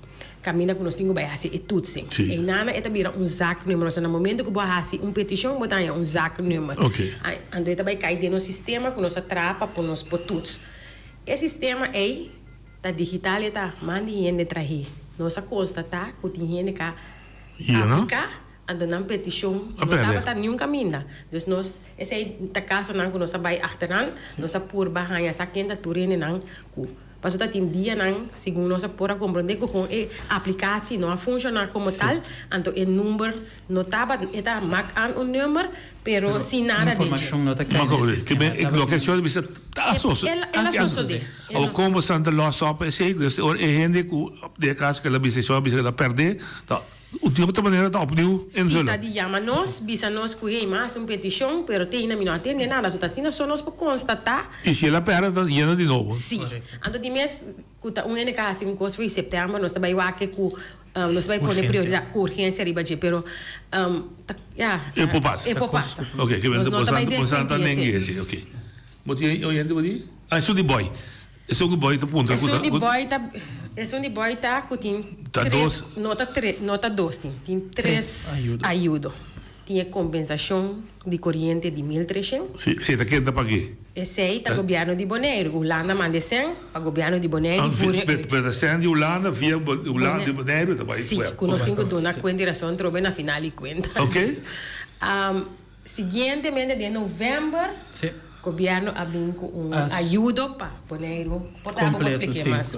kaminda ku nos tin ku bai hasi e toetsing. Einana e ta bira un zaaknummer osea na momento ku bo a hasi un petishon bo ta haña un zaaknummer. Anto e ta bai kai den nos sistema ku nos a traha pa por nos por toets. E sistema ei ta digital e ta man di hende trahé. Nos a konstatá ku tin hende ka apliká, anto nan petishon no tabata niun kaminda. Dus nos, esei ta kasonan ku nos a bai achternan, nos a purba haña sa ken ta tur hendenan ku pasobra ta tin dianan segun nos a por a komprondé ku kon e aplikatie no a funshoná komo tal, anto e number no tabata, e ta mak aan un number, Pero sin nada den dje. Informacion no ta Ma cay como den que sistema. lo que señor bisa ta a soso. El a sosode. O como santa los op esey, dus ora e hende cu den e caso que el a bisa, e señor a bisa que el a perde, ta di otro manera ta opnieuw Si invullen. ta di yama nos, bisa nos cu hey, mi a haci un peticion, pero te ainda mi no a tende nada. So ta asina so nos por constata. Y si el a perde ta yena di nobo. Si. Anto di mes cu ta un hende ca haci un cos for september, nos ta bay wak cu Nos bai pone prioridad cu urgencia riba dje, pero ta, ya. E por pasa. E por pasa. Ok, ke Nos no ta bai bo santa desmentí nengue esei. esei, ok. Bo tin oyente bo di? Ah, esun di boy. Esun ku boy ta puntra ku ta. Esun di boy ta, esun di boy ta ku tin Ta tres, dos. no ta tres, no ta dos tin, tin tres ayudo. Tin e kompensashon di koriente di 1300. Si, si ta ken ta pag'é? Esei ta gobièrnu di Boneiru. Hulanda manda e sèn pa gobièrnu di Boneiru Ah, buri uit. Pero ta sèn di Hulanda via Hulanda di Boneiru ta bai Si, ku nos tin ku duna kuenta i rason trobe na final di kuenta. Ok. Siguientemente den novèmber gobièrnu a bin ku un ayudo pa Boneiru. Por ta bo por Kompleto, spliké si. mas?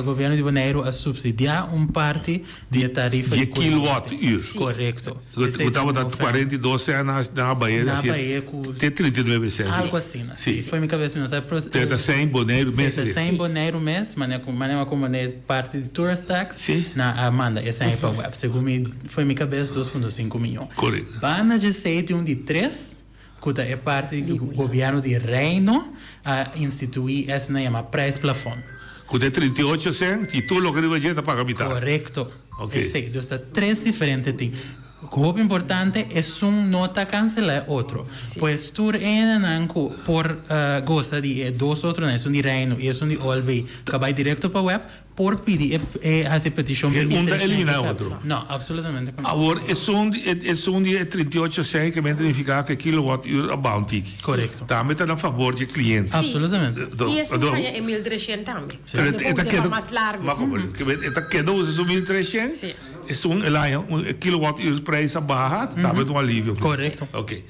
Gobièrnu di Boneiru a supsidiá un parti di e tarifa Di di e kilowatt uur. Korekto. Ku tabata 42 sènt na Bahia Na Bahia ku. Te 39 sènt. Algu asina. Si. Foi mi kabes mi no sa. Te ta sèn Boneiru mes. Si, ta sèn Boneiru mes, manera ku manera ku Boneiru parti di tourist tax. Na a manda e sèn pa web. Segun mi foi mi kabes 2.5 miyon. Korekto. Banda dje esei tin un di tres ku ta e parti di gobièrnu di Reino a instituí esnan yama prijsplafond. Ku ta e 38 sènt i tur loke riba dje ta paga mitar. Korekto. Ok. Esei. Dus ta tres diferente tin. Hopi importante, esun no ta kanselá e otro. Pues tur e hendenan ku por gosa di e dos otronan, esun di Reino i esun di OLB, ku a bai direkto pa web, Por pidi e e hasi peticion Ke pa un ta 1300 elimina e otro. No, absolutamente ku no. Awor esun di esun di e 38 sèn ke men ta nifiká ku e kilowatt uur a baha un tiki. Korekto. Tambe ta na fabor di e kliente. Sí. Absolutamente. I esun haña e 1300 tambe. Pero Pasobra e ta usa pa keda mas largu. Ma komo ke men e ta keda usa su 1300. Sí. Esun el haña un e kilowatt uur prijs a baha tambe ta un alivio. Korekto. Oke.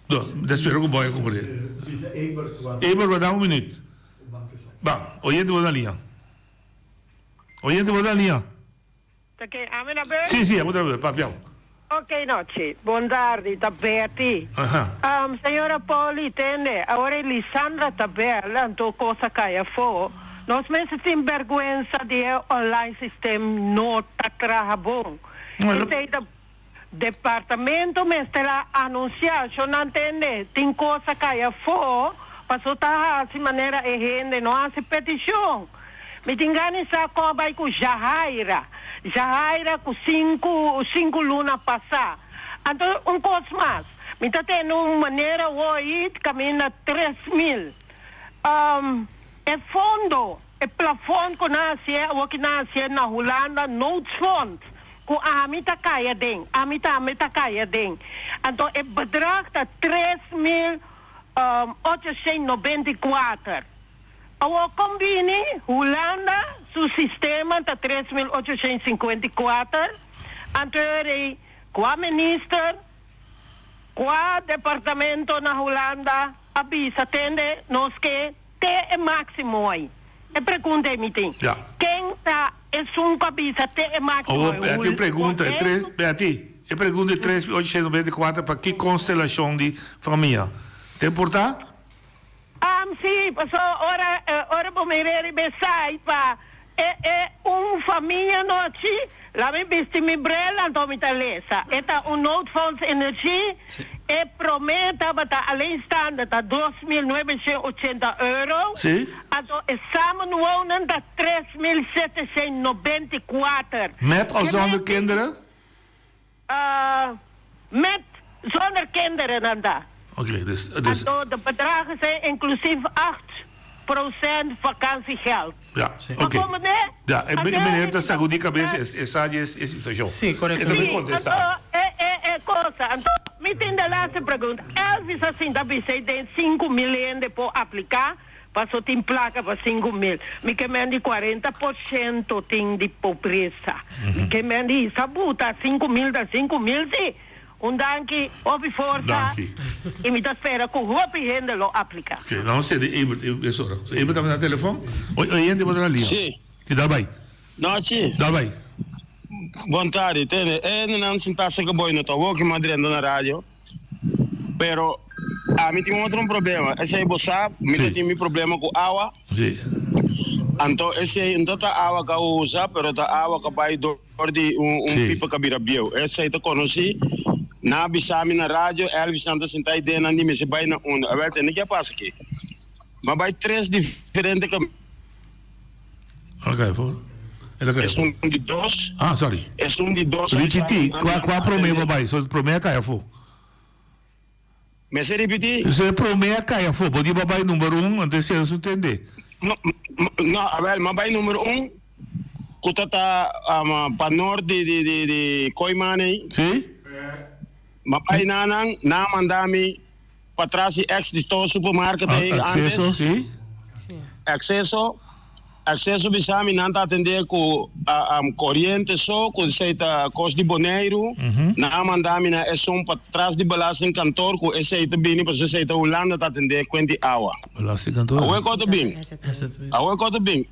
Do, mi ta spera ku bo a komprende. Bisa Ebert wak. Ebert wak dam un minuut. Ban, oyente bo na liña. Oyente bo na liña. Ta ken ami na beu? Sí, sí, abo ta na beu, papia. Ok nochi, bon tardi, ta Betty. Aha. Um, señora Polly, tende, awor e Lisandra ta bel, anto cos a cay afo. Nos mester tin berguensa di e online system no ta traha bon. Esey ta Departamento mester a anuncia, sho nan tende, tin cos a cay afo, paso ta haci manera e hende no haci peticion. Mi tin gana sa con a bay cu Jahaira, Jahaira cu cinco, cinco luna pasa. Anto un cos mas, mi ta tende un manera hoy caminda 3000. Um, e fondo. E plafond ku nan hasié awor ki nan hasié na Hulanda noodfonds ku ami ta kai aden, ami tambe ta kai aden. Anto e bedrag ta 3894. Awor kon bini Hulanda su sistema ta 3854, anto e rei kua minister, kua departamento na Hulanda a bisa tende nos ke Te e máximo ei. E pregunta ei mi tin. Ja. Ken ta esun ku a bisa te e máximo Awor, ei? Betty, un pregunta. E tres, Betty, e pregunta di 3894 pa ki konstelashon di famia? Ta importá? Am, sí, paso ora, ora bo mira riba e site pa e, e un famia nochi, La mi bisti mi bril anto mi ta lesa. E ta un noodfonds energie. E prome tabata alleenstaande ta 2980 euro. Sí. Anto e samenwonen ta 3794. Met of zonder kinderen? Uh, met zonder kinderen dan ta. Oké, dus, dus... Anto de bedragen zijn inclusief 8% vakantiegeld. Ja, oké. Okay. Ja, e meneer ta sagudí kabes, e, e sa dje e situashon. Sí, korekto. E ta bin kontestá. Anto, e, e, e cosa. Anto, mi tin de laatste pregunta. Elvis a sinta bisa den 5000 hende por apliká, paso tin plaka pa 5000. Mi ke men di 40% tin di pobresa. Mi ke men di sa buta 5000 ta 5000 sí. Un danki, hopi forsa. Danki. I mi ta spera ku hopi hende lo apliká. Oké, vamos tende Ebert es ora. So Ebert tabata na telefon? Oi, oyente bo ta na liña. Sí. Sí, dal bai. Nochi. Dal bai. Bon tardi, tende, e hendenan sintá serka bo i no ta wou ki mi a drenta na radio, pero ami tin otro un problema, esei bo sa, mi ta tin mi problema ku awa. Sí. Anto esei no ta awa ka usa, pero ta awa ka bai dor. For di un un pipa ka bira bieu. Esei ta konosí. Nan a bisa mi na radio, Elvis nan ta sinta ei den nan di mester bai na unda. Awel tende ke a pasa aki. M'a bai tres diferente kaminda. Ok, for. E ta kai afó. Esun di dos. Ah, sorry. Esun di dos a bisa mi Ripití, nan kua di kua promé bo bai? So promé a kai afó. Mester ripití? Esei e promé a kai afó. Bo di bo a bai number un, anto esei nos no tende. No, no, awel, mi a bai number un, ku ta ta pa nort di di di di Kooiman ei. Sí. Mi a bai na nan, nan a manda mi patras di ex di Store Supermarket ei antes. Akseso, sí. Akseso. Akseso bisa mi nan ta atendé ku koriente so, ku esei ta kos di Boneiru. Nan a manda mi na esun patras di belastingkantoor ku esei ta bini pasobra esei ta Hulanda ta atendé kuent di awa. Belastingkantoor? Awor kos ta bin. Awor kos ta bin.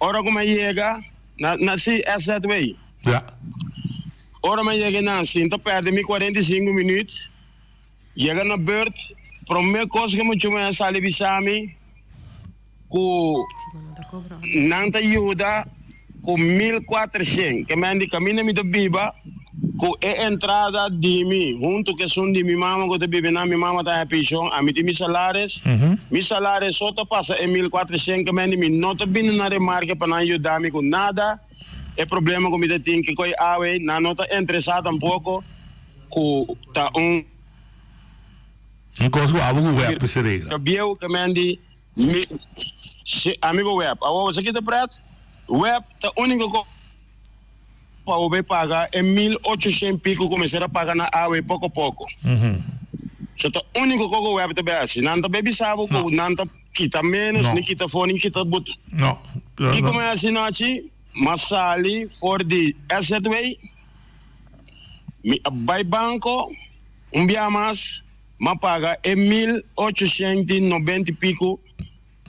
Ora ku mi a yega na na si SZW. Ya. Ora mi a yega einan sin ta pèrdè mi 45 minüt. Yega na beurt, promé kos ku e muchanan a sali bisa mi ku nan ta yuda ku 1400. Ke men di kaminda mi ta biba ku e entrada di mi huntu ku esun di mi mama ku ta biba einan, mi mama ta haña penshon, ami tin mi salaris, mi salaris so ta pasa e 1400 ke men di mi no ta bini na remarke pa nan yuda mi ku nada. E problema ku mi ta tin ke koe awe nan no ta interesá tampoko ku ta un. Un kos ku abo ku web mester regla. Bieu ke men di mi si ami bo web awor bo sa kita pret web ta uniko kos pa bo bay paga e 1800 piko ku mester a paga na awe poko poko so ta uniko kos ku web ta bay hasi nan ta bay bisa bo ku nan ta kita menos ni kita afo ni kita but kiko mi hasi nochi ma sali for di SZW mi a bay banko un bia mas. M'a paga e 1890 i pico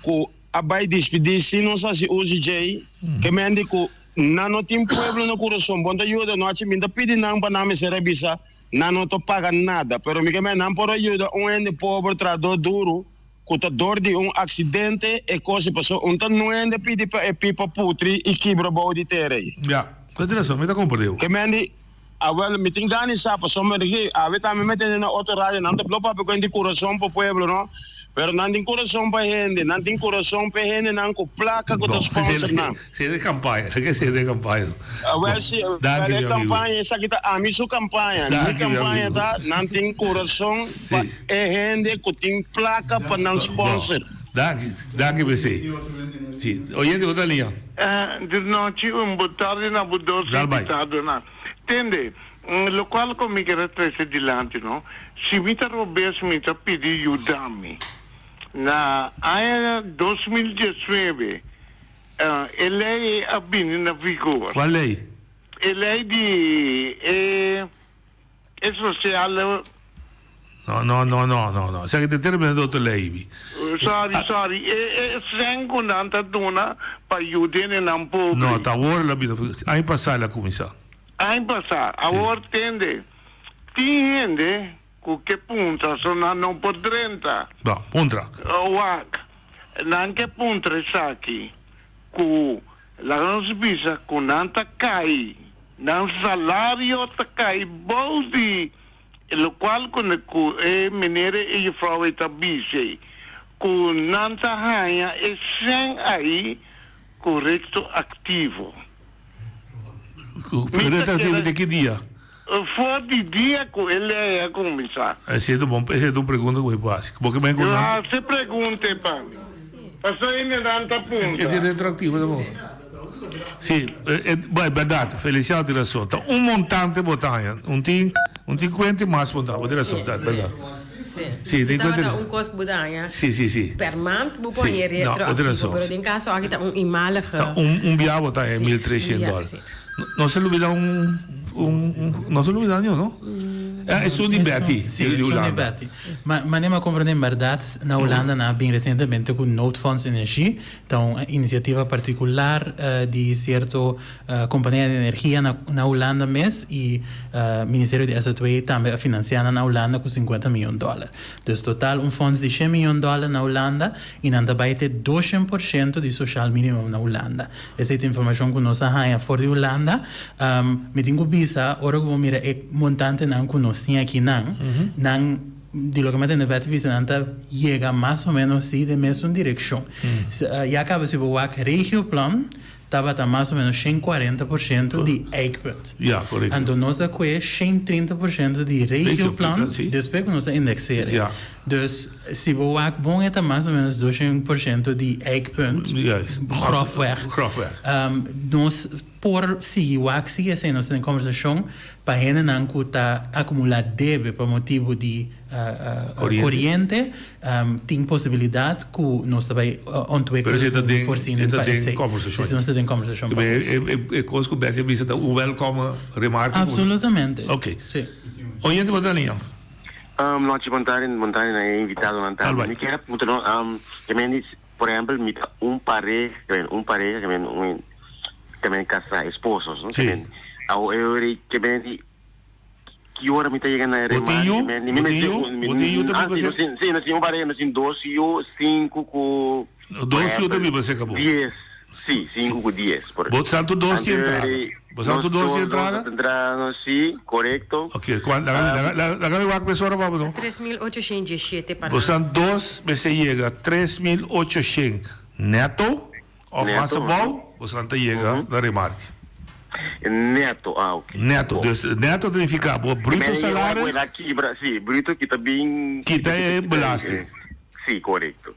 cu a bay dispidi sin nos haci uzi djey, ke men di cu nan no tin pueblo na curason, bon ta yuda no haci mi ta pidi nan pa nan mester a bisa nan no ta paga nada, pero mi ke men nan por a yuda un hende pober trahador duro cu ta door di un accidente e cos y paso un ta nuende pidi pa e pipa putri y kibra bou di tera ey. Ya, ta tin razon, mi ta comprende bo. Ke men di. Awel, mi tin gana di sa pasobra mi di awe tambe mi tende na otro radio nan ta blo papia ku hende kurason pa pueblo no, pero nan tin kurason pa hende, nan tin kurason pa e hendenan ku plaka ku ta sponsor nan. Si e kampaña, ke si e kampaña. Awel si, awel e kampaña esaki ta ami su kampaña, mi kampaña ta nan tin kurason pa e hende ku tin plaka pa nan sponsor. Danki, danki p'esei. Si, oyente bo ta liña. Di nochi un bo tardi na bo dos invitadonan. Tende, locual cu mi kier a trece dilanti no, si mi ta robes mi ta pidi yuda mi. Na aña 2019 e ley ei a bini na vigor. Cual ley? E ley di e. E sociale. No, no, no, no, no, no. Esaki ta termina di otro ley, bi. Sorry, sorry. E, e sèn ku nan ta duna pa yuda hendenan pobre. No, ta awor el a bira. Aña pasá el a kuminsá. Aña pasá. Awor tende, tin hende ku ke puntra so nan no por drenta. Bo, puntra. Wak, nan ke puntra esaki ku laga nos bisa ku nan ta kai. Nan salario ta kai bou di lokual ku ku e meneer e jufrou ei ta bis'ei, ku nan ta haña e sèn ai ku retroaktivo. Ku retroaktivo di ki dia? For di dia ku e lei a kuminsá. Esei ta bon, esei ta un pregunta ku mi por hasi. Bo ke men ku nan. Hasi pregunta ei pa mi. Pasobra hende nan ta puntra. E di retroaktivo ta bon. Si, e, bo, e bèrdat, Feliciano tin rason. Ta un montante bo ta haña. Un tin, un tin kuenta i mas bo ta. Bo tin rason, ta bèrdat. Si, Si, si tin kuenta. tabata un kos ku bo ta haña Si, si, si. per maand bo por Si, haña no, bo tin retroaktivo, rason. pero den kaso aki ta un eenmalige. Ta un, un bia bo ta haña Si, 1300 un bia, dòler. si. No se lubida un, un, un, no se lubida niun, no? Ah, esun di Betty, Sí, di esun di Hulanda. Betty. Ma, manera mi a comprende en berdad, na Hulanda nan a bin recientemente cu Noodfonds Energie. Ta un iniciativa particular di cierto compania di energia na, na Hulanda mes y Ministerio di SZW tambe a financia nan na Hulanda cu 50 miyon dollar. Dus total un fonds di shen miyon dollar na Hulanda y nan ta bay te doshen por ciento di sociaal minimum na Hulanda. Esei ta informashon ku nos a haña for di Hulanda. Mi tin ku bisa, ora ku bo mira e montantenan ku nos tin akinan, nan, di loke mi a tende Betty bisa, nan ta yega mas o ménos si den mesun direkshon. Ya kaba si bo wak Regioplan tabata mas o ménos 140 por shento di ijkpunt. Ya, korekto. Anto nos a kue 130 por shento di Regioplan despues ku nos a indekseer. Dus si bo wak bon e ta mas o menos 200% di ijkpunt, grofweg. Grofweg. Nos por sigui wak si esei nos ta den kombersashon pa hendenan ku ta akumulá debe pa motibu di koriente tin posibilidat ku nos ta bai ontwikkel un voorziening pa esei. Pero esei ta den kombersashon. Si nos ta den kombersashon pa esei. E kos ku Betty a bisa ta un wèlkome remarke. Absolutamente. Oké. Oyente bo ta liña. Nochi bon tardi, bon tardi na e invitadonan tambe. Mi kier a puntra no, ke men di, por ehempel mi ta un pareha, ke men un pareha, ke men un ke men kasá, esposos, no? Ke men awo e ora ei ke men di ki ora mi ta yega na e Bo tin remate, yu? ke men di Bo mi tin mester yu? un mi Bo tin yu ta ah biba si, no serka? tin si, no tin un pareha, no tin dos yu, sinku ku por Dos yu ta ehempel biba serka bo? dies, si, sinku ku dies, por Bo sa tur dos Anto tin e ora entrada? ei Bo sa nos tur dos tin tur dos entrada? ta entrada, si, korekto. Ok, kuan, laga, laga, laga, laga mi wak mesora pa bo no. 3817 pa Bo nan. sa dos mester yega 3800 neto of mas Neto, abou, bo sa ta yega na remarke. Neto, ah ok. Neto, dus neto ta nifica bo bruto salaris. Bueno, kibra, si, bruto kita bin. Kita e belasting. Si, korekto.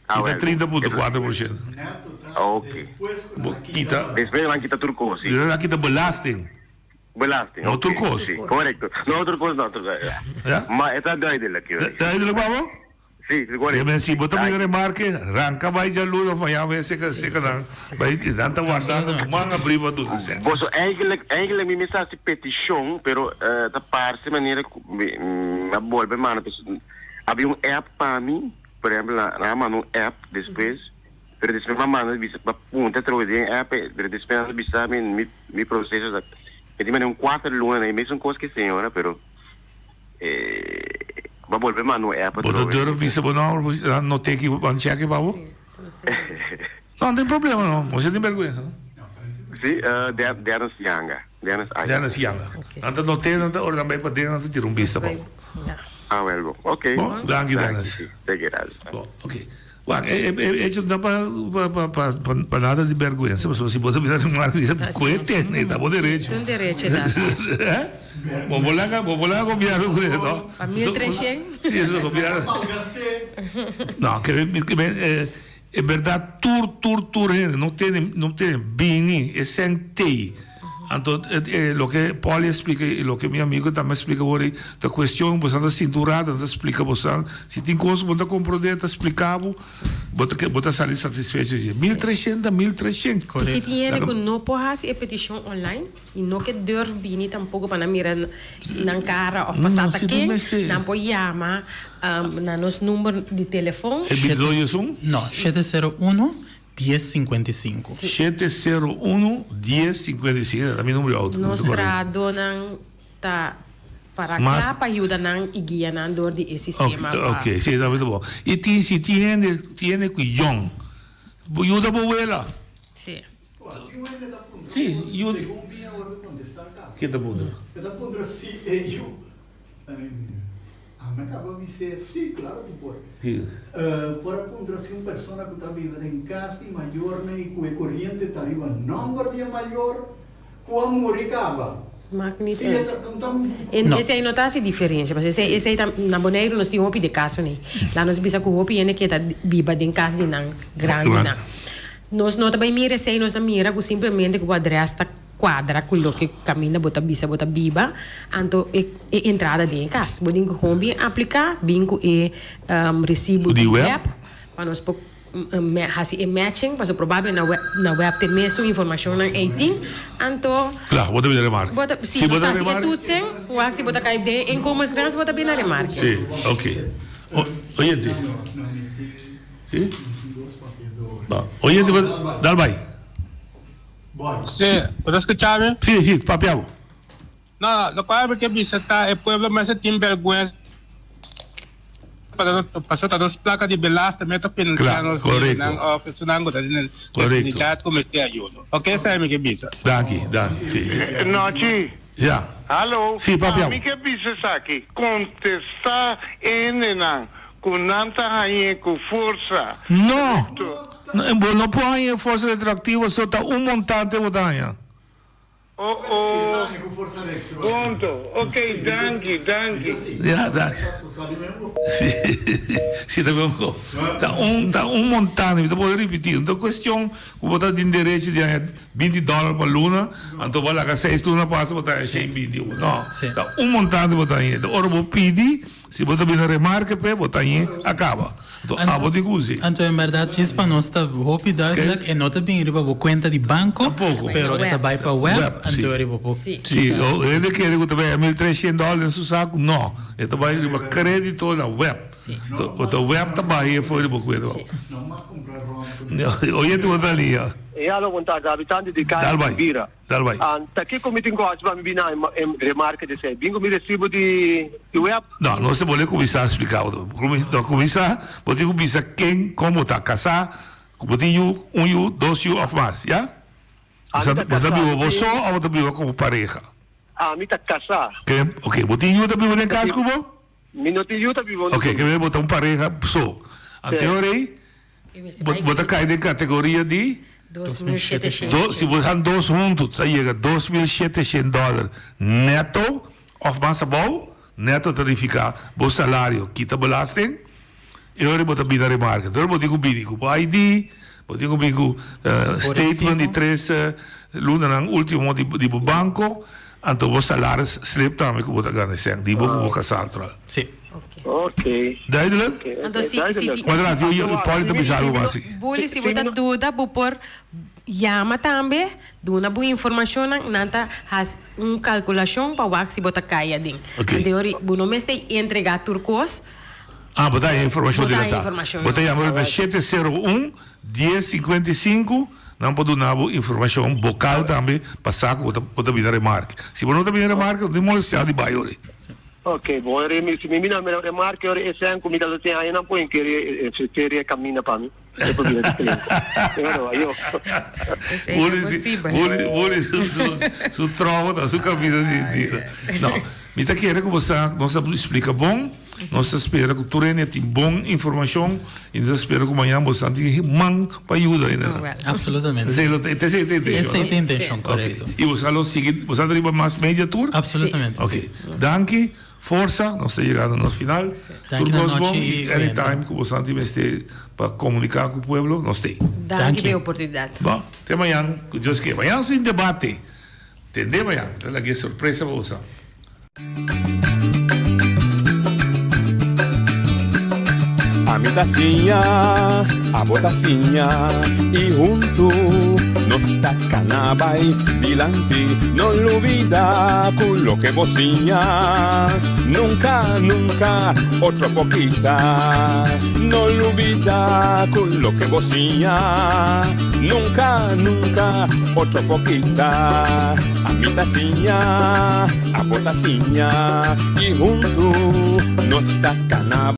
Kita 30.4%. Ok. Bo kita. Despues nan kita tur kos, si. Nan kita belasting. Belasting, No tur ok. kos. Si, korekto. No tur kos no, tur kos. Ja? Ma e ta duidelijk, joh. Duidelijk, babo? Si, si, korekto. Ja, men si bo ta mira remarke, ranka bai djaluna of mañana bai seka seka nan. Bai nan ta wardando ku man abri pa duna sèn. Boso eigenlijk, eigenlijk mi mester hasi petishon, pero ta parse manera ku mi a bolbe manda, habia un app pa mi. Por ehempel, nan a manda un app despues, pero despues mi a manda bisa pa punta atrobe den e app, pero despues nan a bisa mi mi mi proceso ta mi tin manda un cuater luna na e mesun cos ke señora, pero eh bo a bolbe manda un app Bo ta atrobe. durf bisa bo nomber bo nan no teki ban cheke pa bo? No, no tin problema no, bo si tin berguensa no. Si, Dennis Yanga, Dennis Ayala. Dennis Yanga. Nan ta note, nan ta ora nan bai paden nan ta tira un bista pa bo. Ah, wel bo. Ok. Bon, danki Dennis. Take it easy. Bon, ok. Wak, e e hecho no pa pa pa pa pa nada di berguensa, pasobra si bo ta bira riba marka di koe tene, ta bo derecho. Ta un derecho ta, si. Eh? Bo por laga, bo por laga gobierno ku e, no? Pa 1300? Si, eso gobierno. No, ke ke e E berdad tur tur tur hende no tene no tene bini e sèn tei anto e loke Polly a splika i loke mi amigo tambe a splika awor ei ta kuestion boso ta sinta un rato nan ta splika boso si tin kos ku bo no ta komprondé ta splika bo bo ta bo ta sali satisfecho di 1300 ta 1300. I si tin hende ku no por hasi e petishon online i no ke durf bini tampoko pa nan mira nan kara òf pa sa ta ken nan por yama Na nos number di telefon. E bidlo esun? No, 701 10 55. 701 10 55, ta mi number di auto. Nos trahadónan ta para kla pa yuda nan i guia nan dor di e sistema pa. Ok, si, ta bon. I tin, si tin hende, tin hende ku yòn, bo yuda bo wela. Si. Si, yuda. Ken ta puntra? E ta puntra si e yu. Ami a kaba bis'é, Sí, klaro ku por. Por a puntra si un persona ku ta biba den kas di mayornan i ku e koriente ta riba nòmber di e mayor ku a muri kaba. Maak niet Si e uit. ta, ta, En No. esei no ta hasi diferensha, pasobra esei esei ta na Boneiru nos tin hopi de kaso nei. La nos bisa ku hopi hende ke ta biba den kas di nan grandinan. Nos no ta bai mira esei, nos ta mira ku simplemente ku bo adrès ta Cuadra cu loke caminda bo ta bisa bo ta biba, anto e e entrada den e cas. Bo tin cu gewoon bien aplica, bin cu e recibo di web pa nos por haci e matching, pasobra probabel na web na web t'e mesun informacionnan ey tin, anto Kla, bo ta bini remarke. bo ta si nos ta haci e toetsing, wak si bo ta cay den e inkomensgrens bo ta bini na remarke. Si, ok. Oyente. Si? Oyente, dal bay. Sí, bo ta skucha mi? Sí, sí, papia bo. No, no, lokual mi ke bisa ta e pueblo mester tin bèrgwensa pasobra ta nos plaka di belasting mi ta finansiá nos debinan òf esunnan ku ta den nesesidat ku mester ayudo. Oke, esei mi ke bisa. Danki, danki, sí. Nochi. Ya. Hallo. Sí, papia bo. Ami ke bisa esaki, kontestá e hendenan ku nan ta hañ'é ku forsa. No! Bo no por haña e forsa retroactivo so ta un montante bo ta haña. Oh oh. Punto. Ok, danki, danki. Ja, danki. Si, si ta kon. Ta un, ta un montante, mi ta por ripití, no ta cuestion ku bo ta tin derecho di haña binti dòler pa luna, anto bo a laga seis luna pasa bo ta haña shen binti. No, ta un montante bo ta haña. Ora bo pidi, Si bo ta bini remarke p'e, bo ta ñe a kaba. Anto abo tin ku usi. Anto en bèrdat djis pa nos ta hopi duidelijk, e no ta bini riba bo kuenta di banko, pero e ta bai pa web, anto riba bo Si, hende kere ku ta bai 1300 dòler den su saku, no. E ta bai riba kredito na web. Anto web ta bai e for di bo kuenta. Oyente bo ta lia. E alo bon tardi, habitante di Kaya Bira. Dal bai. Ta kiko mi tin ku hasi pa mi bini na remarke di esei? Bin ku mi resibo di web? No, nos ta bolbe kuminsá splika otro. No kuminsá, bo tin ku bisa ken, kon bo ta kasá, ku bo tin yu, un yu, dos yu òf mas, ya? Bo ta biba bo so òf bo ta biba komo pareha? Ami ta kasá. Ke, oke, bo tin yu ta biba den kas ku bo? Mi no tin yu ta biba Oke, ke bo ta un pareha so. Anto rei, Bo ta kai den kategoria di? 2700. Si bo han dos huntu ta yega 2700 dòler nèto òf mas abou. Nèto ta nifiká bo salario kita belasting. E ora bo ta bini na remarke. Entonces bo tin ku bini ku bo ID, bo tin ku bini ku statement di tres lunanan último di bo banko, anto bo salaris slip tambe ku bo ta gana esèn di bo ku bo kasá natural. Sí. Ok. Duidelijk? Anto si, si ti. Kwadraat, yo, yo, Pauli ta bisa algo mas aki. Bully, si bo ta duda, bo por yama tambe, duna bo informashonnan, nan ta hasi un kalkulashon pa wak si bo ta kai aden. Ok. Anto yori, bo no mester entrega tur kos. Ah, bo ta haña informashon Bo ta haña dilatá. informashon, Bo ta ja. yama na 701 10 55, nan por duna bo informashon bokal tambe pa sa ku bo ta, bo ta bini remarke. Si bo no ta bini remarke, no tin molestia di bai yori. Ok, bon, ora mi, si mi mina mi remarke ora e sen ku mi ta tin añanan por inkeri e feria camina pa mi, e por bira di klinko. Pero ayo. Esei ta posibel. Buli, buli su, su, su trobo ta su camina di, di. No, mi ta kere ku bo sa, nos a splika bon, nos ta spera ku tur hende tin bon informashon i nos ta spera ku mañan bo sa tin man pa yuda hendenan. Absolutamente. Esei lo ta, esei ta intencion, no? Esei ta intencion, korekto. Ok, i bo sa lo sigui, bo sa ta riba mas media tur? Absolutamente. Ok, danki, forsa, nos ta yegando nos final. Tur kos bon y anytime ku boso tin mester pa komunika ku pueblo, nos t'ei. Danki pa e oportunidat. Bon, te mañan, ku Dios ke. Mañan sin debate. Tende mañan, ta lag'e sorpresa pa boso. Ami ta siña, abo ta siña y huntu nos ta cana bai dilanti. No lubida cu loke bo siña nunca, nunca otro por kita. No lubida cu loke bo siña nunca, nunca otro por kita. Ami ta siña, abo ta siña y huntu nos ta cana.